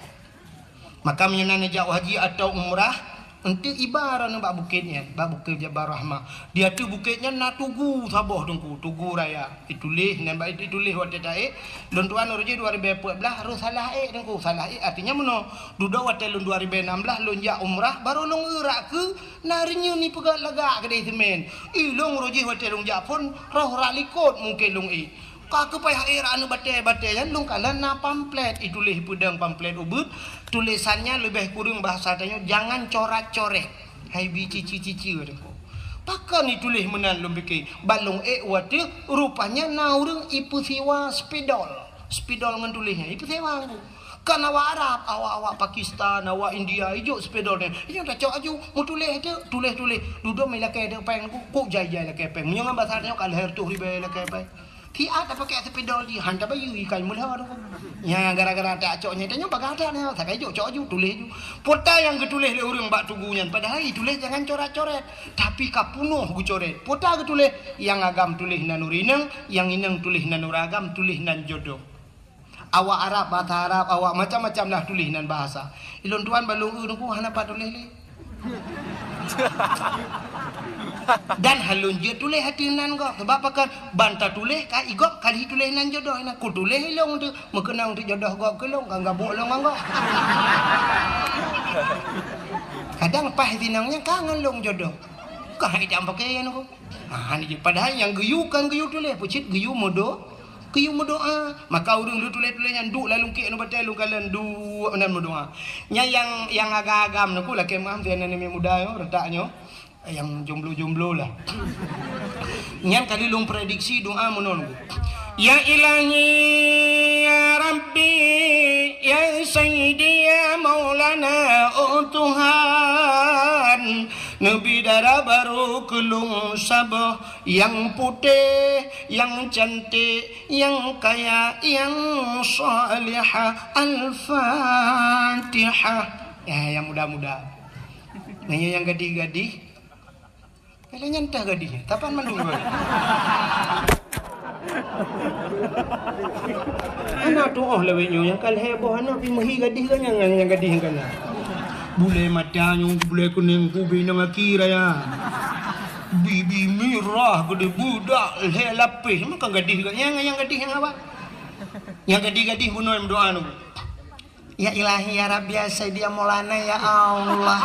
Maka meunyoe na neujak haji atau umrah, eunteuk iba droeneuh bak bukét nyan, bak bukét Jabal Rahmah. Di ateueh bukét nyan na tugu saboh, Teungku, tugu raya. Ituléh, nyan bak ituléh watèe taék, lôn tuan uroe jih dua ribèe peuet blah, roh salah ék, Teungku, salah ék, artinya meunoe. Dudoe watèe lôn dua ribèe nam blah, lôn jak umrah, barô lôn eu rot keu na reunyeun ipeugöt lagak keudéh seumén. Ilôn uroe jih watèe lôn jak phôn, roh rot likôt mungkén lôn ék. Ka keuh payah ék rot aneuk batèe-batèe nyan, lôn kalon na pamflet, ituléh peudong pamflet ubit, tulésan nyan leubeh kureueng bahasa tanyoe, jangan corat-coret. Hai bi cici-cici, Teungku. Pakon ituléh meunan lôn pike? Ban lôn ék watèe, rupanya na ureueng ipeusiwa spidol. Spidol ngon tuléh nyan ipeusiwa, Teungku. Kan awak Arab, awak-awak Pakistan, awak India, ijok spidol nyan. Ijok tacok aju, meutuléh teuk, tuléh-tuléh. Dudoe mé lakèe teuk pèng, kuk, kuk jai-jai lakèe pèng. Meunyoe ngon basa tanyoe ka lhèe reutôh ribèe lakèe pèng. Siat tapakék spidol jih, han tabayeue ikai meulhô tu. Nyan gara-gara tacok nyan, tanyoe bagah that nyan, sakai jok cok aju, tuléh aju. Peue ta nyang geutuléh lé ureueng bak tugu nyan, padahai ituléh jangan coret-coret, tapi ka peunoh geucoret. Peue ta geutuléh, nyang agam tuléh nan ureueng inong, nyang inong tuléh nan ureueng agam, tuléh nan jodoh. Awak Arab, bahasa Arab, awak macam-macam lah tuléh nan bahasa. Ilôn tuan ban lôn eu, Teungku, hana pat tuléh lé. Dan han lôn jeuet tuléh ateueh nan gob. Sabab pakon? Ban tatuléh ka i gob ka lheueh tuléh nan jodoh. Inan kutuléh ilôn teuk, meukeunong teuk jodoh gob keu lôn, ka gabuk lôn ngon gob. Kadang paih sinong nyan ka ngon lôn jodoh. Ka hai dam pakai nyan, Teungku. Ha, ni jih. Padahai nyang geuyue kan geuyue tuléh, peucit geuyue meudo-, geuyue meudoa. Maka ureueng lôn tuléh-tuléh nyan duek lam lungkek aneuk batèe lôn kalon duek meunan meudoa. Nyan nyang, nyang agam-agam, Teungku, lakèe meu'ah sinan aneuk muda nyoe, reutak nyoe. Nyang jomblo-jomblo lah. Nyan kali lôn prediksi doa meunan, Teungku. Ya Ilahi, ya Rabbi, ya Sayyidi, ya Maulana, oh Tuhan, neubi dara barô keu lôn saboh, nyang putéh, nyang cantik, nyang kaya, nyang salihah. Al-Fatihah. Ya, nyang muda-muda. Nyan nyang gadih-gadih. Lagèe nyan teuh gadih, tapan mandum. Hana tu'oh lawét nyoe nyang ka lhèe boh aneuk pih meuhi gadih geuh nyan, nyang gadih geuh nyan. Bulèe mata nyoe, bulèe kunéng, kubi nang aki raya. Bibi mirah geude budak lhèe lapéh, meuka gadih geuh nyan, nyang gadih nyang awak. Nyang gadih-gadih bunoe meudoa nyoe. Ya Ilahi, ya Rabbi, ya Sayyidi, ya Maulana, ya Allah.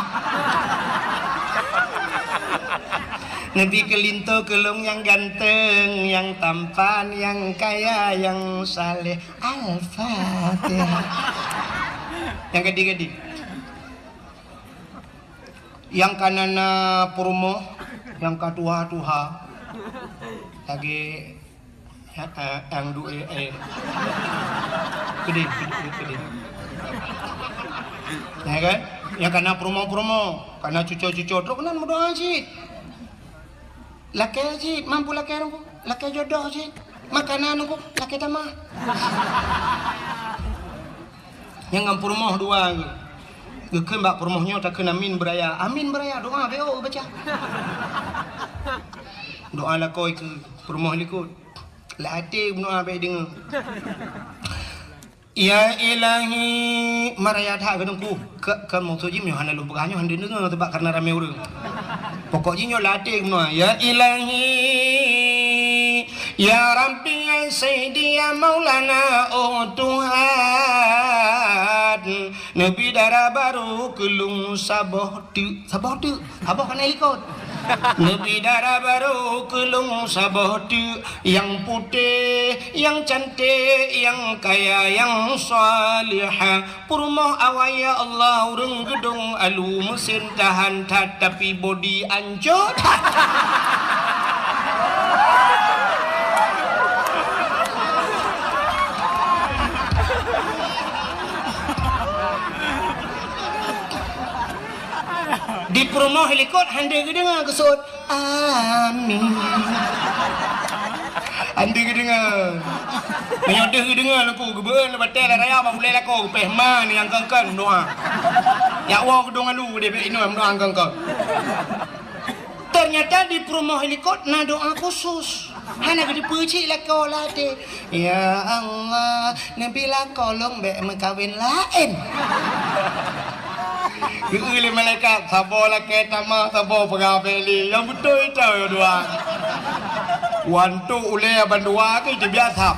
Neubi keu linto keu lôn nyang ganteng, nyang tampan, nyang kaya, nyang saleh. Al-Fatihah. Nyang gadih-gadih. Nyang ka na-na peurumoh, nyang ka tuha-tuha. Lagèe Ya, eh, nyang duek, eh. Keudéh, keudéh, keudéh. Ya kan? Nyang ka na peurumoh-peurumoh, ka na cuco-cuco, trok keunan meudoa cit. Lakèe cit, mampu lakèe nungku, lakèe jodoh cit. Makanan nungku, lakèe tamah. Nyang ngon peurumoh dua geuh. Geukheun bak peurumoh nyoe takheun amin beuraya. Amin beuraya, doa bèk baca. Doa lakoe keu peurumoh likot. Lam até meudoa bèk deungö. Ya Ilahi, maraya that keu teungku. Ka, ka maksud jih meunyoe hana lôn peugah nyoe hana deungö, sabab karena ramé ureueng. Pokok jih nyoe lam até meudoa. Ya Ilahi, Ya Rabbi, ya Sayyidi, ya Maulana, oh Tuhan, neubi dara barô keu lôn saboh teuk. Saboh teuk, saboh ka na likot. Neubi dara barô keu lôn saboh teuk, nyang putéh, nyang cantik, nyang kaya, nyang salihah. Peurumoh awai, ya Allah, ureuëng geudong alu, meusen tahan that, tapi bodi ancô that. Di peurumoh likot hana geudeungoe geuseuôt. Amin. Hana geudeungoe. Meunyoe deuh geudeungoe, Teungku, geubeueun batée lam raya bak ulée lakoe, geupéh ma nyang keu-keu doa. Yak woe geudong alu deh, bék inoe doa keu-keu. Ternyata di peurumoh likot na doa khusus. Hana geuteupeue cit lakoe lam até. Ya Allah, neubi lakoe lôn bék meukawen laén. Geueu lé malaikat, saboh lakée tamah, saboh peugah bék lé. Nyang beutôi ito dua. Wantok ulée bandua keu jibiasa.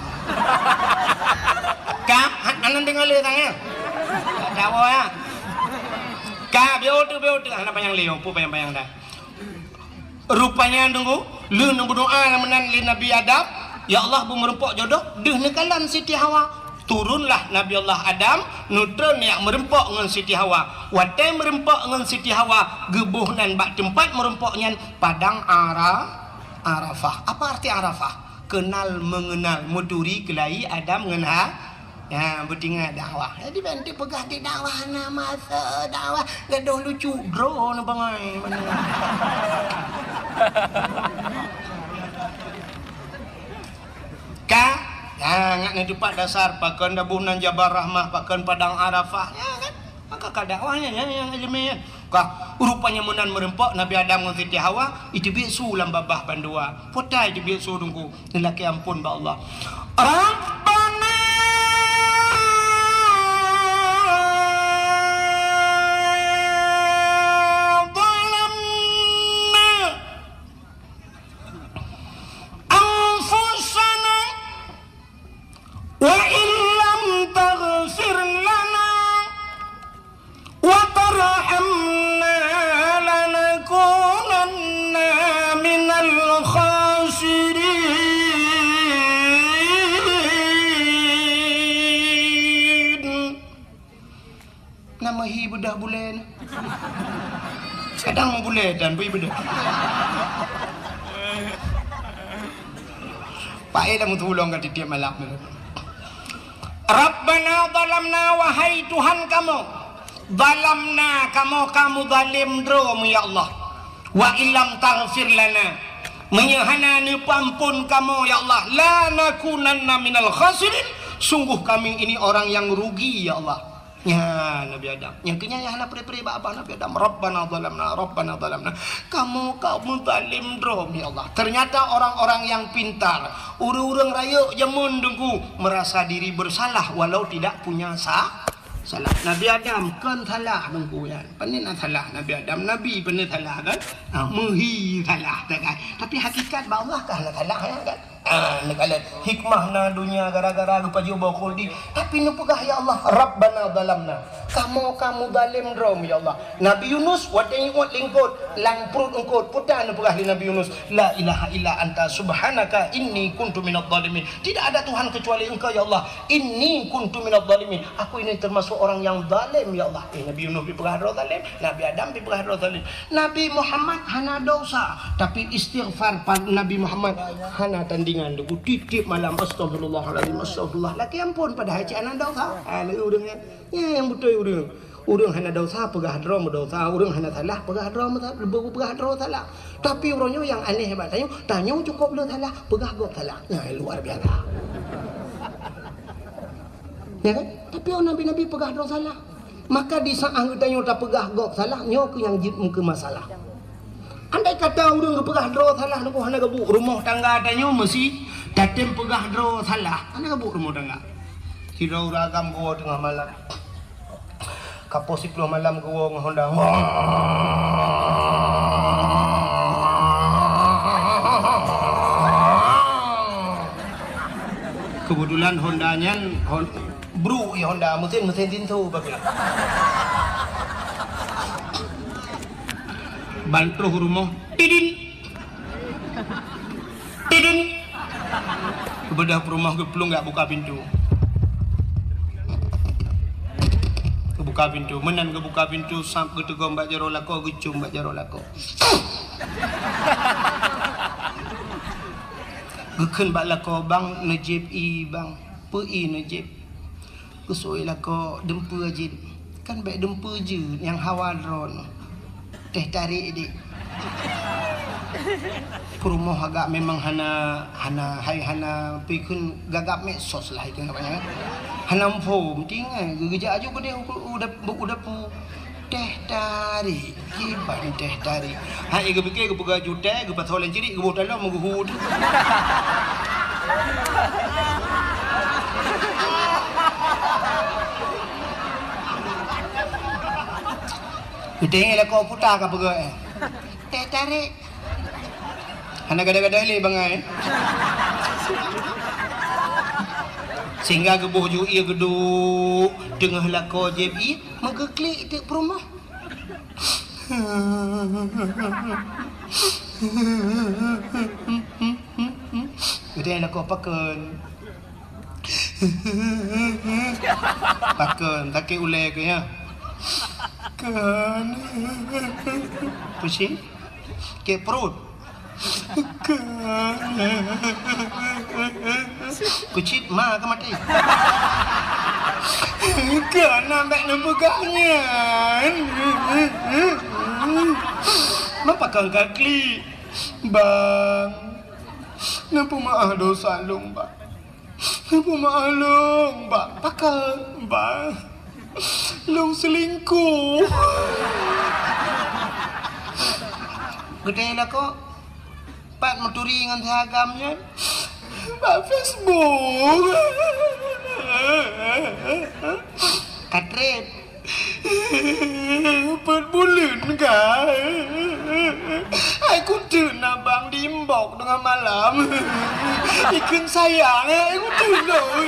Ka, han-, hana deungoe lé sang, ya. Dawa, ya. Ka, biôh tu, biôh tu. Hana panyang lé, peue panyang-panyang dah. Rupanya, Teungku, lheueh neubeudoa meunan lé Nabi Adam, "Ya Allah, beu meureumpok jodoh," deuh neukalon Siti Hawa. Turunlah Nabi Allah Adam, neutron jak meureumpok ngon Siti Hawa. Watée meureumpok ngon Siti Hawa, geuboh nan bak teumpat meureumpok nyan Padang Ara-, Arafah. Apa arti Arafah? Kenal mengenal, meuturi keulayi Adam ngon Ha-, Ya, beutingat dakwah. Jadi, ban teupeugah di dakwah, na masa dakwah, gadoh lucu, droe neuh bangai. Ka? Ya, ngat neutupat dasar, pakon daboh nan Jabal Rahmah, pakon Padang Arafah. Ya, kan? Maka ka dakwah nyan, nyan, nyang ileumèe nyan. Ka, rupanya meunan meureumpok Nabi Adam ngon Siti Hawa, iteubiet su lam babah bandua. Peue ta iteubiet su, Teungku? Neulakèe amphon bak Allah. Rabbana zalamna anfusana wa illam taghfir lana wa tarhamna lanakunanna minal khasirin. Na meuhi beudoh bulèe nyan. Kadang meubulèe dan bui beudoh. Paéh lam tulông ka tiep-tiep malam. Rabbana zalamna, wahai Tuhan kamoe, zalamna, kamoe ka meuzalém droe, ya Allah. Wa illam taghfir lana, meunyoe hana neupeuamphon kamoe, ya Allah, lanakunanna minal khasirin, sungguh kami ini orang yang rugi, ya Allah. Nyan Nabi Adam. Nyang keunyan nyang hana pre-pre bak babah Nabi Adam. Rabbana zalamna, Rabbana zalamna. Kamoe ka meuzalém droe, ya Allah. Ternyata orang-orang yang pintar, ureueng-ureueng rayeuk jameun, Teungku, merasa diri bersalah walau tidak punya sa-, salah. Nabi Adam kon salah, Teungku, nyan. Pane na salah Nabi Adam? Nabi pane salah, kan? Ha, meuhi salah, kan? Tapi hakikat bak Allah ka hana salah, ya, kan? Ah, neukalon hikmah na donya gara-gara geupajoh boh khuldi. Tapi neupeugah, "Ya Allah, Rabbana zalamna." Kamoe ka meuzalém droe, ya Allah. Nabi Yunus watèe jiuet lé eungkôt, lam pruet eungkôt, peue ta neupeugah lé Nabi Yunus, "La ilaha illa anta subhanaka inni kuntu minadh dhalimin." Tidak ada Tuhan kecuali Engkau, ya Allah. Inni kuntu minadh dhalimin. Aku ini termasuk orang yang zalim, ya Allah. Eh, Nabi Yunus dipeugah droe zalim, Nabi Adam dipeugah droe zalim. Nabi Muhammad hana dosa, tapi istighfar pa-, Nabi Muhammad hana tandingan. Teungku, tiep-tiep malam, "Astagfirullahalazim, astagfirullah." Lakèe amphon padahai cit hana dosa. Ha, lagèe ureueng nyan. Nyan nyang beutôi ureueng. Ureueng hana dosa peugah droe meudosa, ureueng hana salah peugah droe meusa-, peugah droe salah. Tapi uroe nyoe nyang aneh bak tanyoe, tanyoe cukôp le salah, peugah gob salah. Nyan luar biasa. Ya kan? Tapi nabi-nabi peugah droe salah. Maka di saat geutanyoe tapeugah gob salah, nyoe keuh nyang jeuet keu masalah. Andai kata ureueng geupeugah droe salah, Teungku, hana geubuet rumoh tangga tanyoe, meusi tatem peugah droe salah, hana geubuet rumoh tangga. Sidroe ureueng agam geuwoe teungoh malam. Ka poh siplôh malam geuwoe ngon honda. Keubeutulan Honda nyan, Hon-, bruk i Honda, meusén, meusén tinso bagai. Ban troh rumoh, tidin. Tidin. Geubeudôh peurumoh geuplueng jak buka pintoe. Geubuka pintoe, meunan geubuka pintoe, sab geuteugom bak jaroe lakoe, geucôm bak jaroe lakoe. Geukheun bak lakoe, "Bang, neujieb ie, Bang." "Peue ie neujieb?" Geuseuôt lakoe, "Dumpeue jeuet." "Kan bèk dumpeue jeuet, nyang hawa droeneuh." "Teh tarék, Dek." Peurumoh agak memang hana, hana, hai, hana peue kheun, gagap mè sos lah ikheun, apa nyan. Hana muphom, tinggai geu-, geujak aju keudéh u, u dap-, u dapu. "Teh tarék, kiban teh tarék." Hai, geupike geupeugah jutée, geupasoe lam cirik, geuboh dalam, geuhue. Geutanyong lakoe puta ka peugah, eh. "Teh tarék." Hana gada-gada lé bangai. Sehingga geuboh ju ie geuduek teungoh lakoe jieb ie, meugeuklik teuk peurumoh. Geutanyong lakoe, "Pakon?" "Pakon, sakét ulèe keuh, ya?" "Kon." "Pusing?" "Sakét pruet?" "Kon." "Keucit ma ka maté." "Kon, bèk neupeugah nyan." "Ma pakon ka klik?" "Bang, neupeumeu'ah dosa lôn, Bang." "Neupeumeu'ah lôn, Bang." "Pakon, Bang?" "Lôn seulingkuh." Geutanyong lakoe, "Pat meuturi ngon si agam nyan?" "Bak Facebook." "Ka trép?" "Peuet buleuen ka. Hai kuteun abang di inbox teungoh malam. Ikheun sayang, hai kuteun lôn."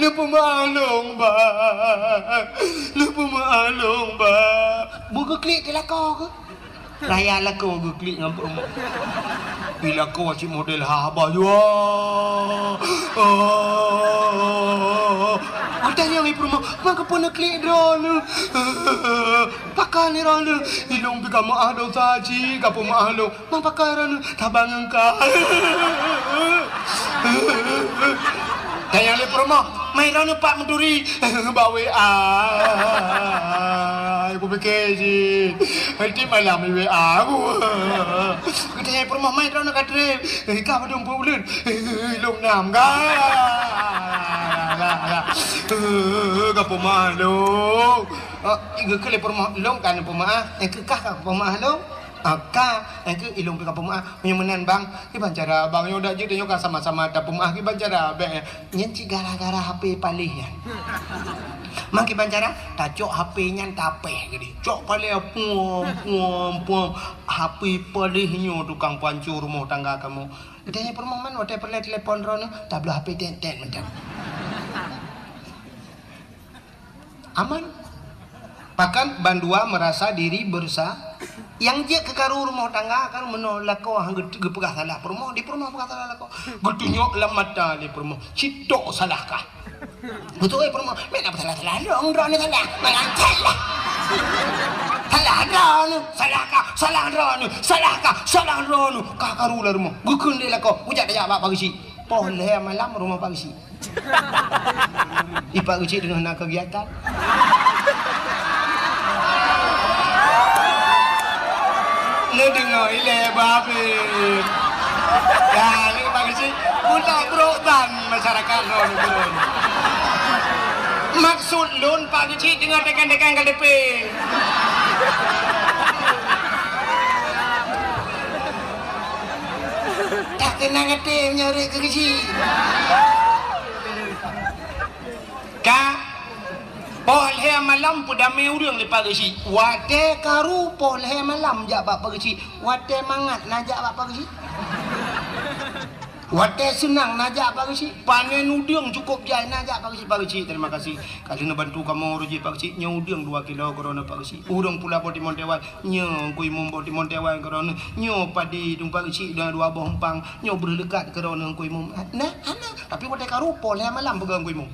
"Neupeumeu'ah lôn, Bang. Neupeumeu'ah lôn, Bang." Beu geuklik di lakoe keuh. Raya lakoe geuklik ngon peurumoh. Di lakoe cit model haba jua. Oh. Geutanyong lé peurumoh, "Ma keupeue neuklik droeneuh?" "Pakon droeneuh?" "Ilôn pih ka meu'ah dosa cit, ka peumeu'ah lôn." "Ma pakon droeneuh?" "Saban ngon ka." Tanyong lé peurumoh, "Ma droeneuh pat meuturi?" "Bak W A." Kupike cit. Tiep malam di W A. Geutanyong peurumoh, "Ma droeneuh ka trép?" "Ka padum peuet buleuen." "Lôn nam ka." "Ka peumeu'ah lôn." Oh, geukheun lé peurumoh, "Lôn ka neupeumeu'ah." "Eh, keu kah ka peumeu'ah lôn?" "Ah, ka." "Eh, keu ilôn pih ka peumeu'ah." "Meunyoe meunan, Bang, kiban cara, Bang, nyoe dak jeuet nyoe ka sama-sama tapeumeu'ah, kiban cara bèk nyan?" Nyan cit gara-gara H P paléh nyan. Ma kiban cara, tacok H P nyan tapéh geude. Cok paléh puam, puam, puam. "H P paléh nyoe tukang panco rumoh tangga kamoe." Geutanyong peurumoh, "Man watèe peureulèe telepon droeneuh?" "Tabloe H P tét-tét mantong." Aman. Pakon bandua merasa diri bersa-, nyang jeuet keu karu rumoh tangga kan meunoe lakoe han geu-, geupeugah salah peurumoh, di peurumoh peugah salah lakoe. Geutunyok lam mata lé peurumoh, "Cit tok salah kah?" Beutôi peurumoh, "Meunan salah-salah lôn, droeneuh salah. Meunan salah. Salah droeneuh, salah kah, salah droeneuh, salah kah, salah droeneuh." Ka karu lam rumoh. Geukheun lé lakoe, "Kujak tajak bak Pak Geuchik." Poh lhèe malam rumoh Pak Geuchik. Di Pak Geuchik teungoh na kegiatan. Neudeungoe ilèe babeh. Ya, lé Pak Geuchik, buta brok ban masyarakat lôn turun. Maksud lôn Pak Geuchik teungoh tekan-tekan K T P. Tak tenang até meunyoe rhot keu Geuchik. Ka, poh lhèe malam peudamé ureueng lé Pak Geuchik. Watèe karu poh lhèe malam jak bak Pak Geuchik. Watèe mangat na jak bak Pak Geuchik. Watée seunang na jak Pak Geuchik, panen udeueng cukôp jai na jak Pak Geuchik, Pak Geuchik, terima kasih. Ka lheueh neubantu kamoe reuji Pak Geuchik, nyoe udeueng dua kilo keudroe Pak Geuchik. Ureueng pula boh timon tewai, nyoe Teungku Imum boh timon tewai keudroe, nyoe padi dum Pak Geuchik dua, dua boh empang, nyoe breuh leukat keudroe Teungku Imum. Nah, hana, tapi watée ka rupoh lhée malam peugah Teungku Imum.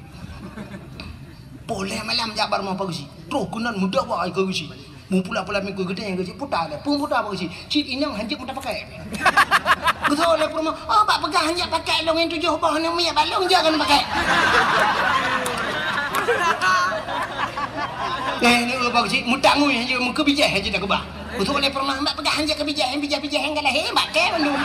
Poh lhée malam jak bak rumoh Pak Geuchik. Troh keunan meudawa keu Geuchik. Meupula-pula mikui geutanyoe Geuchik puta lé. Peue puta Pak Geuchik? Cit inong hanjeuet meuta pakai. Geutanyoe lé peurumoh, "Oh, bak peugah hanjeuet pakai lôn nyang tujoh boh nyoe miet bak lôn jak keuneuk pakai." Eh, ni Pak Geuchik meutangui hanjeuet meukeubijéh hanjeuet dak keubah. Geutanyoe lé peurumoh, "Bak peugah hanjeuet keubijéh, bijéh-bijéh nyang ka lahé, bak kée bandum."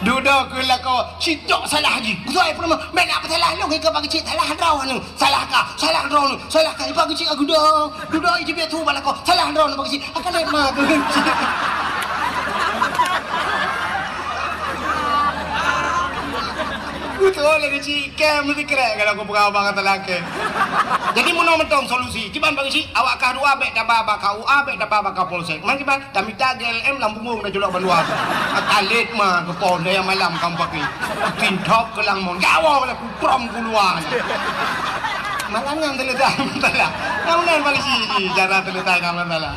Dudoe keu lakoe, sitok salah jih. Geutanyoe peurumoh, "Bèk na peusalah lôn, keu Pak Geuchik salah droeneuh. Salah ka, salah droeneuh, salah ka." Pak Geuchik geudoe, dudoe jih biet su bak lakoe, "Salah droeneuh Pak Geuchik." Akan lé ma Pak Geuchik. Beutôi lé Geuchik, kém meusikrek kalau kupeugah bak kata lagèe. Jadi meunoe mantong solusi. Kiban Pak Geuchik, awak kah dua bèk taba bak K U A, bèk taba bak Kapolsek. Man kiban? Tamita G L M lam bungong dan culok bandua. Akalét ma keupoh daya malam kam pakai. Tintop keu lang mon. Gawa lah kuprom keuluar. Malam nyan teuleutai masalah. Nyan meunan polisi jih cara teuleutai nyan masalah.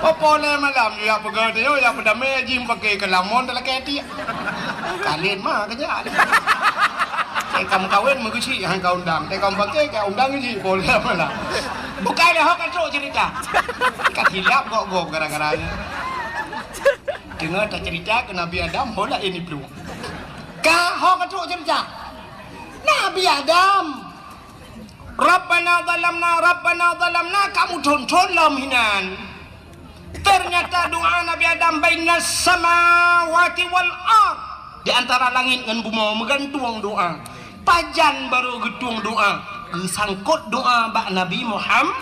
Poh-poh lhée malam, ya peugah dia, ya peudamé jih pakai keu lang mon talakée tiek. Kalén ma keujak. Teuka meukawen Meugeuchik han ka undang. Teuka meupaké ka undang jih, poh lhée malam. Bukai lé ho ka trok cerita. Ka silap gob-gob gara-gara nyan. Teungoh tacerita keu Nabi Adam, ho laén iplueng. Ka ho ka trok cerita. Nabi Adam. Rabbana zalamna, Rabbana zalamna, kamu thon-thon lom hinan. Ternyata doa Nabi Adam bainas samawati wal ard, di antara langét ngon bumoe meugantung doa. Pajan barô geutueng doa, geusangkot doa bak Nabi Muham-,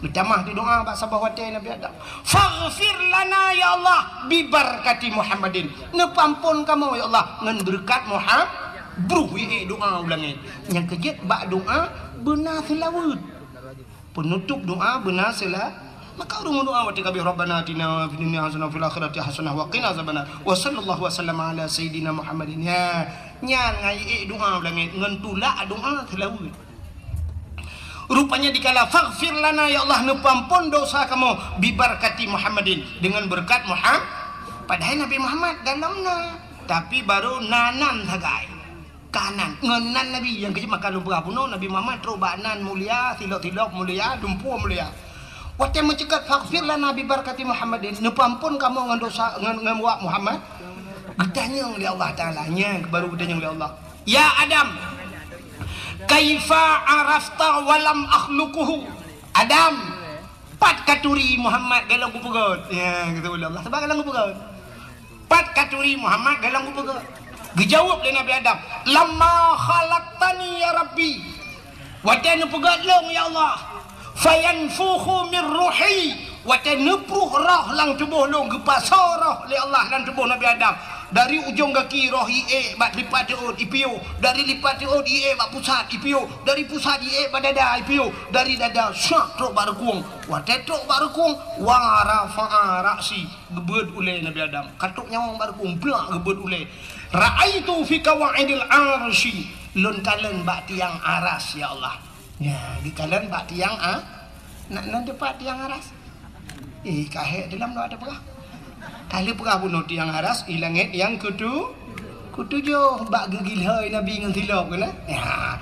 geutamah di doa bak saboh watée Nabi Adam. Faghfir lana ya Allah bibarkati Muhammadin. Neupeuampon kamoe ya Allah ngon beureukat Muham-, bruh ié doa u langét. Nyang keujeuet bak doa beuna seulaweuet. Peunutôp doa beuna seula-, maka ureueng meudoa watée ka abéh, "Rabbana atina fid dunya hasanah wa fil akhirati hasanah wa qina azabannar." Wa sallallahu wa sallama ala sayyidina Muhammadin. Nya, nyan ngai ék doa u langét ngon tulak doa seulaweuet. Rupanya dikala, "Faghfir lana, ya Allah, neupeuampon dosa kamoe, bibarakati Muhammadin, dengan berkat Muham-," padahai Nabi Muhammad dalam na, tapi barô na nan sagai. Ka nan, ngon nan Nabi nyang keujeuet maka lôn peugah bunoe, Nabi Muhammad trok bak nan mulia, silop-silop mulia, dumpeue mulia. Watée meuceukat, "Faghfir lana bi barakati Muhammadin," neupeuampon kamoe ngon dosa, ngon, ngon wak Muhammad. Geutanyong lé Allah Taala, nyan baru geutanyong lé Allah, "Ya Adam, kaifa arafta wa lam akhluquhu?" Adam, pat katuri Muhammad golom kupeugét? Ya, geutanyong lé Allah, sabab golom kupeugét. Pat katuri Muhammad golom kupeugét? Geujaweueb lé Nabi Adam, "Lamma khalaqtani ya Rabbi." Watée neupeugét lôn, ya Allah, "fayanfukhu min ruhi," watée neupruh roh lam tuboh lôn, geupasoe roh lé Allah lam tuboh Nabi Adam. Dari ujong gaki roh ié bak lipat teuôt ipiôh, dari lipat teuôt ié bak pusat ipiôh, dari pusat ié bak dada ipiôh, dari dada syak trok bak reukung. Watée trok bak reukung, wa rafa'a ra'si. Geubeuet ulée Nabi Adam. Ka trok nyawöng bak reukung, plak geubeuet ulée. Ra'aitu fi qawaidil arsy. Lôn kalon bak tiang aras, ya Allah. Ya, geukalon bak tiang a-, na, na teupat tiang aras. Eh, ka hék dalam doa teupeugah. Ka lheueh peugah bunoe tiang aras, i langét nyang keutu-, keutujoh bak geugilhôi Nabi ngon silop keunan. Ya.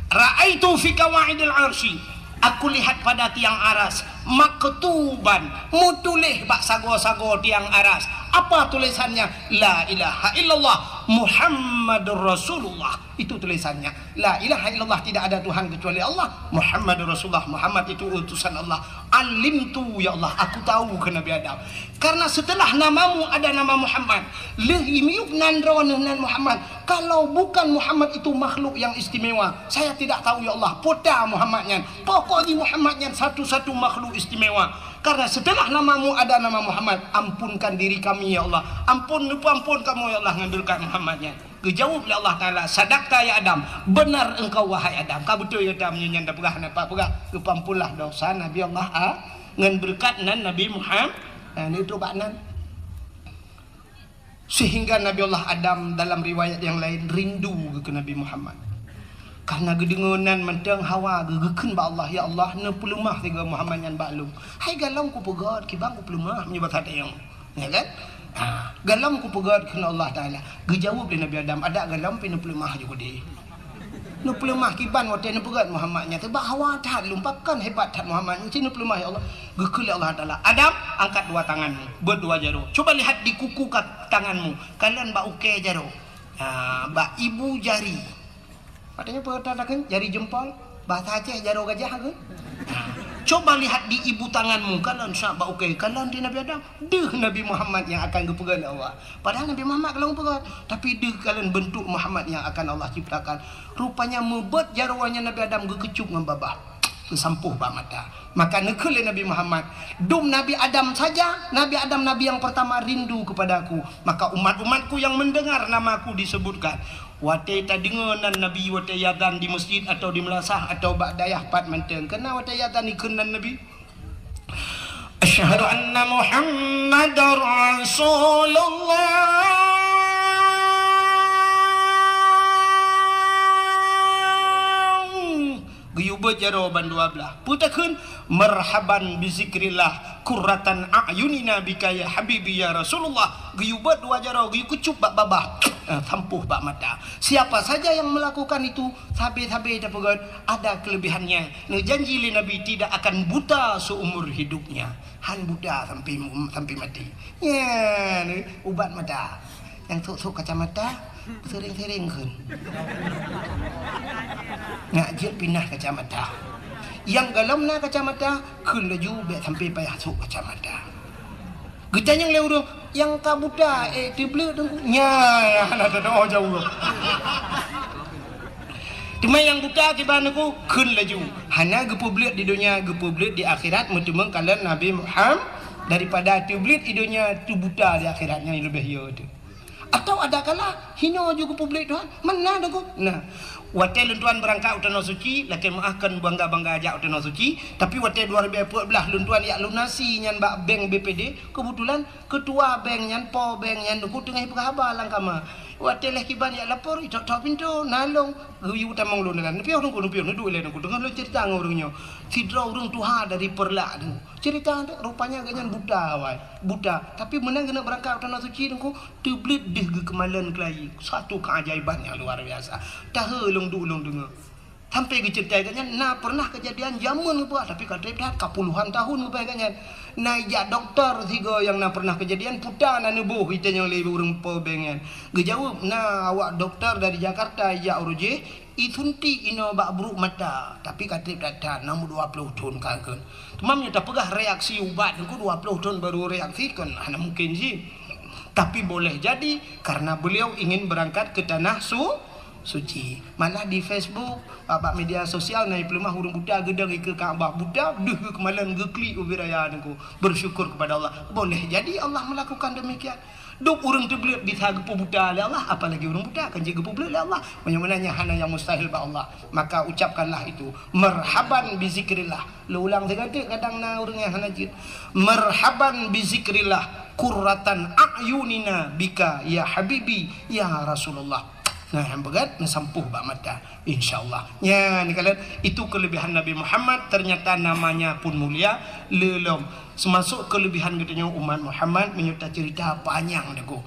Ra'aitu fi qawaidil arsy. Aku lihat pada tiang aras, maktuban, meutuléh bak sagoe-sagoe tiang aras. Apa tulisannya? La ilaha illallah Muhammadur Rasulullah. Itu tulisannya. La ilaha illallah, tidak ada Tuhan kecuali Allah. Muhammadur Rasulullah, Muhammad itu utusan Allah. Alimtu, ya Allah, aku tahu, kheun Nabi Adam. Karena setelah namamu ada nama Muhammad, lheueh miyueb nan droeneuh nan Muhammad. Kalau bukan Muhammad itu makhluk yang istimewa, saya tidak tahu, ya Allah, peue ta Muhammad nyan. Pokok jih Muhammad nyan satu-satu makhluk istimewa. Karena setelah namamu ada nama Muhammad, ampunkan diri kami, ya Allah. Ampun, neupeuampon kamoe, ya Allah, ngon beureukat Muhammad nyan. Geujaweueb lé Allah Taala, "Sadaqta ya Adam, benar engkau wahai Adam." Ka beutôi gata meunyoe nyan tapeugah, na pat peugah, geupeuampunlah dosa Nabi Allah A-, Ngon beureukat nan Nabi Muhammad, nah, neutrok bak nan. Sehingga Nabi Allah Adam dalam riwayat yang lain rindu keu Nabi Muhammad. Karena geudeungoe nan mantong hawa geu-, geukheun bak Allah, "Ya Allah, neupeuleumah sigoe Muhammad nyan bak lôn." Hai galom kupeugét, kiban kupeuleumah meunyoe basa tayong. Ya kan? Ha, galom kupeugét kheun Allah Taala. Geujaweueb lé Nabi Adam, "Adak galom pih neupeuleumah ju keudeh." Neupeuleumah kiban watée neupeugét Muhammad nyan, teuba hawa that lôn, pakon hebat that Muhammad nyan, ci neupeuleumah, ya Allah. Geukheun lé Allah Taala, "Adam, angkat dua tanganmu, beuet dua jaroe. Coba lihat di kuku ka-, tanganmu, kalon bak ukée jaroe. Ha, bak ibu jari." Katanya peue takheun, jari jempol, bahasa Aceh jaroe gajah ke? Ha. Coba lihat di ibu tanganmu, kalon sab bak ukée, kalon di Nabi Adam. Deuh Nabi Muhammad nyang akan geupeugét lé Allah. Padahai Nabi Muhammad ka lheueh geupeugét, tapi deuh kalon beuntuk Muhammad nyang akan Allah ciptakan. Rupanya meubeuet jaroe nyan Nabi Adam geukeucup ngon babah, geusampôh bak mata. Maka neukheun lé Nabi Muhammad, "Dum Nabi Adam saja, Nabi Adam nabi yang pertama rindu kepada aku. Maka umat-umatku yang mendengar namaku disebutkan." Watée tadeungoe nan Nabi, watée azan di meuseujid atawa di meulasah atawa bak dayah pat mantong, keunan watée azan ikheun nan Nabi, "Asyhadu anna Muhammadar Rasulullah." Geuyue beuet jaroe bandua blaih. Peue takheun? "Marhaban bi zikrillah, qurratan a'yunina bika ya habibi ya Rasulullah." Geuyue beuet dua jaroe, geuyue keucup bak babah, eh, sampôh bak mata. Siapa saja yang melakukan itu, sabe-sabe tapeugét ada kelebihannya. Neujanji lé Nabi tidak akan buta seumur hidupnya. Han buta sampai mu-, sampai mati. Nyan, ubat mata. Nyang sôk-sôk kacamata, sering-sering kheun. Nak jeuet pinah kacamata. Nyang galom na kacamata, kheun laju bèk sampai payah sôk kacamata. Geutanyong lé ureueng, "Nyang ka buta, eh, teubleuet Teungku?" Nyan, hana teudoa jaweueb. Teuma nyang buta kiban Teungku, kheun laju. Hana geupeubleuet di donya, geupeubleuet di akhirat, meuteumèe kalon Nabi Muhammad, daripada teubleuet di donya, teubuta di akhirat, nyan leubeh yo teuh. Atawa ada kala hino ju geupeubleuet Tuhan, meunan Teungku. Nah, watèe lôn tuan beurangkat u Tanoh Suci, lakèe meu'ah kon bangga-bangga jak u Tanoh Suci, tapi watèe dua ribèe peuet blah lôn tuan jak lunasi nyan bak bank B P D, keubeutulan keutua bank nyan, po bank nyan Teungku teungoh peugah haba lam kama. Watèe lheuh kiban jak lapor, itok-tok pintoe, na lôn, geuyue tamong lôn nyan. Neupiôh Teungku, neupiôh, neuduek ilèe Teungku. Teungoh lôn ceurita ngon ureueng nyoe. Sidroe ureueng tuha dari Peureulak Teungku. Ceurita Teungku, rupanya gobnyan buta awai. Buta. Tapi meunan geuneuk beurangkat u Tanoh Suci Teungku, teubleuet deuh geukeumalon keulayi. Satu keajaiban nyang luar biasa. Tahe lôn duek lôn deungö. Sampai geuceurita gobnyan na pernah keujadian jameun geupeugah, tapi ka trép that, ka puluhan tahun geupeugah gobnyan. Na ijak dokto sigoe nyang na pernah keujadian, peue na neuboh itanyong lé ureueng po bank nyan. Geujaweueb, na awak dokto dari Jakarta ijak uroe jéh, isuntik inoe bak brôk mata, tapi ka trép that-that, na meu dua ploh thon ka kheun. Teuma meunyoe tapeugah reaksi ubat Teungku dua ploh thon baru reaksi, kon hana mungkin jih. Tapi boleh jadi karena beliau ingin berangkat ke tanah su-, suci. Malah di Facebook, bak media sosial na ipeuleumah ureueng buta geudong ikeue Ka'bah, buta deuh geukeumalon geuklik ubé raya Teungku. Bersyukur kepada Allah. Boleh jadi Allah melakukan demikian. Dum ureueng teubleuet bisa geupeubuta lé Allah, apalagi ureueng buta kan jeuet geupeubleuet lé Allah. Meunyoe meunan nyan hana nyang mustahil bak Allah, maka ucapkanlah itu, "Marhaban bi zikrillah." Lôn ulang sigoe teuk, kadang na ureueng nyang hana jeuet. "Marhaban bi zikrillah, qurratan a'yunina bika ya habibi ya Rasulullah." Nah, nyang peugah neusampôh bak mata. Insya Allah. Nyan, kalon, itu kelebihan Nabi Muhammad, ternyata namanya pun mulia, lé lom. Seumasok kelebihan geutanyoe umat Muhammad, meunyoe taceurita panyang Teungku.